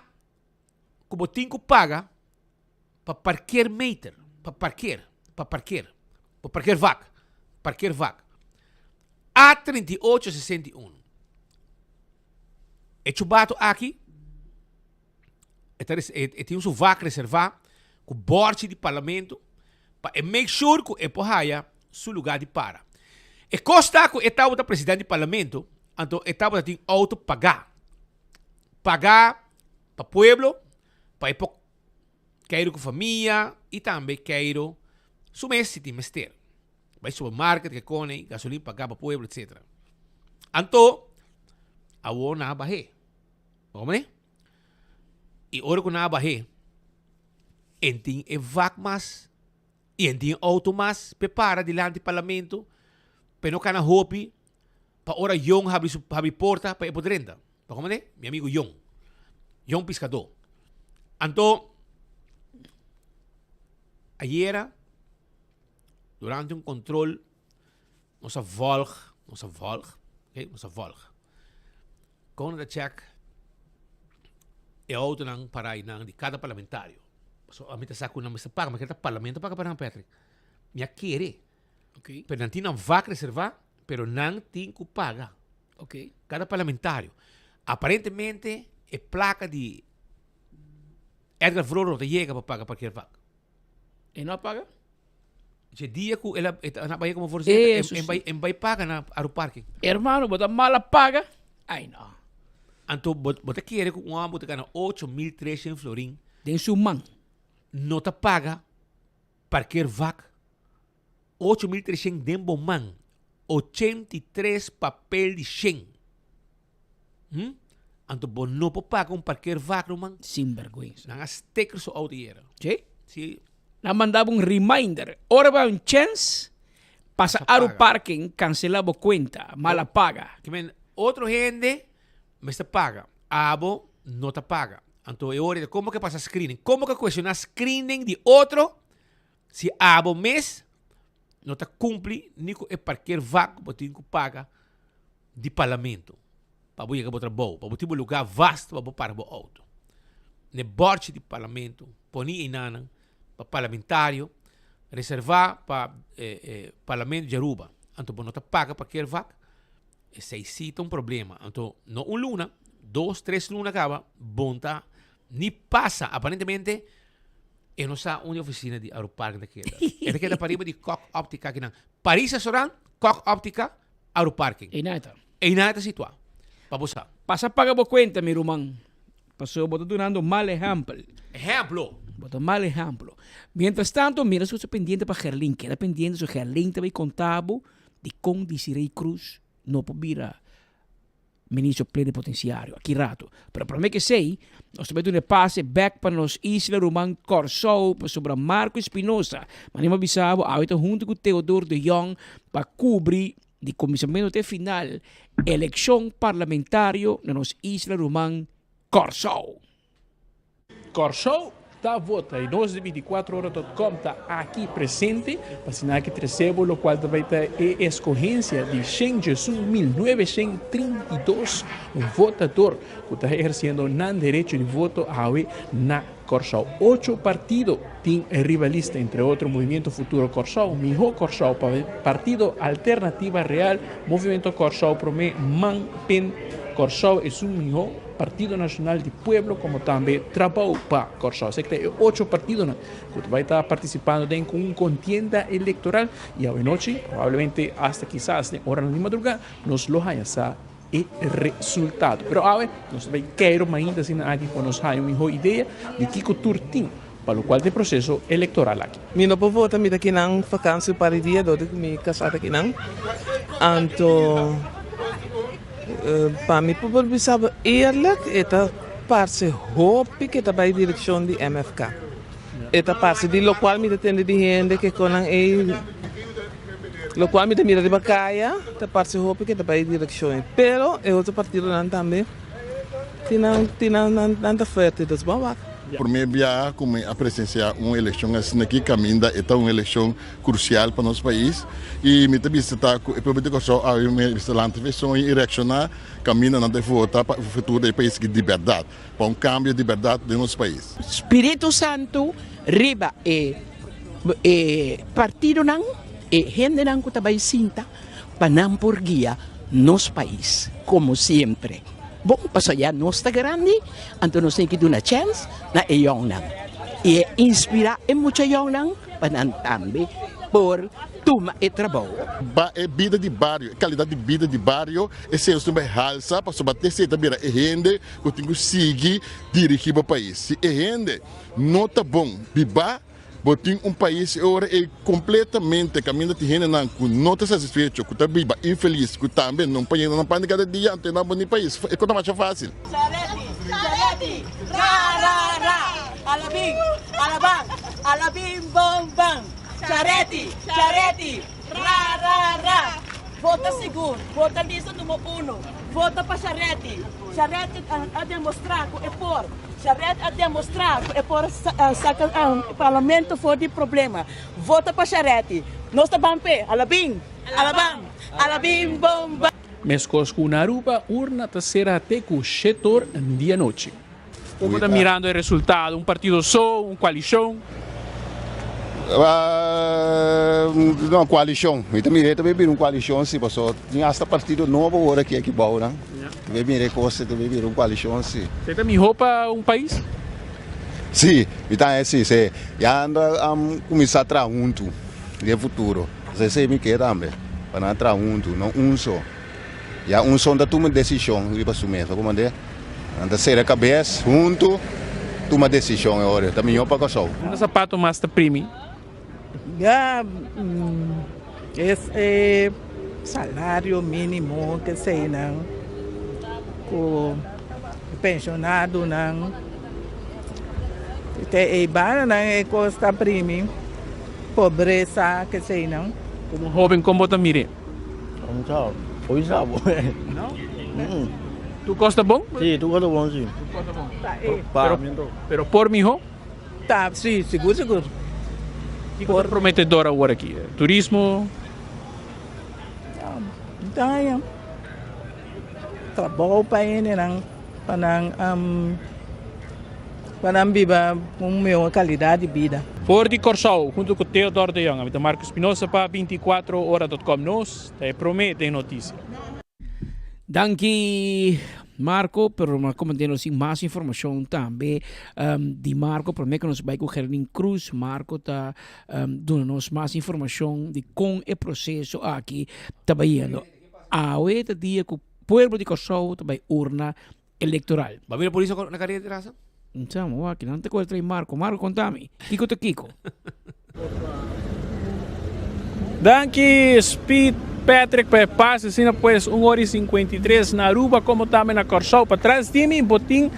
Speaker 15: ku bo tin ku paga pa parkeermeter, pa parkeer, pa parkeer, pa parkeervak, parkeervak. A 38 61. E chubato aki e ta e tin su vak reservá ku bòrchi di parlamento pa e make sure ku e por haya su lugá di para. E kos ta ku e tabata president di parlamento, anto e tabata tin outo pagá. Pagá pa pueblo, pa e por keiru ku famia i tambe keiru su mes si tin mester. Bai supermarket ke kone, gasolin pagá pa pueblo, etcetera. Anto, awor nan a bah'é. Bo komprende? I ora ku nan a bah'é, en tin e vak mas i en tin e outo mas p'e para dilanti parlamento, p'e no kana hopi pa ora Yon habri su habri porta pa e por drenta. Bo komprende? Mi amigu Yon. Yon Piskadó. Anto, ayera, durante un kontrol, nos a vòlg, nos a vòlg, oké, nos a vòlg. Kon nan ta check e autonan para einan di kada parlamentario. Pasobra ami ta sa ku nan mester paga, mi a kere ta parlamento paga pa nan Patrick. Mi a kere.
Speaker 16: Okay.
Speaker 15: Pero nan tin nan vak reserva, pero nan tin ku paga.
Speaker 16: Okay.
Speaker 15: Kada parlamentario. Aparentemente e plaka di Edgar Vrolijk no ta yega pa paga parkeer vak.
Speaker 16: E no a paga?
Speaker 15: Dje dia ku el a e ta bai komo voorzitter,
Speaker 16: Eso
Speaker 15: en
Speaker 16: sí.
Speaker 15: bai en bai paga na Aruparking.
Speaker 16: Hermano, bo ta mal a paga? Ai no.
Speaker 15: Anto bo bo ta kere ku un hòmber ku ta gana 8300 florin.
Speaker 16: Den su man.
Speaker 15: No ta paga parkeer vak 8300 den bo man. 83 papel di shen. Hm? Anto bo no por paga un parkeervak ruman.
Speaker 16: Sinbergüenza.
Speaker 15: Nan a sticker su auto yera.
Speaker 16: Sí?
Speaker 15: Sí.
Speaker 16: Nan manda bo un reminder. Ora bo hay un chance, pasa
Speaker 15: Pasa
Speaker 16: Aru
Speaker 15: paga.
Speaker 16: Parking, cancela bo cuenta. Mala paga.
Speaker 15: Ke men otro hende mester paga. Abo. no ta paga. Anto e ora como ke pasa screening? Como ke cuestiona screening di otro si abo mes no ta cumpli ni cu e parkeervak cu bo tin cu paga di parlamento pa bo yega bo trabou, pa bo tin bo lugar vast pa bo para bo auto. Ne borchi di parlamento poni einanan pa parlamentario reserva pa parlamento di Aruba. Anto bo no ta paga parkeervak, esey si ta un problema. Anto no un luna, dos, tres luna caba, bo no ta ni pasa. Aparentemente e no sa unda e oficina di Aruparking ta keda. E ta keda pariba di Kok Optica akinan. Paris Restaurant, Kok Optica, Aruparking.
Speaker 16: Einan e ta.
Speaker 15: Einan e ta situa. Pa bo sa.
Speaker 16: Pasa paga bo cuenta mi ruman. Pasobra bo ta dunando mal ehempel.
Speaker 15: Ehemplo!
Speaker 16: Bo ta mal ehemplo. Mientras tanto, mira su pendiente pa Gerlin. Keda pendiente su Gerlin ta bay conta bo dicon Desiree Cruz no por bira ministro plenipotenciario aki rato. Pero prome ke esey, nos ta bay duna e pase bek pa nos isla ruman Kòrsou pasobra Marco Espinosa, manera mi a bisa bo, awe ta hunto ku Theodor de Jong pa kubri di kuminsamentu te final elekshon parlamentario na nos isla ruman Kòrsou.
Speaker 18: Kòrsou ta vota i nos di binticuatro ora dot com ta aki presente pa asina aki trese bo lokual ta bai ta e eskohensia di 101.932 votador ku ta ehersiendo nan derecho di voto awe na Kòrsou. Ocho partido tin riba lista, entre otro Movimiento Futuro Kòrsou, Mihó Kòrsou, Partido Alternativa Real, Movimento Kòrsou Promé, Man, pen, Kòrsou Esun Mihó, Partido Nacional di Pueblo como tambe Trabou pa Kòrsou. Esaki ta e ocho partidonan ku ta bai ta partisipando den ku un kontienda elektoral i awenochi, probablemente asta kisas den oranan di madrugá, nos lo haña sa e resultado. Pero awe nos ta bai keiru mainta asina aki pa nos haña un mihó idea di kiko tur tin pa lokual ta e proseso elektoral aki.
Speaker 21: Mi no por vota, mi ta kinan vakansi un par di dia dor di ku mi kasá ta kinan. Anto pa mi por por bisa bo eerlijk e ta parse hopi ke ta bai direkshon di MFK. E ta parse di lokual mi ta tende di hende ke konan ei lokual mi ta mira riba kaya ta parse hopi ke ta bai direkshon ei. Pero e otro partidonan tambe tin nan tin nan nan ta fuerte dus bon wak.
Speaker 22: Promé biaha ku mi a presensiá un elekshon asina aki kaminda e ta un elekshon krusial pa nos pais i mi ta bisa ta ku e pueblo di Kòrsou awe mester lanta fe soño i reakshoná kaminda nan ta vota pa e futuro di e pais aki di bèrdat, pa un kambio di bèrdat den nos pais.
Speaker 23: Spiritu Santu riba e e partidonan, e hendenan ku ta bai sinta pa nan por guia nos pais komo siempre. Bon, pasobra ya nos ta grandi, anto nos tin ki duna chèns na e yòngnan i e inspirá e mucha yòngnan pa nan tambe por tuma e trabou.
Speaker 22: Ba e bida di bario, e kalidat di bida di bario, esei nos tin bai halsa pasobra esei ta bira e hende ku tin ku sigui dirigí bo pais. Si e hende no ta bon bibá, Bo tin un pais e ora ei completamente caminda tin hendenan cu no ta satisfecho, cu ta biba infeliz, cu tambe no por yega nan pan di cada dia, anto e nan bo ni pais. E cosa masha facil.
Speaker 24: Charetti, charetti, ra, ra, ra, alabin, alaban, alabin, bon, ban. Charetti, charetti, ra, ra, ra, vota sigur, vota lista numero uno, vota pa Charetti. Charetti a demostra cu e por. Charet a demostra cu e por saca parlamento for di problema. Vota pa Charetti. Nos ta ban p'e. Alabin! Alaban! Alabin bon ban!
Speaker 18: Meskos ku na Aruba, urna ta sera te ku shetor di anochi. Como ta mirando e resultado? Un partido so, un coalicion?
Speaker 25: No, coalicion. Mi ta mira e ta bay bira un coalicion si, pasobra tin hasta partido nobo awor aki aki bou nan. Ta bay mira e cos, ta bay bira un coalicion si.
Speaker 18: Esey ta miho pa un pais?
Speaker 25: Si, mi ta haña si. Se ya anda cuminsa traha hunto den futuro. Esey mi ke tambe, pa nan traha hunto, no un so. Ya un son ta tuma desishon riba su mes, bo mande? Nan ta sera kabes huntu tuma desishon e ora ta mihó pa Kòrsou.
Speaker 18: Unda sapato mas ta primi?
Speaker 26: Ya es e salario minimo keseinan ku penshonadonan te ei bananan e kos ta primi pobresa keseinan.
Speaker 18: Komo hoben kon bo ta mir'é?
Speaker 27: Amo sa, hoy sa bo.
Speaker 18: No? Tur kos ta bon?
Speaker 3: Si, tur kos ta bon, si.
Speaker 18: Tur kos ta bon.
Speaker 3: Pa
Speaker 18: Pero,
Speaker 3: mi anto.
Speaker 18: pero por miho?
Speaker 26: Ta, si, sigur, sigur.
Speaker 18: Kiko ta prometedor awor aki? Turismo?
Speaker 26: Ta haña trabou pa hendenan, pa nan pa nan biba un mehor kalidat di bida.
Speaker 18: For di Kòrsou, huntu ku Theodor de Jong, ami ta Marco Espinosa pa binticuatro ora dot com. Nos ta e promé den notisia.
Speaker 16: Danki Marco, pero nos a komand'é nos tin mas informashon tambe di Marco. Promé ku nos bai ku Gerlin Cruz, Marco ta duna nos mas informashon di kon e proseso aki ta bayendo. Awe ta dia ku pueblo di Kòrsou ta bai urna elektoral.
Speaker 15: Bo a mira polis na karera di rasa?
Speaker 16: Nta, mo wak, nan ta kore trae Marco. Marco, konta mi, kiko ta kiko?
Speaker 18: Danki Speed Patrick pa e pase asina pues un ora y 53 na Aruba como tambe na Kòrsou. Patras di mi bo tin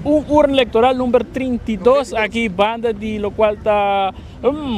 Speaker 18: un urna electoral number 32 aki banda di locual ta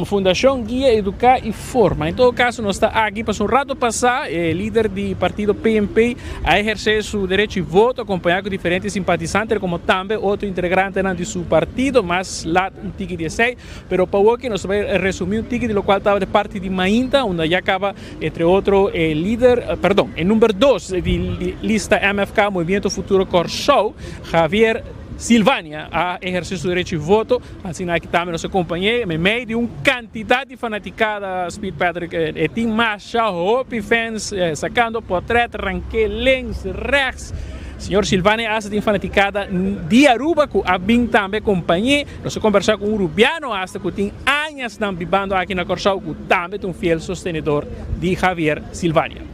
Speaker 18: Fundacion Guia Educa y Forma. En todo caso nos ta aki pasobra un rato pasa e lider di partido PNP a eherce su derecho y voto acompaña cu diferente simpatizante como tambe otro integrantenan di su partido mas lat un tiki di esey. Pero pa awoki nos ta bay resumi un tiki di locual tabata e parti di mainta unda ya caba entre otro e lider, perdon, e number dos di lista MFK, Movimiento Futuro Kòrsou, Javier Silvania a eherce su derecho di voto. Asina aki tambe nos a compañe meimei di un cantidad di fanaticada Speed Patrick e tin masha hopi fans sacando potret, ranke links, rechts. Señor Silvania hasta tin fanaticada di Aruba cu a bin tambe compañe. Nos a conversa cu un Rubiano hasta cu tin añasnan bibando aki na Corsou cu tambe ta un fiel sostenedor di Javier Silvania.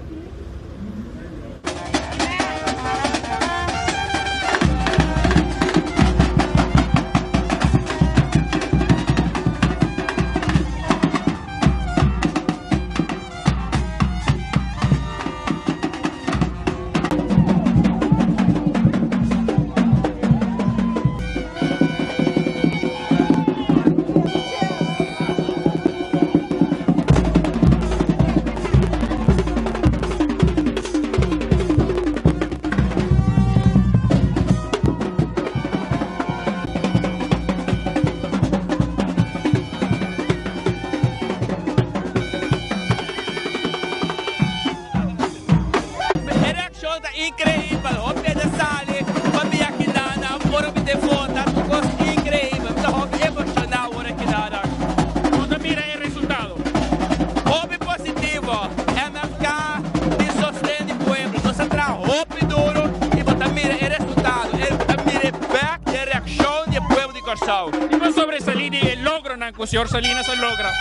Speaker 4: E reaccion ta increibel, hopi hende sali pa bia kinanan ora mi den vota, tur cos increibel, mi ta hopi emociona awor kinanan.
Speaker 18: Con ta mira e resultado?
Speaker 4: Hopi positivo, MFK tin sosten di pueblo, nos a traha hopi duro y bo ta mira e resultado, bo ta mira bek e reaccion di e pueblo di Corsou.
Speaker 18: Kico a sobresali di e logronan cu señor Salinas a logra?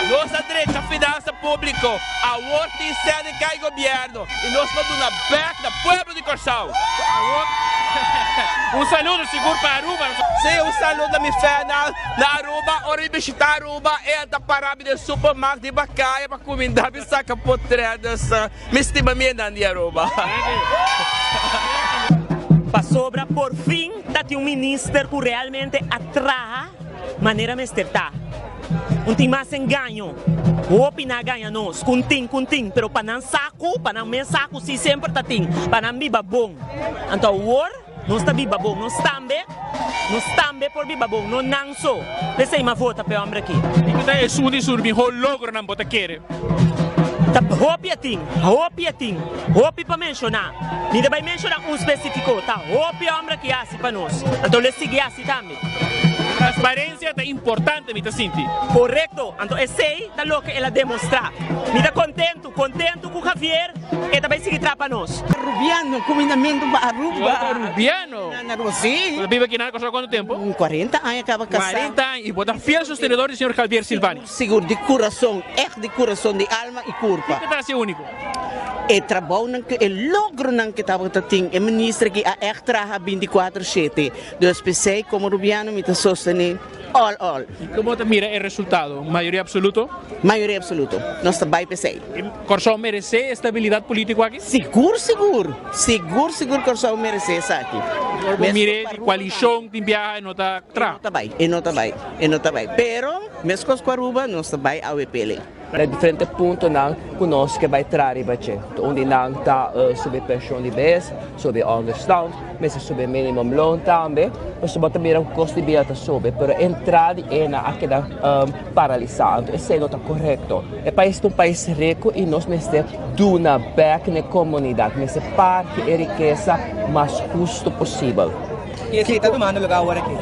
Speaker 4: Nos a drecha finansa publico, awor tin sede cay gobierno y nos lo duna bek na pueblo di Corsou.
Speaker 18: Awor un saludo sigur pa Aruba.
Speaker 4: Si, un saludo na mi fènnan na Aruba. Ora mi bishita Aruba e ta para mi den supermarkt di Bakaya pa kuminda mi saka potrèt. Dus mi stima mi hendenan di Aruba.
Speaker 5: Pasobra por fin ta tin un minister cu realmente a traha manera mester ta. Un tin mas engaño. Hopi na gaña nos cu un tin, cu un tin, pero pa nan sa cu, pa nan mes sa cu si semper ta tin, pa nan biba bon. Anto awor nos ta biba bon, nos tambe, nos tambe por biba bon, no nan so. P'esei m'a vota p'e hombre aki.
Speaker 18: Kiko ta esun di su mihó logronan bo ta kere?
Speaker 5: Ta hopi a tin, hopi a tin, hopi pa menshoná. Mi ta bai menshoná un spesífiko, ta hopi hombre aki hasi pa nos, anto lo e sigui hasi tambe.
Speaker 18: Transparencia ta importante mi ta sinti.
Speaker 5: Corecto, anto esey ta loke el a demostra. Mi ta contento, contento cu Javier e ta bay sigui traha pa nos.
Speaker 7: Arubiano, cumindamento pa Aruba.
Speaker 18: Bo ta Arubiano?
Speaker 7: Na Aruba, si.
Speaker 18: Bo ta biba aki na Kòrsou cuanto tempo?
Speaker 7: 40 aña caba casá.
Speaker 18: 40 aña y bo ta fiel sostenedor di señor Javier Silvania?
Speaker 7: Sigur, di curason, echt di curason, di alma y curpa.
Speaker 18: Kiko ta haci unico?
Speaker 7: E trabounan, e logronan cu tabata tin e minister aki a echt traha binticuatro shete. Dus p'esei komo Rubiano mi ta sostené all all.
Speaker 18: I komo ta mira e resultado? Mayoria absoluto?
Speaker 7: Mayoria absoluto. Nos ta bai p'esei.
Speaker 18: Kòrsou meresé e stabilidat polítiko aki?
Speaker 7: Sigur sigur. Sigur sigur Kòrsou meresé esaki.
Speaker 18: Ora bo mir'é di koalishon tin biaha e no ta tra.
Speaker 7: E no ta bai. E no ta bai. E no ta bai. Pero meskos ku Aruba nos ta bai awp lei.
Speaker 3: Na diferente puntonan ku nos ke bai traha riba dje. Un di nan ta subi penshon di bes, subi onderstand, mester subi minimumloon tambe. Pasobra bo ta mira ku kosto di bida ta subi, pero entrada di enan a keda paralisá. Anto esei no ta korekto. E pais ta un pais riku i nos mester duna bèk na e komunidat. Mester parti e rikesa mas hustu posibel.
Speaker 8: I esei ta tumando lugá awor aki.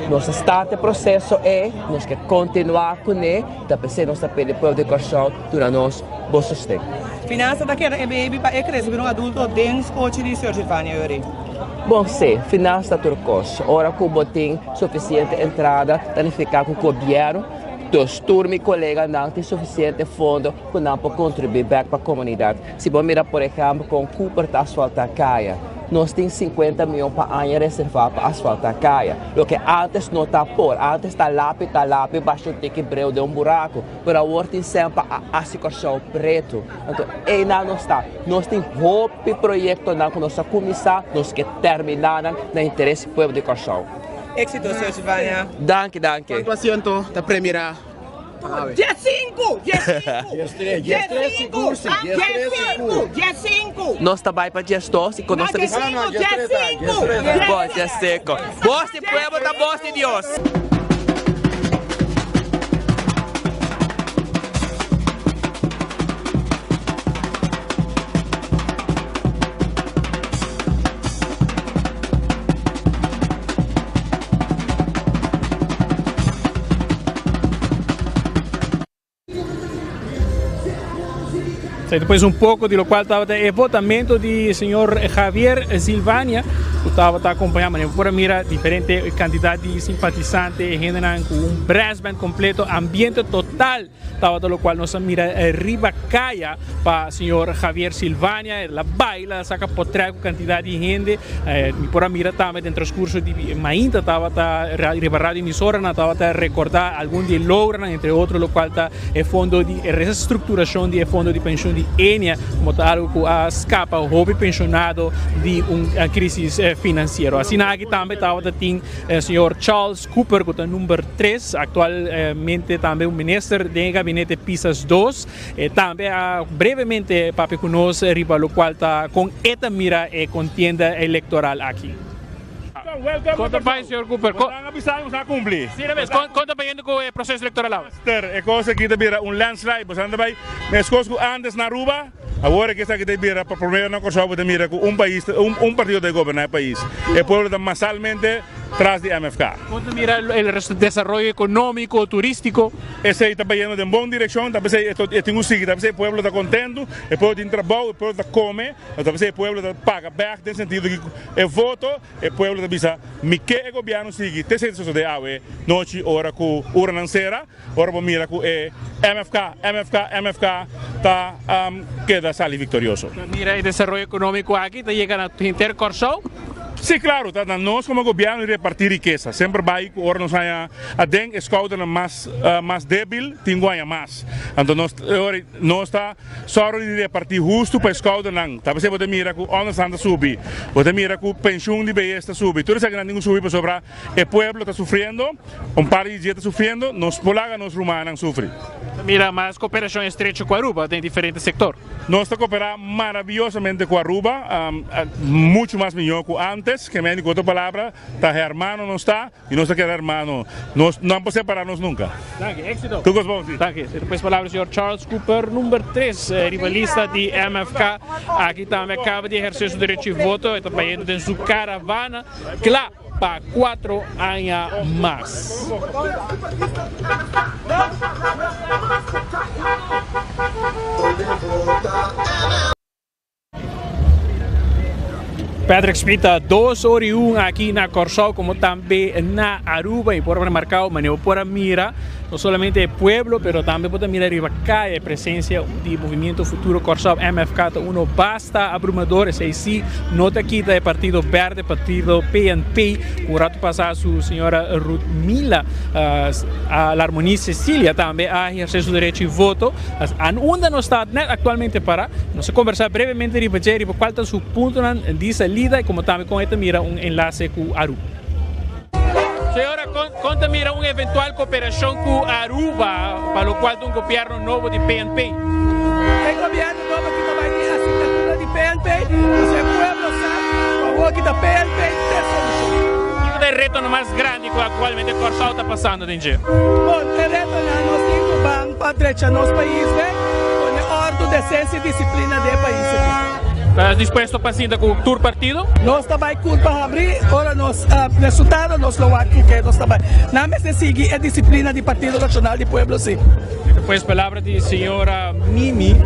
Speaker 3: Nos a start e proseso ei, nos ke kontinuá kuné. Ta p'esei nos ta pidi pueblo di Kòrsou duna nos bo sosten.
Speaker 8: Finansa ta keda e baby pa e krese bira un adulto den skochi di Señor Silvania Yori.
Speaker 3: Bon si, finansa ta tur kos. Ora ku bo tin sufisiente entrada ta nifiká ku gobièrnu, dus tur mi koleganan tin sufisiente fondo ku nan por kontribuí bèk pa komunidat. Si bo mira por ehèmpel kon Cooper ta asfaltá kaya, nos tin sinkuenta mion pa aña reservá pa asfaltá kaya, loke ántes no ta por. Ántes ta lapi ta lapi basha un tiki breu den un buraku, pero awor tin sèn pa a hasi Kòrsou pretu. Anto einan nos ta. Nos tin hopi proyektonan ku nos a kuminsá, nos ke terminá nan na interes di pueblo di Kòrsou.
Speaker 8: Éksito, señor Silvania.
Speaker 3: Danki, danki.
Speaker 9: Kuantu asiento ta premirá?
Speaker 3: Nos ta bai pa diesdos y cu nos ta bisa. Bos diescinco. Bos di pueblo ta bos di Dios.
Speaker 18: Despues un poco di locual tabata e votamento di señor Javier Silvania, cu tabata acompaña, manera por a mira diferente cantidad di simpatizante, hendenan cu un brass band completo, ambiente total tabata locual nos a mira riba caya pa señor Javier Silvania, el a baila, a saca potret cu cantidad di hende, mi por a mira tambe den transcurso di mainta tabata riba radio emisoranan tabata recorda algun di e logronan, entre otro locual ta e fondo di e reestructuracion di e fondo di pensioen di Enia, como ta algo cu a scapa hopi pensionado di un crisis financiero. Asina aki tambe tabata tin señor Charles Cooper cu ta number tres, actualmente tambe un minister den e gabinete Pisas dos, e tambe a brevemente papia cu nos riba locual ta con e ta mira e contienda electoral aki.
Speaker 10: Con ta bay señor Cooper? Con
Speaker 18: ta bayendo cu e proceso electoral awe?
Speaker 10: E cos aki ta bira un landslide, boso ta bay mescos cu antes na Aruba, awor aki esaki ta bira pa prome na Corsou bo ta mira cu un pais, un partido ta goberna e pais, e pueblo ta masalmente tras di MFK.
Speaker 18: Con ta mira el desaroyo economico, turistico?
Speaker 10: Esey ta bayendo den bon direccion, ta pesey e tin cu sigui, ta pesey e pueblo ta contento, e pueblo tin trabou, e pueblo ta come, ta pesey e pueblo ta paga bek den sentido di e voto, e pueblo ta bisa mi ke e gobierno sigui, te esey ta sosode awe nochi ora cu uranan cera, ora bo mira cu e MFK, MFK, MFK ta keda sali victorioso.
Speaker 18: Ta mira e desaroyo economico aki ta yega na henter Corsou?
Speaker 10: Sí, claro, ta na nos como gobierno di reparti rikesa. Semper bay cu ora nos haya aden e schoudernan mas mas debil tin cu haya mas. Anto nos ora nos ta sòru di reparti hustu pa e schoudernan. Ta p'esei bo ta mira cu onderstand ta subi, bo ta mira cu pensioen di beyes ta subi. Tur esakinan tin cu subi pasobra e pueblo ta sufriendo, un par di dje ta sufriendo, nos por laga nos rumannan sufri.
Speaker 18: Ta mira mas cooperacion estrecho cu Aruba den diferente sector.
Speaker 10: Nos ta cooperá maravillosamente cu Aruba, mucho mas mihó cu antes, ke mende cu otro palabra, ta hermano nos ta y nos ta keda hermano, nos no por separá nos nunca.
Speaker 18: Danki, éxito.
Speaker 10: Tur cos bon, si.
Speaker 18: Danki. Despues palabra señor Charles Cooper, number tres riba lista di MFK, aki tambe a caba di eherce su derecho di voto, e ta bayendo den su caravana cla pa cuatro aña mas. Patrick Smith ta dos ora y un aki na Kòrsou komo tambe na Aruba y por a remarkao manera bo por a mira no solamente e pueblo pero tambe bo ta mira riba kaya e presencia di Movimiento Futuro Kòrsou MFK ta uno basta abrumador esei si no ta kita e partido berde partido PNP ku un rato pasa su señora Ruthmila Larmonie Cecilia tambe a eherce su derecho di voto. An unda nos ta net actualmente para, nos a conversa brevemente riba dje riba cual ta su puntonan di salida y como tambe con e ta mira un enlace cu Aruba. Señora, con ta mira un eventual cooperacion cu Aruba pa locual ta un gobierno nobo di PNP?
Speaker 8: E gobierno nobo aki ta bay tin asignatura di PNP, pasobra e pueblo sa cu awor ki ta PNP t'e solucion.
Speaker 18: Kico ta e retonan mas grandi cu actualmente Corsou ta pasando den dje?
Speaker 8: Bon, e retonan nos tin cu ban pa drecha nos pais bek, pone ordo, decencia y disciplina den e pais aki.
Speaker 18: Ta dispuesto pa sinta ku tur partido?
Speaker 8: Nos ta bai kurpa habrí ora nos resultado nos lo wak ku ke nos ta bai. Nan mester sigui e disiplina di Partido Nashonal di Pueblo si.
Speaker 18: Despues palabra di señora Mimi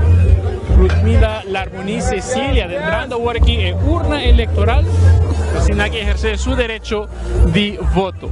Speaker 18: Rutmila Larmonie Cecilia adentrando awor aki e urna electoral asina ki eherce su derecho di voto.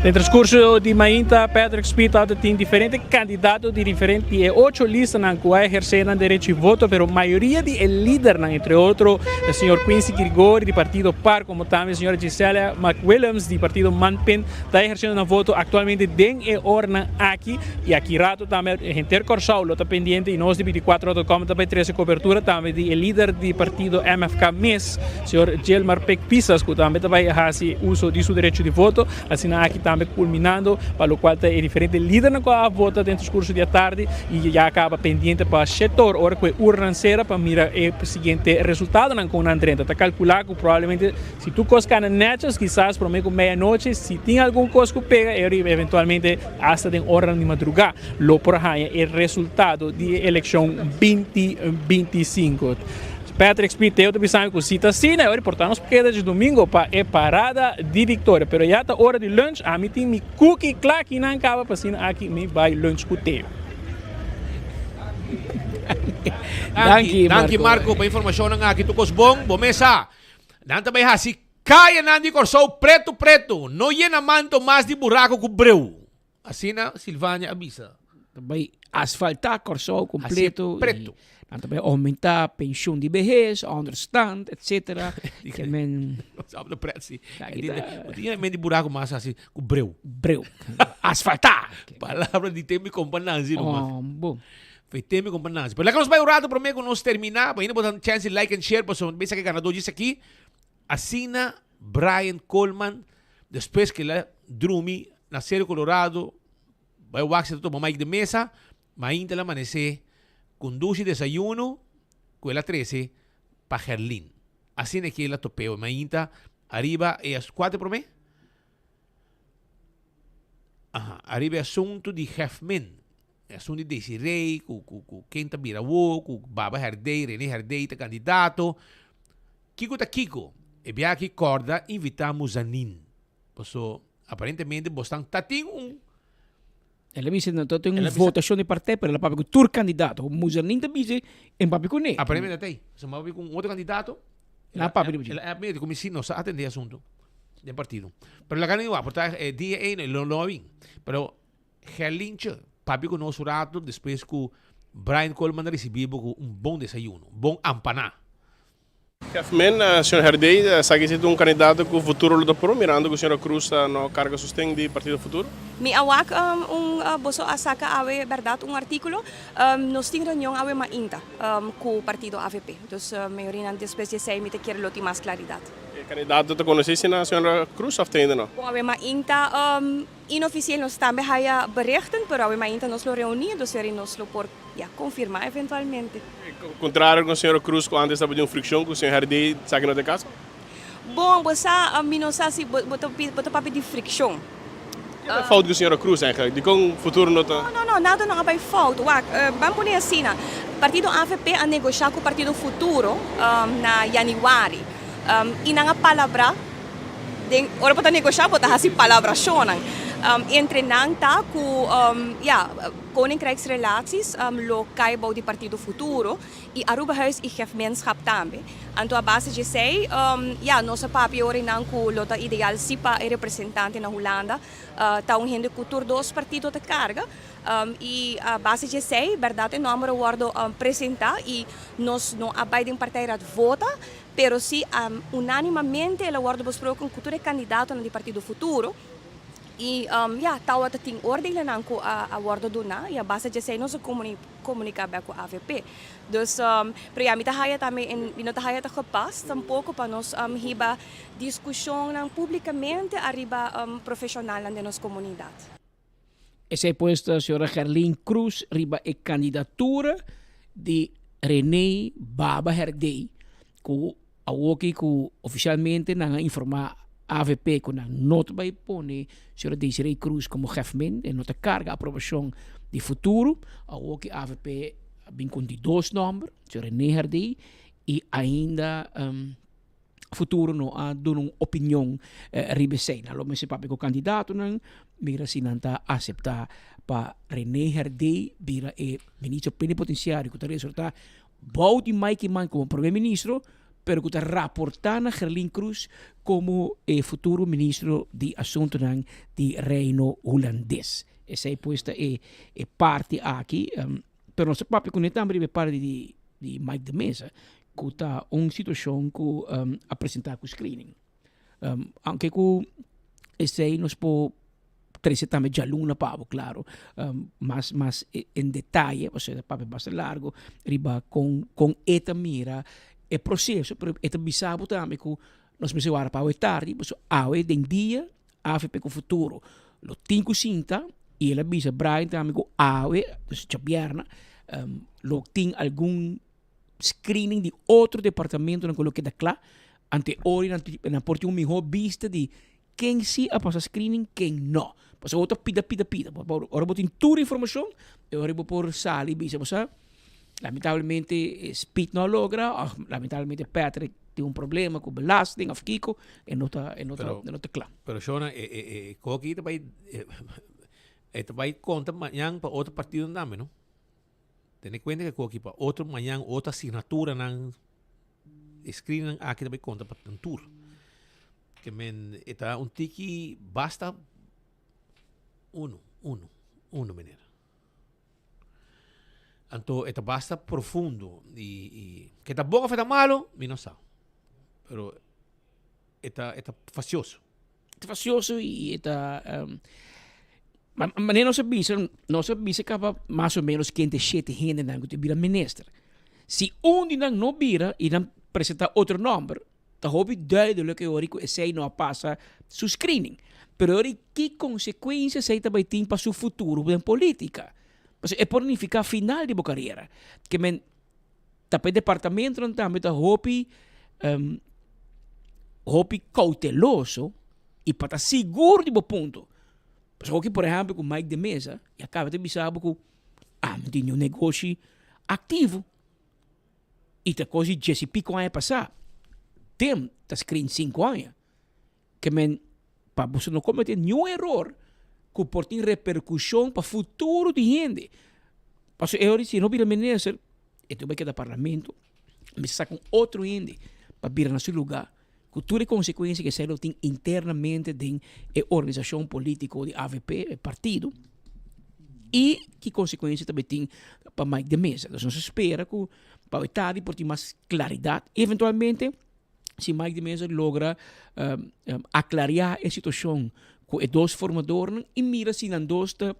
Speaker 18: Den transcurso di mainta Patrick Speed a tin diferente candidato di diferente di e ocho listanan cu a eherce nan derecho di voto, pero mayoria di e lidernan, entre otro e señor Quincy Grigori di partido par como tambe señora Gisela McWilliams di partido Manpin ta eherciendo nan voto actualmente den e oranan aki y aki rato tambe henter Corsou lo ta pendiente y nos di 24 dot com ta bay trece cobertura tambe di e lider di partido MFK mes. Señor Gilmar Pek Pisas cu tambe ta bay haci uso di su derecho di voto, asina aki tambe culminando pa locual ta e diferente lidernan cu a vota den transcurso di atardi y ya caba pendiente pa shetor ora cu e urnan cera pa mira e siguiente resultadonan cu nan drenta. Ta calcula cu probablemente si tur cos cana netjes kisas prome cu medianochi si tin algun cos cu pega e eventualmente hasta den oranan di madruga lo por haya e resultado di e eleccion binti 25. Patrick Speed Teo ta bisa mi ku si ta asina e ora por ta nos keda djadumingo pa e parada di Victoria pero ya ta ora di lunch ami tin mi cookie kla kinan kaba pa asina aki mi bai lunch ku Teo.
Speaker 15: Danki Danki Marco pa informashonnan aki tur kos bon bo mes sa nan ta bai hasi kayanan di Kòrsou pretu pretu no yena manto mas di buraku ku breu. Asina Silvania a bisa.
Speaker 16: Ta bai asfaltá Kòrsou kompleto.
Speaker 15: Hasié pretu.
Speaker 16: Nan ta bai oumentá penshun di behes, ònderstand, etsetera. Ke men.
Speaker 15: Sa op de pret si. Bo tin men di buraku mas hasi ku breu.
Speaker 16: Breu. Asfaltá.
Speaker 15: Palabra di tempi kompa Nancy nomás.
Speaker 16: Oh, bon.
Speaker 15: Fe tempi kompa Nancy. Pero laga nos bai un rato promé ku nos terminá. Bo ainda bo ta chance di like and share pasobra mesa ke ganadó djis aki. Asina Brian Coleman despues ke el a drumi na Cerro Colorado bai wak si ta tuma Mike de Meza, mainta el a manesé ku un dushi desayuno ku el a trese pa Gerlin. Asina ke el a top'é mainta ariba e kuater promé? Aha, ariba e asuntu di Hefmin, e asuntu di Desiree ku ku ku ken ta bira awor, ku Baba Herdey, Rene Herdey ta kandidato. Kiko ta kiko? E biaha aki kòrda invitá Muzanin. Paso aparentemente bosnan ta tin un.
Speaker 16: El a bisa no ta tin un votashon di partij, pero el a papia ku tur kandidato. Muzanin ta bisa en papia kuné.
Speaker 15: Aparentemente ta ei. Pasobra mi a papia ku un otro kandidato.
Speaker 16: El a papia riba dje.
Speaker 15: El a mira ku mi si no sa atendé e asuntu den partido. Pero laga nan igual, por ta e dia ei lo no a bin. Pero Gerlintje papia ku nos un rato despues ku Brian Coleman a risibi bo ku un bon desayuno, bon ampaná.
Speaker 6: Jefmen, Señor Herdey, sa ki si ta un kandidato ku futuro lo ta pro, mirando ku señora Cruz ta no karga sosten di Partido Futuro?
Speaker 9: Mi a wak un boso a saka awe bèrdat un artíkulo. Nos tin reunion awe mainta ku partido avp. Dus mayorina despues di esei mi ta kere lo tin mas klaridat.
Speaker 6: E kandidato ta konosí si na señora Cruz òf te ainda no?
Speaker 9: Bon awe mainta inofisiel nos tambe haya berichten, pero awe mainta nos lo reuní, dus eri nos lo por ya konfirmá eventualmente.
Speaker 6: Kontrario ku señora Cruz ku antes tabatin un frikshon ku señor Herdey, esaki no ta e kaso?
Speaker 9: Bon, bo sa, mi no sa si bo bo ta bo ta papia di frikshon.
Speaker 6: Ke ta fout ku señora Cruz eigenlijk? Dikon futuro no ta.
Speaker 9: No, no, no, nada no a bai fout. Wak, ban pone asina, Partido avp a negoshá ku Partido Futuro na yanüari i nan a palabrá den ora bo ta negoshá bo ta hasi palabrashonnan. Entre nan ta ku ya Koninkrijksrelaties lo kai bou di Partido Futuro i Arubahuis i Gemeenschap tambe. Anto a base di esei, ya, nos a papia ora einan ku lo ta ideal si pa e representante na Hulanda ta un hende ku tur dos partido ta karga. I a base di esei, bèrdat e nòmber a wòrdu presentá i nos no a bai den partijraad vota, pero si unánimamente el a wòrdu besproken ku tur e kandidatonan di Partido Futuro. Y ya, tawata tin oordelenan cu a wordo duna y a base di esey nos a comunica bek cu avp. Dus, pero ya, mi ta haya tambe, mi no ta haya ta gepast tampoco pa nos hiba discusionnan publicamente ariba profesionalnan den nos comunidad.
Speaker 16: Esey pues ta señora Gerlien Croes riba e candidatura di Rene Baba Herdé cu Awoki ku ofisialmente nan a informá avp ku nan no ta bai pone señora Desiree Croes komo gèfmen, e no ta karga aprobashon di futuro. Awoki avp a bin ku di dos nòmber, señor Rene Herdé i ainda futuro no a duna un opinion riba esei. Nan lo mester papia ku kandidatonan mira si nan ta aseptá pa Rene Herdé bira e ministro plenipotensiario ku ta resortá Bou di Mike Eman komo Prome Ministro, pero ku ta raportá na Gerlin Croes komo e futuro Ministro di Asuntunan di Reino Hulandes. Esei pues ta e e parti aki. Pero nos ta papia kuné tambe riba e parti di di Mike de Meza, ku ta un situashon ku a presentá ku screening. Aunke ku esei nos por trece tambe djaluna pa bo, claro. Mas mas en detaye, pasobra e papia basta largo riba con con e ta mira e proceso, pero e ta bisa bo tambe cu nos mester wara pa awe tardi, pasobra awe den dia avp cu futuro lo tin cu sinta y el a bisa Brian tambe cu awe, dus djabierna, lo tin algun screening di otro departamentonan cu lo keda cla, ante ora nan nan por tin un miho bista di ken si a pasa screening, ken no. Pasobra bo ta pida, pida, pida. Ora bo tin tur informacion, e ora bo por sali y bisa, bo sa, lamentablemente Speed no a logra, of lamentablemente Patrick tin un problema cu belasting of kico, e no ta, e no ta, e no ta cla.
Speaker 15: Pero Shona, e, e, e koki ta bai, e ta bai conta mañan pa otro partido tambe, no? Tene cuenta que koki pa otro mañan otro asignaturanan e screennan aki ta bay conta pa nan tur. Ke men e ta un tiki basta uno, uno, uno meneer. Anto e ta basta profundo y, y ke ta bon of e ta malo mi no sa. Pero e ta e ta facioso.
Speaker 16: Ta facioso y e ta um, manera nos a bisa, nos a bisa caba mas o menos kende shete hendenan cu ta bira minister. Si un di nan no bira y nan presenta otro nomber, ta hopi duidelijk e ora cu esey no a pasa su screening. Pero e ora ki consecuencia esey ta bay tin pa su futuro den politica? Pasobra e por nifica final di bo carera. Ke men Ta pa e departamentonan tambe ta hopi hopi cauteloso y pa ta sigur di bo punto. Pasobra hoki por ehempel cu Mike de Meza y a caba ta bisa bo cu ami tin un negoshi activo y ta cos di dies y pico aña pasa. Tim ta screen cinco aña. Ke men pa boso no komete niun eror ku por tin reperkushon pa futuro di hende. Pasobra e ora si no bira minister, e tin bai keda parlamento, mester saka un otro hende pa bira na su lugá, ku tur e konsekuensia ku esei lo tin internamente den e organisashon polítiko di avp, e partido, i ki konsekuensia tambe tin pa Mike de Meza. Entonces nos a spera ku pa e tardi por tin mas klaridat i eventualmente si Mike de Meza logra aclaria e situacion cu e dos formadornan y mira si nan dos ta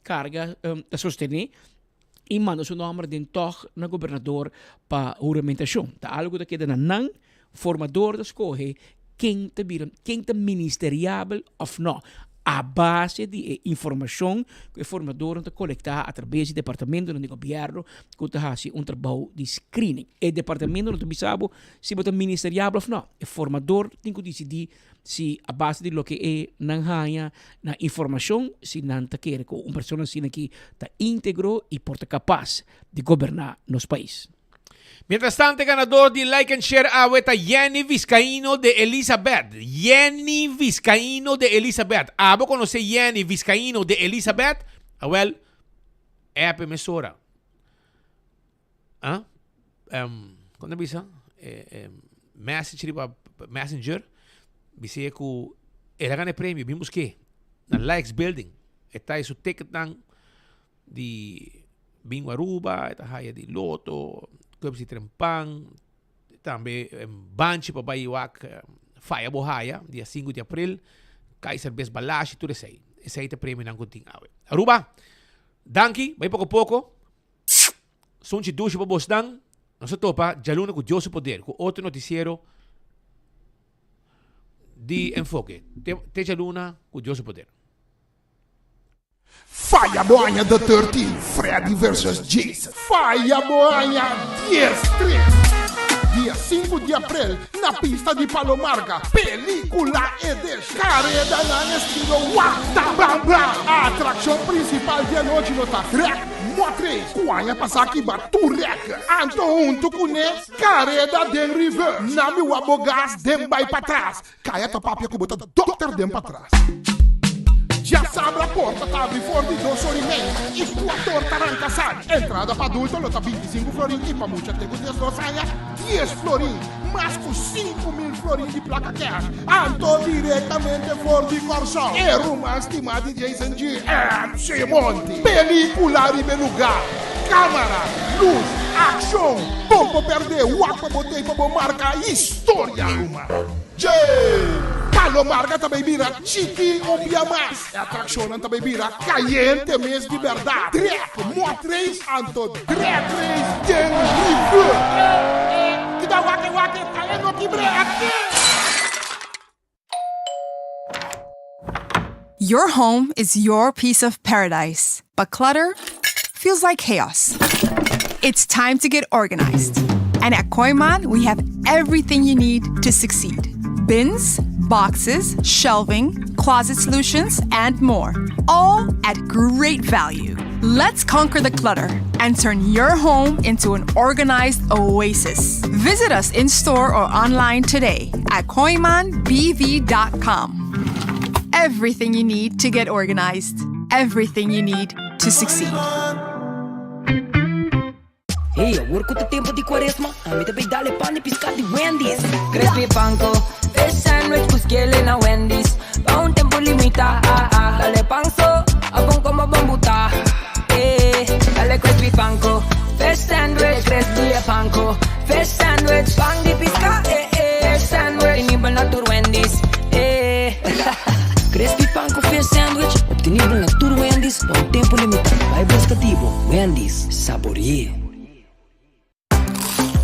Speaker 16: carga, ta sostene y manda su nomber den tog na gobernador pa huramentacion. Ta algo ta keda na nan, formador ta scoge ken ta bira, ken ta ministeriabel of no. A base di e informacion cu e formadornan ta colecta a traves di departamentonan di gobierno cu ta haci un trabou di screening. E departamento no ta bisa bo si bo ta ministeriabel of no. E formador tin cu dicidi si a base di loke e nan haya na informacion si nan ta kere cu un persona asina aki ta integro y por ta capas di goberna nos pais.
Speaker 15: Mientras tanto e ganador di Like and Share awe ta Jenny Vizcaino de Elizabeth. Jenny Vizcaino de Elizabeth. Abo conoce Jenny Vizcaino de Elizabeth? Awel, app e mesora. Ah? Um, con ta bisa? Eh, eh, message riba Messenger. Bis'e cu el a gana e premio, bin busque. Na Likes Building. E ta e su ticketnan di Bingo Aruba, e ta haya di Lotto, Clubs di Trempan, tambe banchi pa bai wak Faya Bo Haya, dia sinku di april. Kaiser Bes Balashi, tur esei. Esei ta premionan ku tin awe. Aruba, danki, bai poko poko. Sunchi dushi pa bosnan. Nos ta topa djaluna ku Dios su poder, ku otro notisiero di Enfoke. Te, te djaluna ku Dios su poder.
Speaker 20: Faya bo aña The 13, Freddy versus Jason. Faya bo aña Dies Tres. Dia sinku di aprel na pista di Palo Marga, Pelicula Edition. Karedanan estilo Wata Bam Bam. Atrakshon prinsipal di anochi lo ta Trek Mot Race ku aña pasá kiba tur rèkè. Anto huntu kuné kareda den reverse. Nami wak bo gas den bai patras. Kaya ta papia ku bo ta dòkter den patras. Djasabra porta ta abri for di dos or i mei i kuator ta ranka sali. Entrada pa adulto lo ta 25 florin i pa mucha te ku 12 aña 10 florin. Mas ku 5000 florin di plaka kèsh. Anto direktamente for di Kòrsou e ruman stimá di Jason G. MC Monty. Pelíkula riba e lugá. Kámara, lus, akshon. Bon bo pèrdè, wak pa bo tei pa bo marka historia ruman. Dje! Palo Marga ta bay bira chiki un bia mas. E atraccionnan ta bay bira cayente mes di berdad. Drek mot race anto drag race den rivier. Kita wak e wak e ta e no kibre aki.
Speaker 2: Your home is your piece of paradise, but clutter feels like chaos. It's time to get organized. And at Koiman, we have everything you need to succeed bins, boxes, shelving, closet solutions, and more. All at great value. Let's conquer the clutter and turn your home into an organized oasis. Visit us in store or online today at koimanbv.com. Everything you need to get organized. Everything you need to succeed.
Speaker 11: Hey, awor ku ta tempu di kuaresma, ami ta bay dal e pan di piská di Wendy's. Crispy panko, fish sandwich ku skele na Wendy's. Pa un tempu limitá, ah, ah. Dal e pan so, abon komo bon butá. Eh, dal e crispy panko, fish sandwich, crispy e panko, fish sandwich, pan di piská, eh, eh. Fish sandwich, obtenibel na tur Wendy's, eh. Crispy panko fish sandwich, obtenibel na tur Wendy's pa un tempu limitá. Bai buska di bo, Wendy's. Sabore'é.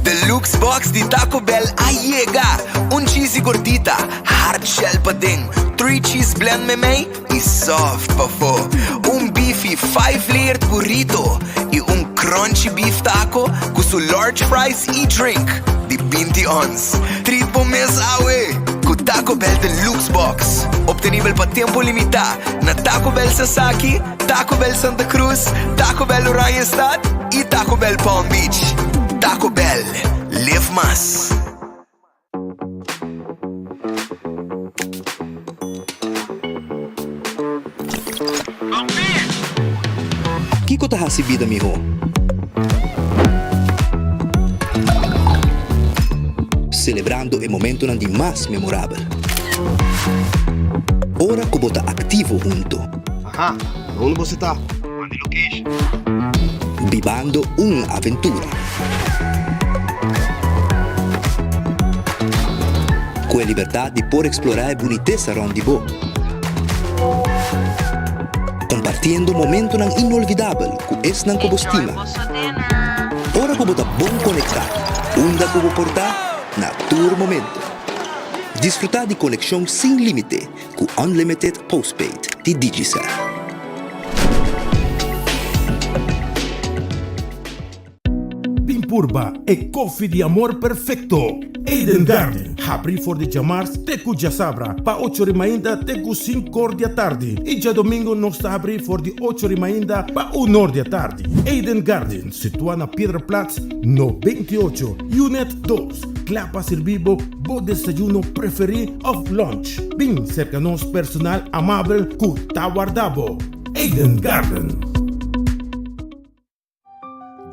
Speaker 12: Deluxe box di Taco Bell a yega! Un cheesy gordita, hard shell paden, three cheese blend memey y soft pafo. Un beefy five layered burrito y un crunchy beef taco cu su large fries y drink di binti ons. Treat bo mes awe cu Taco Bell Deluxe Box. Obtenibel pa tempo limita na Taco Bell Sasaki, Taco Bell Santa Cruz, Taco Bell Oranjestad y Taco Bell Palm Beach. Taco Bell, live mas.
Speaker 13: Kiko ta hasi bida mihó? Selebrando e momentonan di mas memorabel. Ora ku bo ta aktivo hunto.
Speaker 14: Aha, na unda boso ta? Manda e location.
Speaker 13: Bibando un aventura. Ku e libertat di por eksplorá e bunitesa rònt di bo. Kompartiendo momentonan inolvidabel ku esnan ku bo stima. Ora ku bo ta bon konektá, unda ku bo por ta, na tur momento. Disfrutá di konekshon sin límite ku Unlimited Postpaid di Digicel.
Speaker 17: Bin purba e koffie di amor perfecto! Eden Garden, habri for di djamars te ku djasabra pa ocho ri mainta te ku sinkor di atardi i djadomingo nos ta habri for di ocho ri mainta pa unor di atardi. Eden Garden, situa na Piedra Plat no 28, Unit dos, kla pa sirbi bo bo desayuno preferi of lunch. Bin serka nos personal amabel ku ta warda bo. Eden Garden.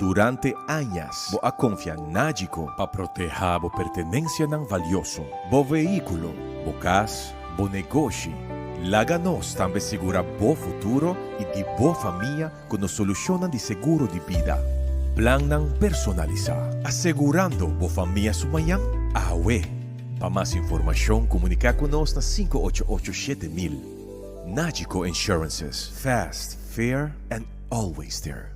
Speaker 27: Durante añas bo a konfia Nagico pa protehá bo pertenensianan valioso, bo vehíkulo, bo kas, bo negoshi. Laga nos tambe sigurá bo futuro i di bo famia ku nos solushonnan di seguro di bida. Plannan personalisá, asegurando bo famia su mañan awe. Pa mas informashon komuniká ku nos na 588 7000. Nagico Insurances, fast, fair and always there.